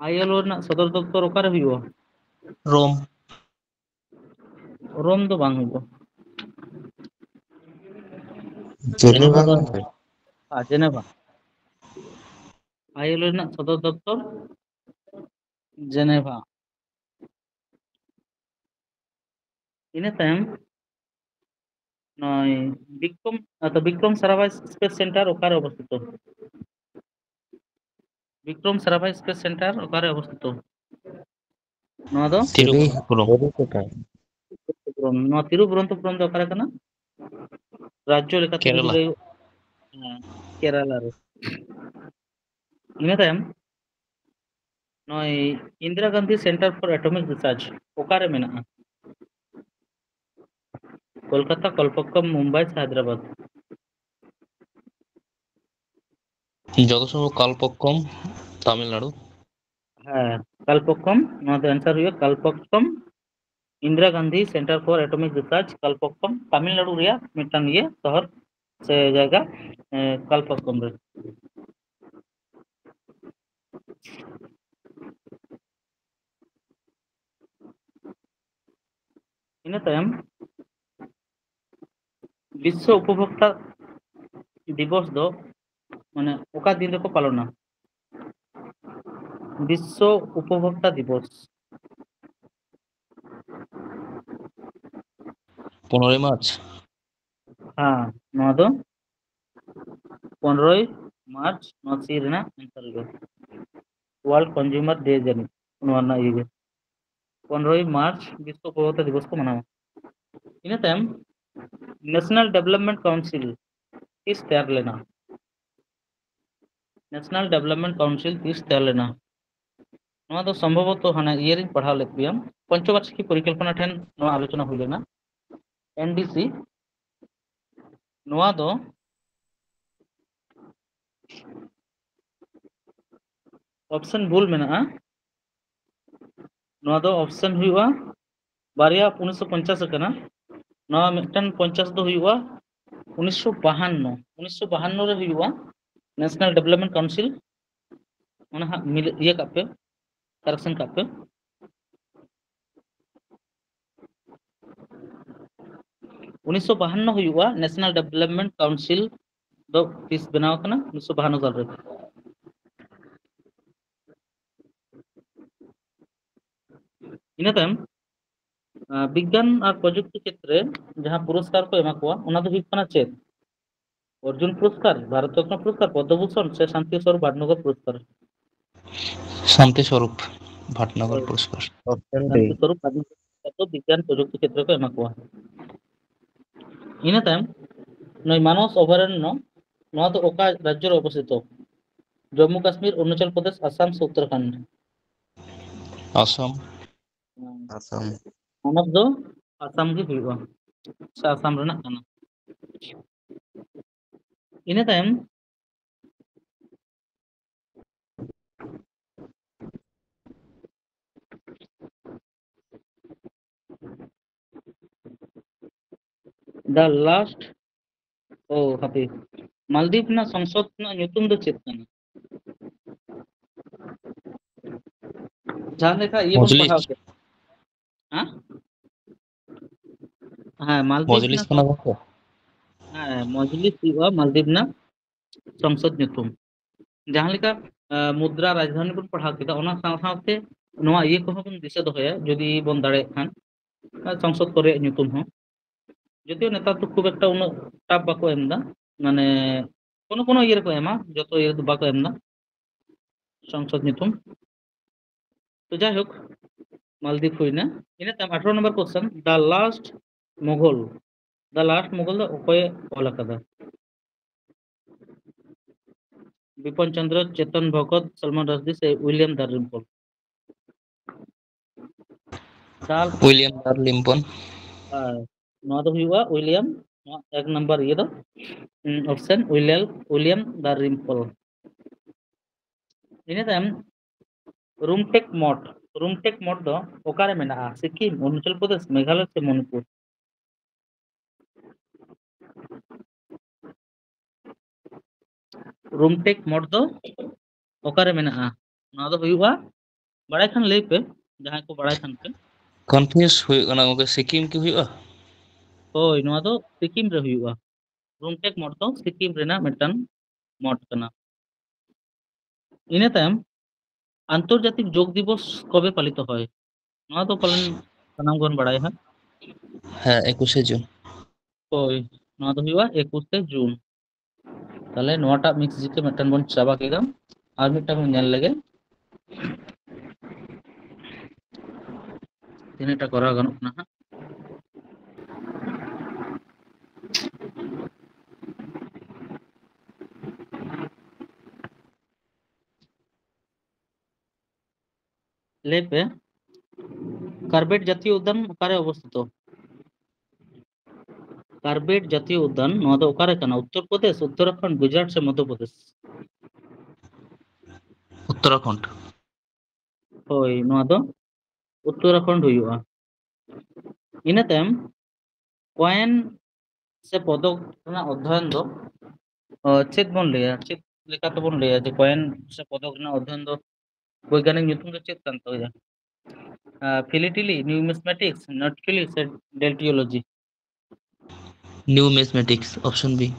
ILO ᱨᱮᱱᱟᱜ ᱥᱚᱫᱚᱨ ᱫᱚᱯᱛᱚᱨ ᱚᱠᱟᱨᱮ ᱦᱩᱭᱩᱜᱼᱟ? ᱨᱳᱢ᱾ ᱨᱳᱢ ᱫᱚ ᱵᱟᱝ ᱦᱩᱭᱩᱜᱼᱟ᱾ ᱡᱮᱱᱮᱵᱷᱟ ᱜᱚᱢᱠᱮ᱾ ᱟᱨ ᱡᱮᱱᱮᱵᱷᱟ, ILO ᱨᱮᱱᱟᱜ ᱥᱚᱫᱚᱨ ᱫᱚᱯᱛᱚᱨ ᱡᱮᱱᱮᱵᱷᱟ᱾ ᱤᱱᱟᱹ ᱛᱟᱭᱚᱢ ᱱᱚᱜᱼᱚᱭ ᱵᱤᱠᱨᱚᱢ, ᱟᱫᱚ ᱵᱤᱠᱨᱚᱢ ᱥᱟᱨᱟᱵᱷᱟᱭ ᱥᱯᱮᱥ ᱥᱮᱱᱴᱟᱨ ᱚᱠᱟᱨᱮ ᱚᱵᱚᱥᱛᱷᱤᱛᱚ? ᱵᱤᱠᱨᱚᱢ ᱥᱟᱨᱟᱵᱷᱟᱭ ᱥᱯᱮᱥ ᱥᱮᱱᱴᱟᱨ ᱚᱠᱟᱨᱮ ᱚᱵᱚᱥᱛᱷᱤᱛᱚ? ᱱᱚᱣᱟ ᱫᱚ ᱛᱤᱨᱤᱯᱩᱨᱚᱢ᱾ ᱱᱚᱣᱟ ᱛᱤᱨᱩᱵᱚᱱᱛᱚᱯᱩᱨᱚᱢ ᱫᱚ ᱚᱠᱟᱨᱮ ᱠᱟᱱᱟ? ᱨᱟᱡᱽᱡᱚ ᱞᱮᱠᱟᱛᱮ ᱡᱩᱫᱤ ᱠᱮᱨᱟᱞᱟ᱾ ᱞᱟᱹᱭᱚᱜ, ᱦᱮᱸ, ᱠᱮᱨᱟᱞᱟ ᱨᱮ᱾ ᱤᱱᱟᱹ ᱛᱟᱭᱚᱢ ᱱᱚᱜᱼᱚᱭ Indira Gandhi centre for atomic research ᱚᱠᱟᱨᱮ ᱢᱮᱱᱟᱜᱼᱟ? ᱠᱳᱞᱠᱟᱛᱟ, ᱠᱚᱞᱯᱚᱠᱠᱚᱢ, ᱢᱩᱢᱵᱟᱭ ᱥᱮ ᱦᱟᱭᱫᱨᱟᱵᱟᱫᱽ? ᱡᱚᱛᱚ ᱥᱚᱢᱵᱷᱚᱵ ᱠᱟᱞᱯᱚᱠᱠᱚᱢ, ᱛᱟᱢᱤᱞᱱᱟᱲᱩ᱾ ᱦᱮᱸ, ᱠᱟᱞᱯᱚᱠᱠᱚᱢ, ᱱᱚᱣᱟ ᱫᱚ ᱮᱱᱥᱟᱨ ᱦᱩᱭᱩᱜᱼᱟ Kalpakkam, Indira Gandhi centre for atomic research, Kalpakkam, Tamil Nadu ᱨᱮᱭᱟᱜ ᱢᱤᱫᱴᱟᱝ ᱤᱭᱟᱹ ᱥᱚᱦᱚᱨ ᱥᱮ ᱡᱟᱭᱜᱟ, ᱮ, ᱠᱟᱞᱯᱚᱠᱠᱚᱢ ᱨᱮ᱾ ᱤᱱᱟᱹ ᱛᱟᱭᱚᱢ ᱵᱤᱥᱥᱚ ᱩᱯᱚᱵᱷᱳᱠᱛᱟ ᱫᱤᱵᱚᱥ ᱫᱚ ᱢᱟᱱᱮ ᱚᱠᱟ ᱫᱤᱱ ᱨᱮᱠᱚ ᱯᱟᱞᱚᱱᱟ? ᱵᱤᱥᱥᱚ ᱩᱯᱚᱵᱷᱳᱠᱛᱟ ᱫᱤᱵᱚᱥ᱾ ᱯᱚᱱᱨᱚᱭ ᱢᱟᱨᱪ᱾ ᱦᱮᱸ, ᱱᱚᱣᱟ ᱫᱚ ᱯᱚᱱᱨᱚᱭ ᱢᱟᱨᱪ, ᱱᱚᱣᱟ ᱥᱤ ᱨᱮᱱᱟᱜ ᱮᱱᱥᱟᱨ ᱫᱚ ᱳᱣᱟᱨᱞᱰ ᱠᱚᱱᱡᱩᱢᱟᱨ ᱰᱮ ᱡᱟᱹᱱᱤᱡ ᱱᱚᱣᱟ ᱨᱮᱱᱟᱜ ᱤᱭᱟᱹ ᱜᱮ᱾ ᱯᱚᱱᱨᱚᱭ ᱢᱟᱨᱪ ᱵᱤᱥᱥᱚ ᱩᱯᱚᱵᱷᱳᱠᱛᱟ ᱫᱤᱵᱚᱥ ᱠᱚ ᱢᱟᱱᱟᱣᱟ᱾ ᱤᱱᱟᱹ ᱛᱟᱭᱚᱢ ᱱᱮᱥᱱᱟᱞ ᱰᱮᱵᱷᱞᱚᱯᱢᱮᱱᱴ ᱠᱟᱣᱩᱱᱥᱤᱞ ᱛᱤᱥ ᱛᱮᱭᱟᱨ ᱞᱮᱱᱟ? ᱱᱮᱥᱱᱟᱞ ᱰᱮᱵᱷᱞᱚᱯᱢᱮᱱᱴ ᱠᱟᱣᱩᱱᱥᱤᱞ ᱛᱤᱥ ᱛᱮᱭᱟᱨ ᱞᱮᱱᱟ? ᱱᱚᱣᱟ ᱫᱚ ᱥᱚᱢᱵᱷᱚᱵᱚᱛᱚ ᱦᱟᱱᱟ ᱤᱭᱟᱹ ᱨᱤᱧ ᱯᱟᱲᱦᱟᱣ ᱞᱮᱫ ᱜᱮᱭᱟ, ᱯᱚᱧᱪᱚᱵᱟᱨᱥᱤᱠᱤ ᱯᱚᱨᱤᱠᱚᱞᱯᱚᱱᱟ ᱴᱷᱮᱱ ᱱᱚᱣᱟ ᱟᱞᱳᱪᱚᱱᱟ ᱦᱩᱭ ᱞᱮᱱᱟ᱾ ᱮᱱᱰᱤᱥᱤ ᱱᱚᱣᱟ ᱫᱚ ᱚᱯᱥᱮᱱ ᱵᱷᱩᱞ ᱢᱮᱱᱟᱜᱼᱟ᱾ ᱱᱚᱣᱟ ᱫᱚ ᱚᱯᱥᱮᱱ ᱦᱩᱭᱩᱜᱼᱟ, ᱵᱟᱨᱭᱟ ᱩᱱᱤᱥᱥᱚ ᱯᱚᱧᱪᱟᱥ ᱟᱠᱟᱱᱟ᱾ ᱱᱚᱣᱟ ᱢᱤᱫᱴᱮᱱ ᱯᱚᱧᱪᱟᱥ ᱫᱚ ᱦᱩᱭᱩᱜᱼᱟ ᱩᱱᱤᱥᱥᱚ ᱵᱟᱦᱟᱱᱱᱚ, ᱩᱱᱤᱥᱥᱚ ᱵᱟᱦᱟᱱᱱᱚ ᱨᱮ ᱦᱩᱭᱩᱜᱼᱟ ᱱᱮᱥᱱᱟᱞ ᱰᱮᱵᱷᱞᱚᱯᱢᱮᱱᱴ ᱠᱟᱣᱩᱱᱥᱤᱞ᱾ ᱚᱱᱟ ᱦᱟᱸᱜ ᱢᱤᱞᱟᱹ ᱤᱭᱟᱹ ᱠᱟᱜ ᱯᱮ, ᱠᱟᱨᱮᱠᱥᱚᱱ ᱠᱟᱜ ᱯᱮ᱾ ᱩᱱᱤᱥᱥᱚ ᱵᱟᱦᱟᱱᱱᱚ ᱦᱩᱭᱩᱜᱼᱟ ᱱᱮᱥᱱᱟᱞ ᱰᱮᱵᱷᱞᱚᱯᱢᱮᱱᱴ ᱠᱟᱣᱩᱱᱥᱤᱞ ᱫᱚ ᱛᱤᱥ ᱵᱮᱱᱟᱣ ᱟᱠᱟᱱᱟ? ᱩᱱᱤᱥᱥᱚ ᱵᱟᱦᱟᱱᱱᱚ ᱥᱟᱞ ᱨᱮ᱾ ᱤᱱᱟᱹ ᱛᱟᱭᱚᱢ ᱟᱸ, ᱵᱤᱜᱽᱜᱟᱱ ᱟᱨ ᱯᱨᱚᱡᱩᱠᱛᱤ ᱠᱷᱮᱛᱨᱮ ᱡᱟᱦᱟᱸ ᱯᱩᱨᱚᱥᱠᱟᱨ ᱠᱚ ᱮᱢᱟ ᱠᱚᱣᱟ, ᱚᱱᱟ ᱫᱚ ᱦᱩᱭᱩᱜ ᱠᱟᱱᱟ ᱪᱮᱫ? ᱚᱨᱡᱩᱱ ᱯᱩᱨᱚᱥᱠᱟᱨ, ᱵᱷᱟᱨᱚᱛ ᱨᱚᱛᱱᱚ ᱯᱩᱨᱚᱥᱠᱟᱨ, ᱯᱚᱫᱽᱢᱚᱵᱷᱩᱥᱚᱱ ᱥᱮ ᱥᱟᱱᱛᱤ ᱥᱚᱨᱩᱯ ᱵᱷᱟᱴᱱᱚᱜᱚᱨ ᱯᱩᱨᱚᱥᱠᱟᱨ? ᱥᱟᱱᱛᱤ ᱥᱚᱨᱩᱯ ᱵᱷᱟᱴᱱᱚᱜᱚᱨ ᱦᱳᱭ᱾ ᱯᱩᱨᱚᱥᱠᱟᱨ᱾ ᱥᱟᱱᱛᱤ ᱥᱚᱨᱩᱯ ᱵᱷᱟᱴᱱᱚᱜᱚᱨ ᱯᱩᱨᱚᱥᱠᱟᱨ ᱫᱚ ᱵᱤᱜᱽᱜᱟᱱ ᱯᱨᱚᱡᱩᱠᱛᱤ ᱠᱷᱮᱛᱨᱮ ᱠᱚ ᱮᱢᱟ ᱠᱚᱣᱟ᱾ ᱤᱱᱟᱹ ᱛᱟᱭᱚᱢ ᱱᱩᱭ ᱢᱟᱱᱚᱥ ᱚᱵᱷᱚᱭᱟᱨᱚᱱᱱᱚ, ᱱᱚᱣᱟ ᱫᱚ ᱚᱠᱟ ᱨᱟᱡᱽᱡᱚ ᱨᱮ ᱚᱵᱚᱥᱛᱷᱤᱛᱚ? ᱡᱚᱢᱢᱩ ᱠᱟᱥᱢᱤᱨ, ᱚᱨᱩᱱᱟᱪᱚᱞ ᱯᱨᱚᱫᱮᱥ, ᱟᱥᱟᱢ ᱥᱮ ᱩᱛᱛᱚᱨᱟᱠᱷᱚᱸᱰ? ᱟᱥᱟᱢ᱾ ᱟᱥᱟᱢ᱾ ᱯᱚᱱᱚᱛ ᱫᱚ ᱟᱥᱟᱢ ᱜᱮ ᱦᱩᱭᱩᱜᱼᱟ, ᱥᱮ ᱟᱥᱟᱢ ᱨᱮᱱᱟᱜ ᱠᱟᱱᱟ᱾ ᱤᱱᱟᱹ ᱛᱟᱭᱚᱢ the last, ᱳ ᱦᱟᱯᱮ, ᱢᱟᱞᱫᱤᱯ ᱨᱮᱱᱟᱜ ᱥᱚᱝᱥᱚᱫ ᱨᱮᱱᱟᱜ ᱧᱩᱛᱩᱢ ᱫᱚ ᱪᱮᱫ ᱠᱟᱱᱟ? ᱡᱟᱦᱟᱸ ᱞᱮᱠᱟ ᱤᱭᱟᱹ ᱵᱚᱱ ᱢᱚᱡᱽᱞᱤᱥ᱾ ᱯᱟᱲᱦᱟᱣ ᱠᱮᱫ, ᱦᱮᱸ? ᱦᱮᱸ, ᱢᱟᱞᱫᱤᱯ ᱢᱚᱡᱽᱞᱤᱥ ᱨᱮᱱᱟᱜ ᱠᱟᱱᱟ ᱥᱚᱝ- ᱜᱚᱝᱠᱮ? ᱢᱚᱡᱽᱞᱤᱥ ᱦᱩᱭᱩᱜᱼᱟ ᱢᱟᱞᱫᱤᱯ ᱨᱮᱱᱟᱜ ᱥᱚᱝᱥᱚᱫ ᱧᱩᱛᱩᱢ᱾ ᱡᱟᱦᱟᱸ ᱞᱮᱠᱟ ᱢᱩᱫᱽᱨᱟ ᱨᱟᱡᱽᱫᱷᱟᱱᱤ ᱵᱚᱱ ᱯᱟᱲᱦᱟᱣ ᱠᱮᱫᱟ, ᱚᱱᱟ ᱥᱟᱶ ᱥᱟᱶᱛᱮ ᱱᱚᱣᱟ ᱤᱭᱟᱹ ᱠᱚᱦᱚᱸ ᱵᱚᱱ ᱫᱤᱥᱟᱹ ᱫᱚᱦᱚᱭᱟ ᱡᱩᱫᱤ ᱵᱚᱱ ᱫᱟᱲᱮᱭᱟᱜ ᱠᱷᱟᱱ᱾ ᱥᱚᱝᱥᱚᱫ ᱠᱚᱨᱮᱭᱟᱜ ᱧᱩᱛᱩᱢ ᱦᱚᱸ, ᱡᱚᱫᱤᱭᱳ ᱱᱮᱛᱟᱨ ᱫᱚ ᱠᱷᱩᱵ ᱮᱠᱴᱟ ᱩᱱᱟᱹᱜ ᱴᱟᱯ ᱵᱟᱠᱚ ᱮᱢ ᱮᱫᱟ, ᱢᱟᱱᱮ ᱠᱳᱱᱳ ᱠᱳᱱᱳ ᱤᱭᱟᱹ ᱨᱮᱠᱚ ᱮᱢᱟ, ᱡᱚᱛᱚ ᱤᱭᱟᱹ ᱨᱮᱫᱚ ᱵᱟᱠᱚ ᱮᱢ ᱮᱫᱟ ᱥᱚᱝᱥᱚᱫ ᱧᱩᱛᱩᱢ᱾ ᱛᱚ ᱡᱟᱭᱦᱳᱠ, ᱢᱟᱞᱫᱤᱯ ᱦᱩᱭᱱᱟ᱾ ᱤᱱᱟᱹ ᱛᱟᱭᱚᱢ ᱟᱴᱷᱟᱨᱚ ᱱᱚᱢᱵᱚᱨ ᱠᱚᱥᱪᱮᱱ, ᱫᱟ ᱞᱟᱥᱴ ᱢᱩᱜᱷᱚᱞ, ᱫᱟ ᱞᱟᱥᱴ ᱢᱩᱜᱷᱚᱞ ᱫᱚ ᱚᱠᱚᱭᱮ ᱚᱞ ᱟᱠᱟᱫᱟ? ᱵᱤᱯᱚᱱ ᱪᱚᱸᱫᱽᱨᱚ, ᱪᱮᱛᱚᱱ ᱵᱷᱚᱜᱚᱛ, ᱥᱚᱞᱢᱚᱱ ᱨᱟᱥᱫᱤ ᱥᱮ ᱩᱭᱞᱤᱭᱟᱢ ᱫᱟᱞᱨᱤᱢᱯᱚᱞ? ᱫᱟᱞ ᱩᱭᱞᱤᱭᱟᱢ ᱫᱟᱞᱨᱤᱢᱯᱚᱞ᱾ ᱟᱨ ᱱᱚᱣᱟ ᱫᱚ ᱦᱩᱭᱩᱜᱼᱟ ᱩᱭᱞᱤᱭᱟᱢ, ᱱᱚᱣᱟ ᱮᱠ ᱱᱟᱢᱵᱟᱨ ᱤᱭᱟᱹ ᱫᱚ ᱚᱯᱥᱮᱱ ᱩᱭᱞᱤᱭᱟᱢ, ᱩᱭᱞᱤᱭᱟᱢ ᱫᱟᱞᱨᱤᱢᱯᱚᱞ᱾ ᱤᱱᱟᱹ ᱛᱟᱭᱚᱢ ᱨᱩᱢᱴᱮᱠ ᱢᱚᱴ, ᱨᱩᱢᱴᱮᱠ ᱢᱚᱴ ᱫᱚ ᱚᱠᱟᱨᱮ ᱢᱮᱱᱟᱜᱼᱟ? ᱥᱤᱠᱤᱢ, ᱚᱨᱩᱱᱟᱪᱚᱞ ᱯᱨᱚᱫᱮᱥ, ᱢᱮᱜᱷᱟᱞᱚᱭ ᱥᱮ ᱢᱚᱱᱤᱯᱩᱨ? ᱨᱩᱢᱴᱮᱠ ᱢᱚᱴ ᱫᱚ ᱚᱠᱟᱨᱮ ᱢᱮᱱᱟᱜᱼᱟ? ᱱᱚᱣᱟ ᱫᱚ ᱦᱩᱭᱩᱜᱼᱟ, ᱵᱟᱲᱟᱭ ᱠᱷᱟᱱ ᱞᱟᱹᱭ ᱯᱮ, ᱡᱟᱦᱟᱸᱭ ᱠᱚ ᱵᱟᱲᱟᱭ ᱠᱷᱟᱱ ᱯᱮ᱾ ᱠᱚᱱᱯᱷᱤᱭᱩᱥ ᱦᱩᱭᱩᱜ ᱠᱟᱱᱟ ᱜᱚᱝᱠᱮ, ᱥᱤᱠᱤᱢ ᱠᱤ ᱦᱩᱭᱩᱜᱼᱟ? ᱦᱳᱭ, ᱱᱚᱣᱟ ᱫᱚ ᱥᱤᱠᱤᱢ ᱨᱮ ᱦᱩᱭᱩᱜᱼᱟ᱾ ᱨᱩᱢᱴᱮᱠ ᱢᱚᱴ ᱫᱚ ᱥᱤᱠᱤᱢ ᱨᱮᱱᱟᱜ ᱢᱤᱫᱴᱟᱝ ᱢᱚᱴ ᱠᱟᱱᱟ᱾ ᱤᱱᱟᱹ ᱛᱟᱭᱚᱢ ᱟᱱᱛᱚᱨᱡᱟᱛᱤᱠ ᱡᱳᱜᱽ ᱫᱤᱵᱚᱥ ᱠᱚᱵᱮ ᱯᱟᱞᱤᱛ ᱦᱚᱭ? ᱱᱚᱣᱟ ᱫᱚ ᱯᱟᱞᱮᱱ ᱥᱟᱱᱟᱢ ᱜᱮᱵᱚᱱ ᱵᱟᱲᱟᱭᱟ ᱦᱟᱸᱜ᱾ ᱦᱮᱸ, ᱮᱠᱩᱥᱮ ᱡᱩᱱ᱾ ᱦᱳᱭ, ᱱᱚᱣᱟ ᱫᱚ ᱦᱩᱭᱩᱜᱼᱟ ᱮᱠᱩᱥᱮ ᱡᱩᱱ᱾ ᱛᱟᱦᱞᱮ ᱱᱚᱣᱟᱴᱟᱜ ᱢᱤᱠᱥ ᱡᱤᱠᱮ ᱢᱤᱫᱴᱟᱝ ᱵᱚᱱ ᱪᱟᱵᱟ ᱠᱮᱫᱟ, ᱟᱨ ᱢᱤᱫᱴᱟᱝ ᱵᱚᱱ ᱧᱮᱞ ᱞᱮᱜᱮ ᱛᱤᱱᱟᱹᱜᱴᱟ ᱠᱚᱨᱟᱣ ᱜᱟᱱᱚᱜ ᱠᱟᱱᱟ ᱦᱟᱸᱜ᱾ ᱞᱟᱹᱭ ᱯᱮ, ᱠᱟᱨᱵᱮᱴ ᱡᱟᱛᱤᱭᱚ ᱩᱫᱽᱫᱟᱱ ᱚᱠᱟᱨᱮ ᱚᱵᱚᱥᱛᱷᱤᱛᱚ? ᱠᱟᱨᱵᱮᱴ ᱡᱟᱛᱤᱭᱚ ᱩᱫᱽᱫᱟᱱ, ᱱᱚᱣᱟ ᱫᱚ ᱚᱠᱟᱨᱮ ᱠᱟᱱᱟ? ᱩᱛᱛᱚᱨ ᱯᱨᱚᱫᱮᱥ, ᱩᱛᱛᱚᱨᱟᱠᱷᱚᱸᱰ, ᱜᱩᱡᱽᱨᱟᱴ ᱥᱮ ᱢᱚᱫᱽᱫᱷᱚ ᱯᱨᱚᱫᱮᱥ? ᱩᱛᱛᱚᱨᱟᱠᱷᱚᱸᱰ᱾ ᱦᱳᱭ, ᱱᱚᱣᱟ ᱫᱚ ᱩᱛᱛᱚᱨᱟᱠᱷᱚᱸᱰ ᱦᱩᱭᱩᱜᱼᱟ᱾ ᱤᱱᱟᱹ ᱛᱟᱭᱚᱢ ᱠᱚᱭᱮᱱ ᱥᱮ ᱯᱚᱫᱚᱠ ᱨᱮᱱᱟᱜ ᱚᱫᱽᱫᱷᱚᱭᱚᱱ ᱫᱚ, ᱚ, ᱪᱮᱫ ᱵᱚᱱ ᱞᱟᱹᱭᱟ, ᱪᱮᱫ ᱞᱮᱠᱟ ᱛᱮᱵᱚᱱ ᱞᱟᱹᱭᱟ ᱡᱮ ᱠᱚᱭᱮᱱ ᱥᱮ ᱯᱚᱫᱚᱠ ᱨᱮᱱᱟᱜ ᱚᱫᱽᱫᱷᱚᱭᱚᱱ ᱫᱚ ᱵᱳᱭᱜᱟᱱᱤᱠ ᱧᱩᱛᱩᱢ ᱫᱚ ᱪᱮᱫ ᱠᱟᱱ ᱛᱟᱵᱚᱱᱟ? ᱯᱷᱤᱞᱮᱴᱤᱞᱤ, ᱱᱤᱣᱢᱤᱥᱢᱮᱴᱤᱠᱥ, ᱱᱚᱴᱠᱤᱞᱤ ᱥᱮ ᱰᱮᱞᱴᱤᱭᱳᱞᱚᱡᱤ? Numismatics, option B.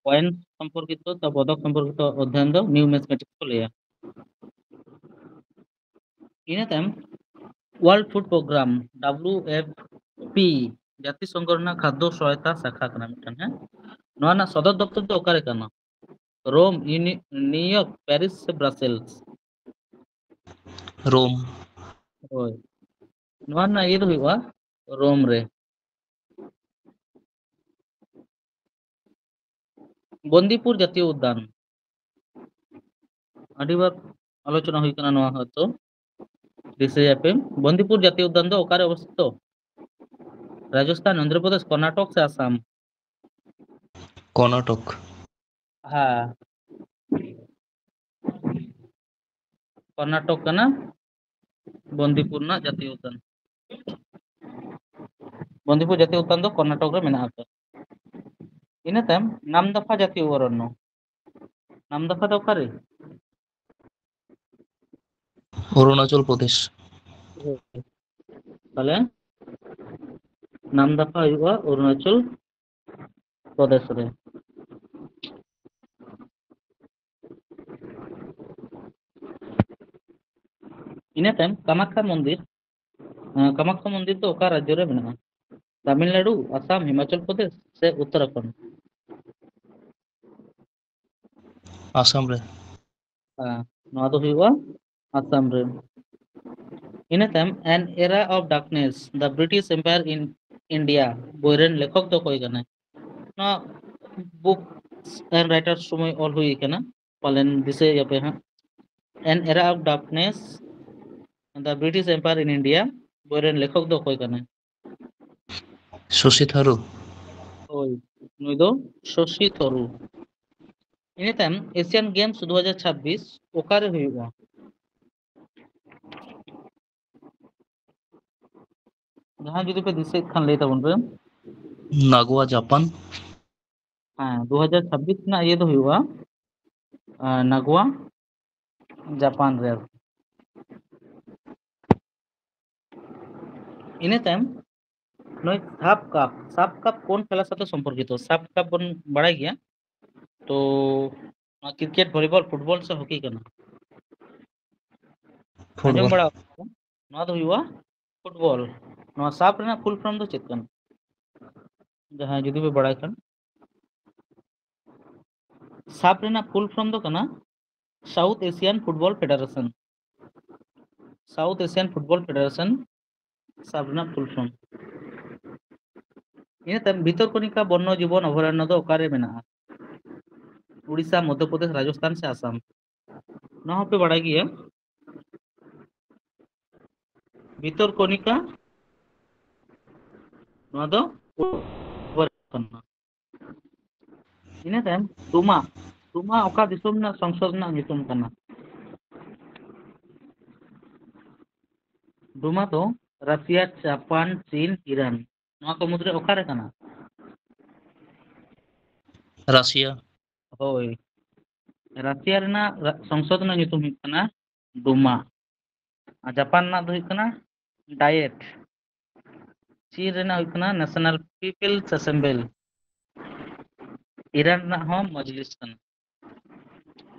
Coin ᱥᱚᱢᱯᱚᱨᱠᱤᱛᱚ ᱥᱮ ᱯᱚᱫᱚᱠ ᱥᱚᱢᱯᱚᱨᱠᱤᱛᱚ ᱚᱫᱷᱭᱚᱭᱚᱱ ᱫᱚ numismatics ᱠᱚ ᱞᱟᱹᱭᱟ᱾ ᱤᱱᱟᱹ ᱛᱟᱭᱚᱢ World Food Program, W F P, ᱡᱟᱹᱛᱤ ᱥᱚᱝᱜᱷᱚ ᱨᱮᱱᱟᱜ ᱠᱷᱟᱫᱽᱫᱚ ᱥᱚᱦᱟᱭᱚᱛᱟ ᱥᱟᱠᱷᱟ ᱠᱟᱱᱟ ᱢᱤᱫᱴᱟᱝ, ᱦᱮᱸ? ᱱᱚᱣᱟ ᱨᱮᱱᱟᱜ ᱥᱚᱫᱚᱨ ᱫᱚᱯᱛᱚᱨ ᱫᱚ ᱚᱠᱟᱨᱮ ᱠᱟᱱᱟ? ᱨᱳᱢ, ᱤᱭᱩᱱᱤ-, ᱱᱤᱭᱩᱭᱚᱨᱠ, ᱯᱮᱨᱤᱥ ᱥᱮ ᱵᱨᱟᱥᱮᱞᱥ? ᱨᱳᱢ᱾ ᱦᱳᱭ, ᱱᱚᱣᱟ ᱨᱮᱱᱟᱜ ᱤᱭᱟᱹ ᱫᱚ ᱦᱩᱭᱩᱜᱼᱟ ᱨᱳᱢ ᱨᱮ᱾ ᱵᱚᱱᱫᱤᱯᱩᱨ ᱡᱟᱛᱤᱭᱚ ᱩᱫᱽᱫᱟᱱ, ᱟᱹᱰᱤᱵᱟᱨ ᱟᱞᱳᱪᱚᱱᱟ ᱦᱩᱭ ᱠᱟᱱᱟ ᱱᱚᱣᱟ, ᱦᱚᱭᱛᱳ ᱫᱤᱥᱟᱹᱭᱟᱯᱮ᱾ ᱵᱚᱱᱫᱤᱯᱩᱨ ᱡᱟᱛᱤᱭᱚ ᱩᱫᱽᱫᱟᱱ ᱫᱚ ᱚᱠᱟᱨᱮ ᱚᱵᱚᱥᱛᱷᱤᱛᱚ? ᱨᱟᱡᱚᱥᱛᱷᱟᱱ, ᱚᱱᱫᱷᱨᱚ ᱯᱨᱚᱫᱮᱥ, ᱠᱚᱨᱱᱟᱴᱚᱠ ᱥᱮ ᱟᱥᱟᱢ? ᱠᱚᱨᱱᱟᱴᱚᱠ᱾ ᱦᱮᱸ, ᱠᱚᱨᱱᱟᱴᱚᱠ ᱠᱟᱱᱟ ᱵᱚᱱᱫᱤᱯᱩᱨ ᱨᱮᱱᱟᱜ ᱡᱟᱛᱤᱭᱚ ᱩᱫᱽᱫᱟᱱ᱾ ᱵᱚᱱᱫᱤᱯᱩᱨ ᱡᱟᱛᱤᱭᱚ ᱩᱫᱽᱫᱟᱱ ᱫᱚ ᱠᱚᱨᱱᱟᱴᱚᱠ ᱨᱮ ᱢᱮᱱᱟᱜ ᱟᱠᱟᱫᱟ᱾ ᱤᱱᱟᱹ ᱛᱟᱭᱚᱢ ᱱᱟᱢᱫᱟᱯᱷᱟ ᱡᱟᱛᱤᱭᱚ ᱚᱨᱚᱱᱱᱚ᱾ ᱱᱟᱢᱫᱟᱯᱷᱟ ᱫᱚ ᱚᱠᱟᱨᱮ? ᱚᱨᱩᱱᱟᱪᱚᱞ ᱯᱨᱚᱫᱮᱥ᱾ ᱛᱟᱦᱞᱮ ᱱᱟᱢᱫᱟᱯᱷᱟ ᱦᱩᱭᱩᱜᱼᱟ ᱚᱨᱩᱱᱟᱪᱚᱞ ᱯᱨᱚᱫᱮᱥ ᱨᱮ᱾ ᱤᱱᱟᱹ ᱛᱟᱭᱚᱢ ᱠᱟᱢᱟᱠᱠᱷᱟ ᱢᱚᱱᱫᱤᱨ᱾ ᱟᱸ, ᱠᱟᱢᱟᱠᱠᱷᱟ ᱢᱚᱱᱫᱤᱨ ᱫᱚ ᱚᱠᱟ ᱨᱟᱡᱽᱡᱚ ᱨᱮ ᱢᱮᱱᱟᱜᱼᱟ? ᱛᱟᱢᱤᱞᱱᱟᱲᱩ, ᱟᱥᱟᱢ, ᱦᱤᱢᱟᱪᱚᱞ ᱯᱨᱚᱫᱮᱥ ᱥᱮ ᱩᱛᱛᱚᱨᱟᱠᱷᱚᱸᱰ? ᱟᱥᱟᱢ ᱨᱮ᱾ ᱦᱮᱸ, ᱱᱚᱣᱟ ᱫᱚ ᱦᱩᱭᱩᱜᱼᱟ ᱟᱥᱟᱢ ᱨᱮ᱾ ᱤᱱᱟᱹ ᱛᱟᱭᱚᱢ An Era of Darkness, The British Empire in India ᱵᱳᱭ ᱨᱮᱱ ᱞᱮᱠᱷᱚᱠ ᱫᱚ ᱚᱠᱚᱭ ᱠᱟᱱᱟᱭ? ᱱᱚᱣᱟ books and writers ᱥᱚᱢᱚᱭ ᱚᱞ ᱦᱩᱭ ᱠᱟᱱᱟ, ᱯᱟᱞᱮᱱ ᱫᱤᱥᱟᱹᱭᱮᱫ ᱜᱮᱭᱟᱯᱮ ᱦᱟᱸᱜ᱾ An Era of Darkness, The British Empire in India ᱵᱳᱭ ᱨᱮᱱ ᱞᱮᱠᱷᱚᱠ ᱫᱚ ᱚᱠᱚᱭ ᱠᱟᱱᱟᱭ? ᱥᱚᱥᱤ ᱛᱷᱟᱨᱩᱨ᱾ ᱦᱳᱭ, ᱱᱩᱭ ᱫᱚ ᱥᱚᱥᱤ ᱛᱷᱟᱨᱩᱨ᱾ ᱤᱱᱟᱹ ᱛᱟᱭᱚᱢ Asian Games ᱫᱩ ᱦᱟᱡᱟᱨ ᱪᱷᱟᱵᱵᱤᱥ ᱚᱠᱟᱨᱮ ᱦᱩᱭᱩᱜᱼᱟ? ᱡᱟᱦᱟᱸᱭ ᱡᱩᱫᱤ ᱯᱮ ᱫᱤᱥᱟᱹᱭᱮᱫ ᱠᱷᱟᱱ ᱞᱟᱹᱭ ᱛᱟᱵᱚᱱ ᱯᱮ᱾ ᱱᱟᱜᱳᱣᱟ, ᱡᱟᱯᱟᱱ᱾ ᱦᱮᱸ, ᱫᱩ ᱦᱟᱡᱟᱨ ᱪᱷᱟᱵᱵᱤᱥ ᱨᱮᱱᱟᱜ ᱤᱭᱟᱹ ᱫᱚ ᱦᱩᱭᱩᱜᱼᱟ, ᱟᱸ, ᱱᱟᱜᱳᱣᱟ, ᱡᱟᱯᱟᱱ ᱨᱮ ᱟᱨᱠᱤ᱾ ᱤᱱᱟᱹ ᱛᱟᱭᱚᱢ ᱱᱩᱭ ᱥᱟᱵ ᱠᱟᱯ, ᱥᱟᱵ ᱠᱟᱯ ᱠᱳᱱ ᱠᱷᱮᱞᱟ ᱥᱟᱛᱮ ᱥᱚᱢᱯᱚᱨᱠᱤᱛᱚ? ᱥᱟᱵ ᱠᱟᱯ ᱵᱚᱱ ᱵᱟᱲᱟᱭ ᱜᱮᱭᱟ, ᱛᱚ ᱱᱚᱣᱟ ᱠᱨᱤᱠᱮᱴ, ᱵᱷᱚᱞᱤᱵᱚᱞ, ᱯᱷᱩᱴᱵᱚᱞ ᱥᱮ ᱦᱚᱠᱤ ᱠᱟᱱᱟ? ᱟᱸᱡᱚᱢ ᱯᱷᱩᱴᱵᱚᱞ᱾ ᱵᱟᱲᱟ ᱟᱠᱟᱫᱟ? ᱱᱚᱣᱟ ᱫᱚ ᱦᱩᱭᱩᱜᱼᱟ ᱯᱷᱩᱴᱵᱚᱞ᱾ ᱱᱚᱣᱟ ᱥᱟᱯ ᱨᱮᱱᱟᱜ ᱯᱷᱩᱞ ᱯᱷᱨᱚᱢ ᱫᱚ ᱪᱮᱫ ᱠᱟᱱᱟ? ᱡᱟᱦᱟᱸᱭ ᱡᱩᱫᱤ ᱯᱮ ᱵᱟᱲᱟᱭ ᱠᱷᱟᱱ, ᱥᱟᱯ ᱨᱮᱱᱟᱜ ᱯᱷᱩᱞ ᱯᱷᱨᱚᱢ ᱫᱚ ᱠᱟᱱᱟ South Asian Football Federation᱾ South Asian Football Federation ᱥᱟᱯ ᱨᱮᱱᱟᱜ ᱯᱷᱩᱞ ᱯᱷᱨᱚᱢ᱾ ᱤᱱᱟᱹ ᱛᱟᱭᱚᱢ, ᱵᱷᱤᱛᱚᱨᱠᱚᱱᱤᱠᱟ ᱵᱚᱱᱱᱚ ᱡᱤᱵᱚᱱ ᱚᱵᱷᱚᱭᱟᱨᱚᱱᱱᱚ ᱫᱚ ᱚᱠᱟᱨᱮ ᱢᱮᱱᱟᱜᱼᱟ? ᱩᱲᱤᱥᱥᱟ, ᱢᱚᱫᱽᱫᱷᱚ ᱯᱨᱚᱫᱮᱥ, ᱨᱟᱡᱚᱥᱛᱷᱟᱱ ᱥᱮ ᱟᱥᱟᱢ? ᱱᱚᱣᱟ ᱦᱚᱸᱯᱮ ᱵᱟᱲᱟᱭ ᱜᱮᱭᱟ᱾ ᱵᱷᱤᱛᱚᱨᱠᱚᱱᱤᱠᱟ, ᱱᱚᱣᱟ ᱫᱚ ᱠᱟᱱᱟ᱾ ᱤᱱᱟᱹ ᱛᱟᱭᱚᱢ ᱰᱩᱢᱟ᱾ ᱰᱩᱢᱟ ᱚᱠᱟ ᱫᱤᱥᱚᱢ ᱨᱮᱱᱟᱜ ᱥᱚᱝᱥᱚᱫ ᱨᱮᱱᱟᱜ ᱧᱩᱛᱩᱢ ᱠᱟᱱᱟ? ᱰᱩᱢᱟ ᱫᱚ ᱨᱟᱥᱤᱭᱟ, ᱡᱟᱯᱟᱱ, ᱪᱤᱱ, ᱤᱨᱟᱱ, ᱱᱚᱣᱟ ᱠᱚ ᱢᱩᱫᱽᱨᱮ ᱚᱠᱟᱨᱮ ᱠᱟᱱᱟ? ᱨᱟᱥᱤᱭᱟ᱾ ᱦᱳᱭ, ᱨᱟᱥᱤᱭᱟ ᱨᱮᱱᱟᱜ ᱨᱟ-, ᱥᱚᱝᱥᱚᱫ ᱨᱮᱱᱟᱜ ᱧᱩᱛᱩᱢ ᱦᱩᱭᱩᱜ ᱠᱟᱱᱟ ᱰᱩᱢᱟ᱾ ᱟᱨ ᱡᱟᱯᱟᱱ ᱨᱮᱱᱟᱜ ᱫᱚ ᱦᱩᱭᱩᱜ ᱠᱟᱱᱟ ᱰᱟᱭᱮᱴ᱾ ᱪᱤᱱ ᱨᱮᱱᱟᱜ ᱦᱩᱭᱩᱜ ᱠᱟᱱᱟ National People's Assembly᱾ ᱤᱨᱟᱱ ᱨᱮᱱᱟᱜ ᱦᱚᱸ ᱢᱚᱡᱽᱞᱤᱥ ᱠᱟᱱᱟ᱾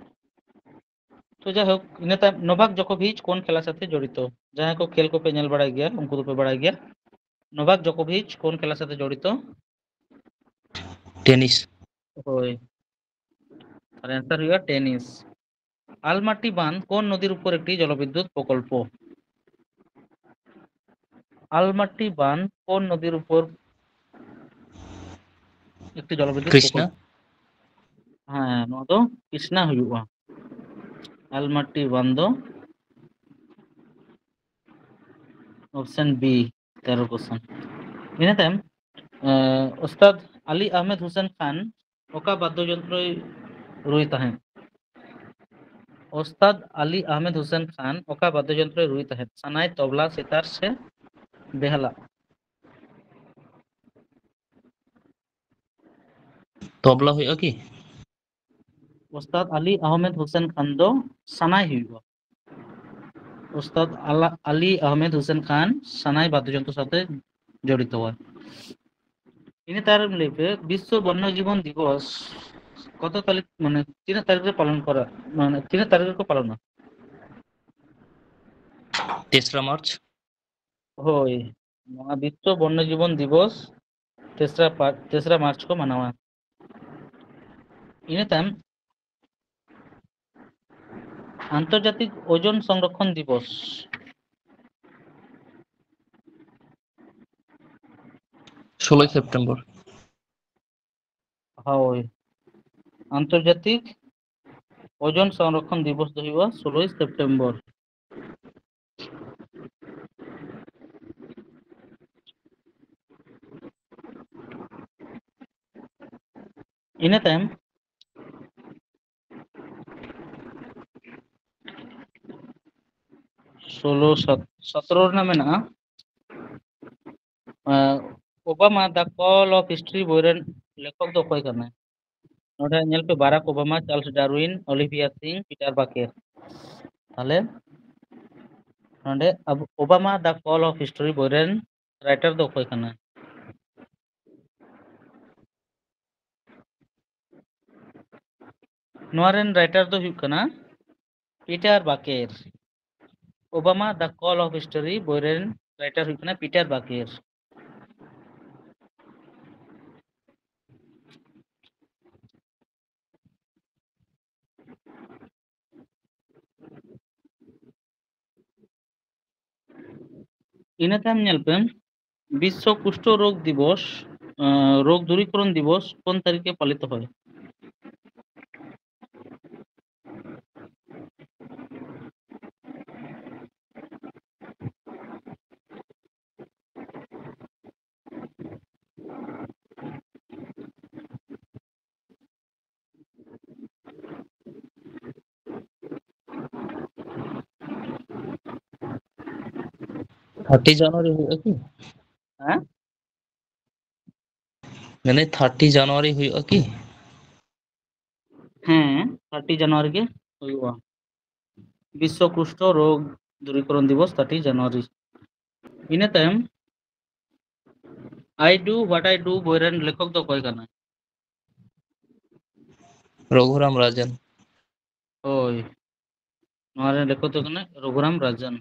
ᱛᱚ ᱡᱟᱭᱦᱳᱠ, ᱤᱱᱟᱹ ᱛᱟᱭᱚᱢ ᱱᱳᱵᱷᱟᱠ ᱡᱳᱠᱳᱵᱷᱤᱪ ᱠᱳᱱ ᱠᱷᱮᱞᱟ ᱥᱟᱛᱮ ᱡᱚᱲᱤᱛᱚ? ᱡᱟᱦᱟᱸᱭ ᱠᱚ ᱠᱷᱮᱞ ᱠᱚᱯᱮ ᱧᱮᱞ ᱵᱟᱲᱟᱭ ᱜᱮᱭᱟ, ᱩᱱᱠᱩ ᱫᱚᱯᱮ ᱵᱟᱲᱟᱭ ᱜᱮᱭᱟ᱾ ᱱᱳᱵᱷᱟᱠ ᱡᱳᱠᱳᱵᱷᱤᱪ ᱠᱳᱱ ᱠᱷᱮᱞᱟ ᱥᱟᱛᱮ ᱡᱚᱲᱤᱛᱚ? ᱴᱮᱱᱤᱥ᱾ ᱦᱳᱭ, ᱛᱟᱦᱞᱮ answer ᱦᱩᱭᱩᱜᱼᱟ ᱴᱮᱱᱤᱥ᱾ আলমাটি বাঁধ কোন নদীর উপর একটি জলবিদ্যুৎ প্রকল্প? আলমাটি বাঁধ কোন নদীর উপর একটি জলবিদ্যুৎ কৃষ্ণা। প্রকল্প? ᱦᱮᱸ, ᱱᱚᱣᱟ ᱫᱚ ᱠᱨᱤᱥᱱᱟ ᱦᱩᱭᱩᱜᱼᱟ᱾ ᱟᱞᱢᱟᱴᱤ ᱵᱟᱸᱫᱷ ᱫᱚ option B, ᱛᱮᱨᱚ question᱾ ᱤᱱᱟᱹ ᱛᱟᱭᱚᱢ, ᱮᱸ, ᱳᱥᱛᱟᱫ ᱟᱞᱤ ᱟᱦᱢᱮᱫ ᱦᱩᱥᱮᱱ ᱠᱷᱟᱱ ᱚᱠᱟ ᱵᱟᱫᱽᱫᱚ ᱡᱚᱱᱛᱨᱚᱭ ᱨᱩᱭ ᱛᱟᱦᱮᱸᱫ? ᱳᱥᱛᱟᱫ ᱟᱞᱤ ᱟᱦᱢᱮᱫ ᱦᱩᱥᱮᱱ ᱠᱷᱟᱱ ᱚᱠᱟ ᱵᱟᱫᱽᱫᱚ ᱡᱚᱱᱛᱨᱚᱭ ᱨᱩᱭ ᱛᱟᱦᱮᱸᱫ? ᱥᱟᱱᱟᱭ, ᱛᱚᱵᱞᱟ, ᱥᱮᱛᱟᱨ ᱥᱮ ᱵᱮᱦᱟᱞᱟ? ᱛᱚᱵᱞᱟ ᱦᱩᱭᱩᱜᱼᱟ ᱠᱤ? ᱳᱥᱛᱟᱫ ᱟᱞᱤ ᱟᱦᱢᱮᱫ ᱦᱩᱥᱮᱱ ᱠᱷᱟᱱ ᱫᱚ ᱥᱟᱱᱟᱭ ᱦᱩᱭᱩᱜᱼᱟ᱾ ᱳᱥᱛᱟᱫ ᱟᱞᱟ-, ᱟᱞᱤ ᱟᱦᱢᱮᱫ ᱦᱩᱥᱮᱱ ᱠᱷᱟᱱ ᱥᱟᱱᱟᱭ ᱵᱟᱫᱽᱫᱚ ᱡᱚᱱᱛᱨᱚ ᱥᱟᱛᱮ ᱡᱚᱲᱤᱛᱚᱣᱟ᱾ ᱤᱱᱟᱹ ᱛᱟᱭᱚᱢ ᱞᱟᱹᱭ ᱯᱮ, ᱵᱤᱥᱥᱚ ᱵᱚᱱᱱᱚ ᱡᱤᱵᱚᱱ ᱫᱤᱵᱚᱥ ᱠᱚᱛᱚ ᱛᱟᱹᱨᱤᱠᱷ, ᱢᱟᱱᱮ ᱛᱤᱱᱟᱹᱜ ᱛᱟᱹᱨᱤᱠᱷ ᱨᱮ ᱯᱟᱞᱚᱱ ᱠᱚᱨᱟ, ᱢᱟᱱᱮ ᱛᱤᱱᱟᱹᱜ ᱛᱟᱹᱨᱤᱠᱷ ᱨᱮᱠᱚ ᱯᱟᱞᱚᱱᱟ? ᱛᱮᱥᱨᱟ ᱢᱟᱨᱪ᱾ ᱦᱳᱭ, ᱱᱚᱣᱟ ᱵᱤᱥᱥᱚ ᱵᱚᱱᱱᱚ ᱡᱤᱵᱚᱱ ᱫᱤᱵᱚᱥ ᱛᱮᱥᱨᱟ ᱯᱟ-, ᱛᱮᱥᱨᱟ ᱢᱟᱨᱪ ᱠᱚ ᱢᱟᱱᱟᱣᱟ᱾ ᱤᱱᱟᱹ ᱛᱟᱭᱚᱢ ᱟᱱᱛᱚᱨᱡᱟᱛᱤᱠ ᱳᱡᱳᱱ ᱥᱚᱝᱨᱚᱠᱷᱚᱱ ᱫᱤᱵᱚᱥ᱾ ᱥᱳᱞᱳᱭ ᱥᱮᱯᱴᱮᱢᱵᱚᱨ᱾ ᱦᱳᱭ, ᱟᱱᱛᱚᱨᱡᱟᱛᱤᱠ ᱳᱡᱳᱱ ᱥᱚᱝᱨᱚᱠᱷᱚᱱ ᱫᱤᱵᱚᱥ ᱫᱚ ᱦᱩᱭᱩᱜᱼᱟ ᱥᱳᱞᱳᱭ ᱥᱮᱯᱴᱮᱢᱵᱚᱨ᱾ ᱤᱱᱟᱹ ᱛᱟᱭᱚᱢ ᱥᱳᱞᱳ ᱥᱟᱛ-, ᱥᱚᱛᱨᱚ ᱨᱮᱱᱟᱜ ᱢᱮᱱᱟᱜᱼᱟ, ᱮᱸ, ᱳᱵᱟᱢᱟ The Call of History ᱵᱳᱭ ᱨᱮᱱ ᱞᱮᱠᱷᱚᱠ ᱫᱚ ᱚᱠᱚᱭ ᱠᱟᱱᱟᱭ? ᱱᱚᱰᱮ ᱧᱮᱞ ᱯᱮ, ᱵᱟᱨᱟᱠ ᱳᱵᱟᱢᱟ, ᱪᱟᱨᱞᱥ ᱰᱟᱨᱣᱤᱱ, ᱚᱞᱤᱵᱷᱤᱭᱟ ᱥᱤᱝ, ᱯᱤᱴᱟᱨ ᱵᱟᱠᱮᱨ᱾ ᱛᱟᱦᱞᱮ ᱱᱚᱰᱮ ᱟᱵᱚ ᱳᱵᱟᱢᱟ The Call of History ᱵᱳᱭ ᱨᱮᱱ writer ᱫᱚ ᱚᱠᱚᱭ ᱠᱟᱱᱟᱭ? ᱱᱚᱣᱟ ᱨᱮᱱ writer ᱫᱚ ᱦᱩᱭᱩᱜ ᱠᱟᱱᱟ Peter ᱵᱟᱠᱮᱨ᱾ ᱳᱵᱟᱢᱟ The Call of History ᱵᱳᱭ ᱨᱮᱱ writer ᱦᱩᱭᱩᱜ ᱠᱟᱱᱟ ᱯᱤᱴᱟᱨ ᱵᱟᱠᱮᱨ᱾ ᱤᱱᱟᱹ ᱛᱟᱭᱚᱢ ᱧᱮᱞ ᱯᱮ, ᱵᱤᱥᱥᱚ ᱠᱩᱥᱴᱷᱚ ᱨᱳᱜᱽ ᱫᱤᱵᱚᱥ, ᱟᱸ, ᱨᱳᱜᱽ ᱫᱩᱨᱤᱠᱚᱨᱚᱱ ᱫᱤᱵᱚᱥ ᱠᱳᱱ ᱛᱟᱹᱨᱤᱠᱷᱮ ᱯᱟᱞᱤᱛ ᱦᱳᱭ? ᱛᱷᱟᱨᱴᱤ ᱡᱟᱱᱩᱣᱟᱨᱤ ᱦᱩᱭᱩᱜᱼᱟ ᱠᱤ? ᱦᱮᱸ? ᱢᱮᱱᱫᱟᱹᱧ, ᱛᱷᱟᱨᱴᱤ ᱡᱟᱱᱩᱣᱟᱨᱤ ᱦᱩᱭᱩᱜᱼᱟ ᱠᱤ? ᱦᱮᱸ, ᱛᱷᱟᱨᱴᱤ ᱡᱟᱱᱩᱣᱟᱨᱤ ᱜᱮ ᱦᱩᱭᱩᱜᱼᱟ᱾ ᱵᱤᱥᱥᱚ ᱠᱩᱥᱴᱷᱚ ᱨᱳᱜᱽ ᱫᱩᱨᱤᱠᱚᱨᱚᱱ ᱫᱤᱵᱚᱥ, ᱛᱷᱟᱨᱴᱤ ᱡᱟᱱᱩᱣᱟᱨᱤ᱾ ᱤᱱᱟᱹ ᱛᱟᱭᱚᱢ I Do What I Do ᱵᱳᱭ ᱨᱮᱱ ᱞᱮᱠᱷᱚᱠ ᱫᱚ ᱚᱠᱚᱭ ᱠᱟᱱᱟᱭ? ᱨᱚᱜᱷᱩᱨᱟᱢ ᱨᱟᱡᱚᱱ᱾ ᱦᱳᱭ, ᱱᱚᱣᱟ ᱨᱮᱱ ᱞᱮᱠᱷᱚᱠ ᱫᱚ ᱠᱟᱱᱟᱭ ᱨᱚᱜᱷᱩᱨᱟᱢ ᱨᱟᱡᱚᱱ᱾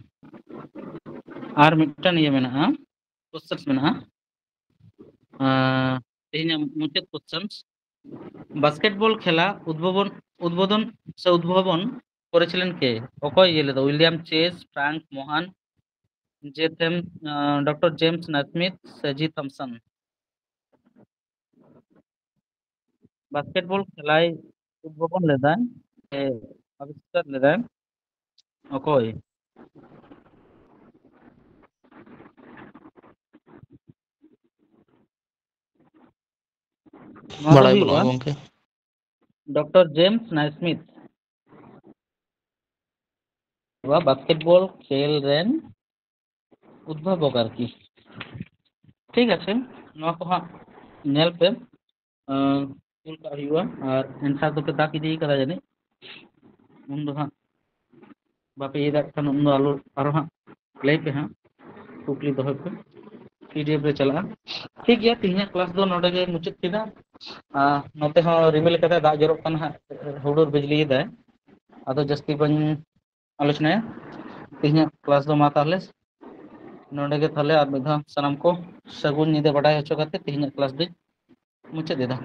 ᱟᱨ ᱢᱤᱫᱴᱟᱝ ᱤᱭᱟᱹ ᱢᱮᱱᱟᱜᱼᱟ, ᱠᱚᱥᱪᱮᱱ ᱢᱮᱱᱟᱜᱼᱟ᱾ ᱟᱸ, ᱛᱮᱦᱮᱧᱟᱜ ᱢᱩᱪᱟᱹᱫ ᱠᱚᱥᱪᱮᱱ, ᱵᱟᱥᱠᱮᱴᱵᱚᱞ ᱠᱷᱮᱞᱟ ᱩᱫᱵᱳᱫᱚᱱ ᱩᱫᱵᱳᱫᱚᱱ ᱥᱮ ᱩᱫᱵᱷᱚᱵᱚᱱ ᱠᱚᱨᱮ ছিলেন কে? ᱚᱠᱚᱭ ᱤᱭᱟᱹ ᱞᱮᱫᱟ? ᱩᱭᱞᱤᱭᱟᱢ ᱪᱮᱥ, ᱯᱷᱨᱟᱝᱠ ᱢᱳᱦᱟᱱ, ᱡᱮ ᱛᱷᱮᱢ, ᱟᱸ, ᱰᱚᱠᱴᱚᱨ ᱡᱮᱢᱥ ᱱᱟᱥᱢᱤᱛᱷ ᱥᱮ ᱡᱤ ᱛᱷᱚᱢᱥᱚᱱ? ᱵᱟᱥᱠᱮᱴᱵᱚᱞ ᱠᱷᱮᱞᱟᱭ ᱩᱫᱵᱷᱚᱵᱚᱱ ᱞᱮᱫᱟᱭ ᱥᱮ ᱟᱵᱤᱥᱠᱟᱨ ᱞᱮᱫᱟᱭ ᱚᱠᱚᱭ? ᱱᱚᱣᱟ ᱫᱚ ᱵᱟᱲᱟᱭ ᱦᱩᱭᱩᱜᱼᱟ ᱵᱟᱹᱱᱩᱜᱼᱟ ᱜᱚᱝᱠᱮ᱾ Doctor James Naismith. ᱱᱚᱣᱟ ᱵᱟᱥᱠᱮᱴᱵᱚᱞ ᱠᱷᱮᱞ ᱨᱮᱱ ᱩᱫᱵᱷᱟᱵᱚᱠ ᱟᱨᱠᱤ᱾ ᱴᱷᱤᱠ ᱟᱪᱷᱮ, ᱱᱚᱣᱟ ᱠᱚ ᱦᱟᱸᱜ ᱧᱮᱞ ᱯᱮ, ᱟᱸ, ᱠᱩᱞ ᱠᱟᱜ ᱦᱩᱭᱩᱜᱼᱟ᱾ ᱟᱨ ᱮᱱᱥᱟᱨ ᱫᱚᱯᱮ ᱫᱟᱜ ᱤᱫᱤ ᱠᱟᱫᱟ ᱡᱟᱹᱱᱤᱡ, ᱩᱱ ᱫᱚ ᱦᱟᱸᱜ ᱵᱟᱯᱮ ᱤᱭᱟᱹ ᱫᱟᱲᱮᱭᱟᱜ ᱠᱷᱟᱱ ᱩᱱ ᱫᱚ ᱟᱞᱚ, ᱟᱨᱚ ᱦᱟᱸᱜ ᱞᱟᱹᱭ ᱯᱮ ᱦᱟᱸᱜ, ᱠᱩᱠᱞᱤ ᱫᱚᱦᱚᱭ ᱯᱮ, ᱯᱤᱰᱤᱮᱯᱷ ᱨᱮ ᱪᱟᱞᱟᱜᱼᱟ᱾ ᱴᱷᱤᱠ ᱜᱮᱭᱟ, ᱛᱮᱦᱮᱧᱟᱜ ᱠᱞᱟᱥ ᱫᱚ ᱱᱚᱰᱮ ᱜᱮ ᱢᱩᱪᱟᱹᱫ ᱠᱮᱫᱟ᱾ ᱟᱨ ᱱᱚᱛᱮ ᱦᱚᱸ ᱨᱤᱢᱤᱞ ᱠᱟᱫᱟᱭ, ᱫᱟᱜ ᱡᱚᱨᱚᱜ ᱠᱟᱱᱟ ᱦᱟᱸᱜ, ᱦᱩᱰᱩᱨ ᱵᱤᱡᱽᱞᱤᱭᱮᱫᱟᱭ᱾ ᱟᱫᱚ ᱡᱟᱹᱥᱛᱤ ᱵᱟᱹᱧ ᱟᱞᱳᱪᱚᱱᱟᱭᱟ᱾ ᱛᱮᱦᱮᱧᱟᱜ ᱠᱞᱟᱥ ᱫᱚ ᱢᱟ ᱛᱟᱦᱚᱞᱮ ᱱᱚᱰᱮ ᱜᱮ ᱛᱟᱦᱚᱞᱮ ᱟᱨ ᱢᱤᱫ ᱫᱷᱟᱣ ᱥᱟᱱᱟᱢ ᱠᱚ ᱥᱟᱹᱜᱩᱱ ᱧᱤᱫᱟᱹ ᱵᱟᱰᱟᱭ ᱦᱚᱪᱚ ᱠᱟᱛᱮ ᱛᱮᱦᱮᱧᱟᱜ ᱠᱞᱟᱥ ᱫᱚᱧ ᱢᱩᱪᱟᱹᱫ ᱮᱫᱟ᱾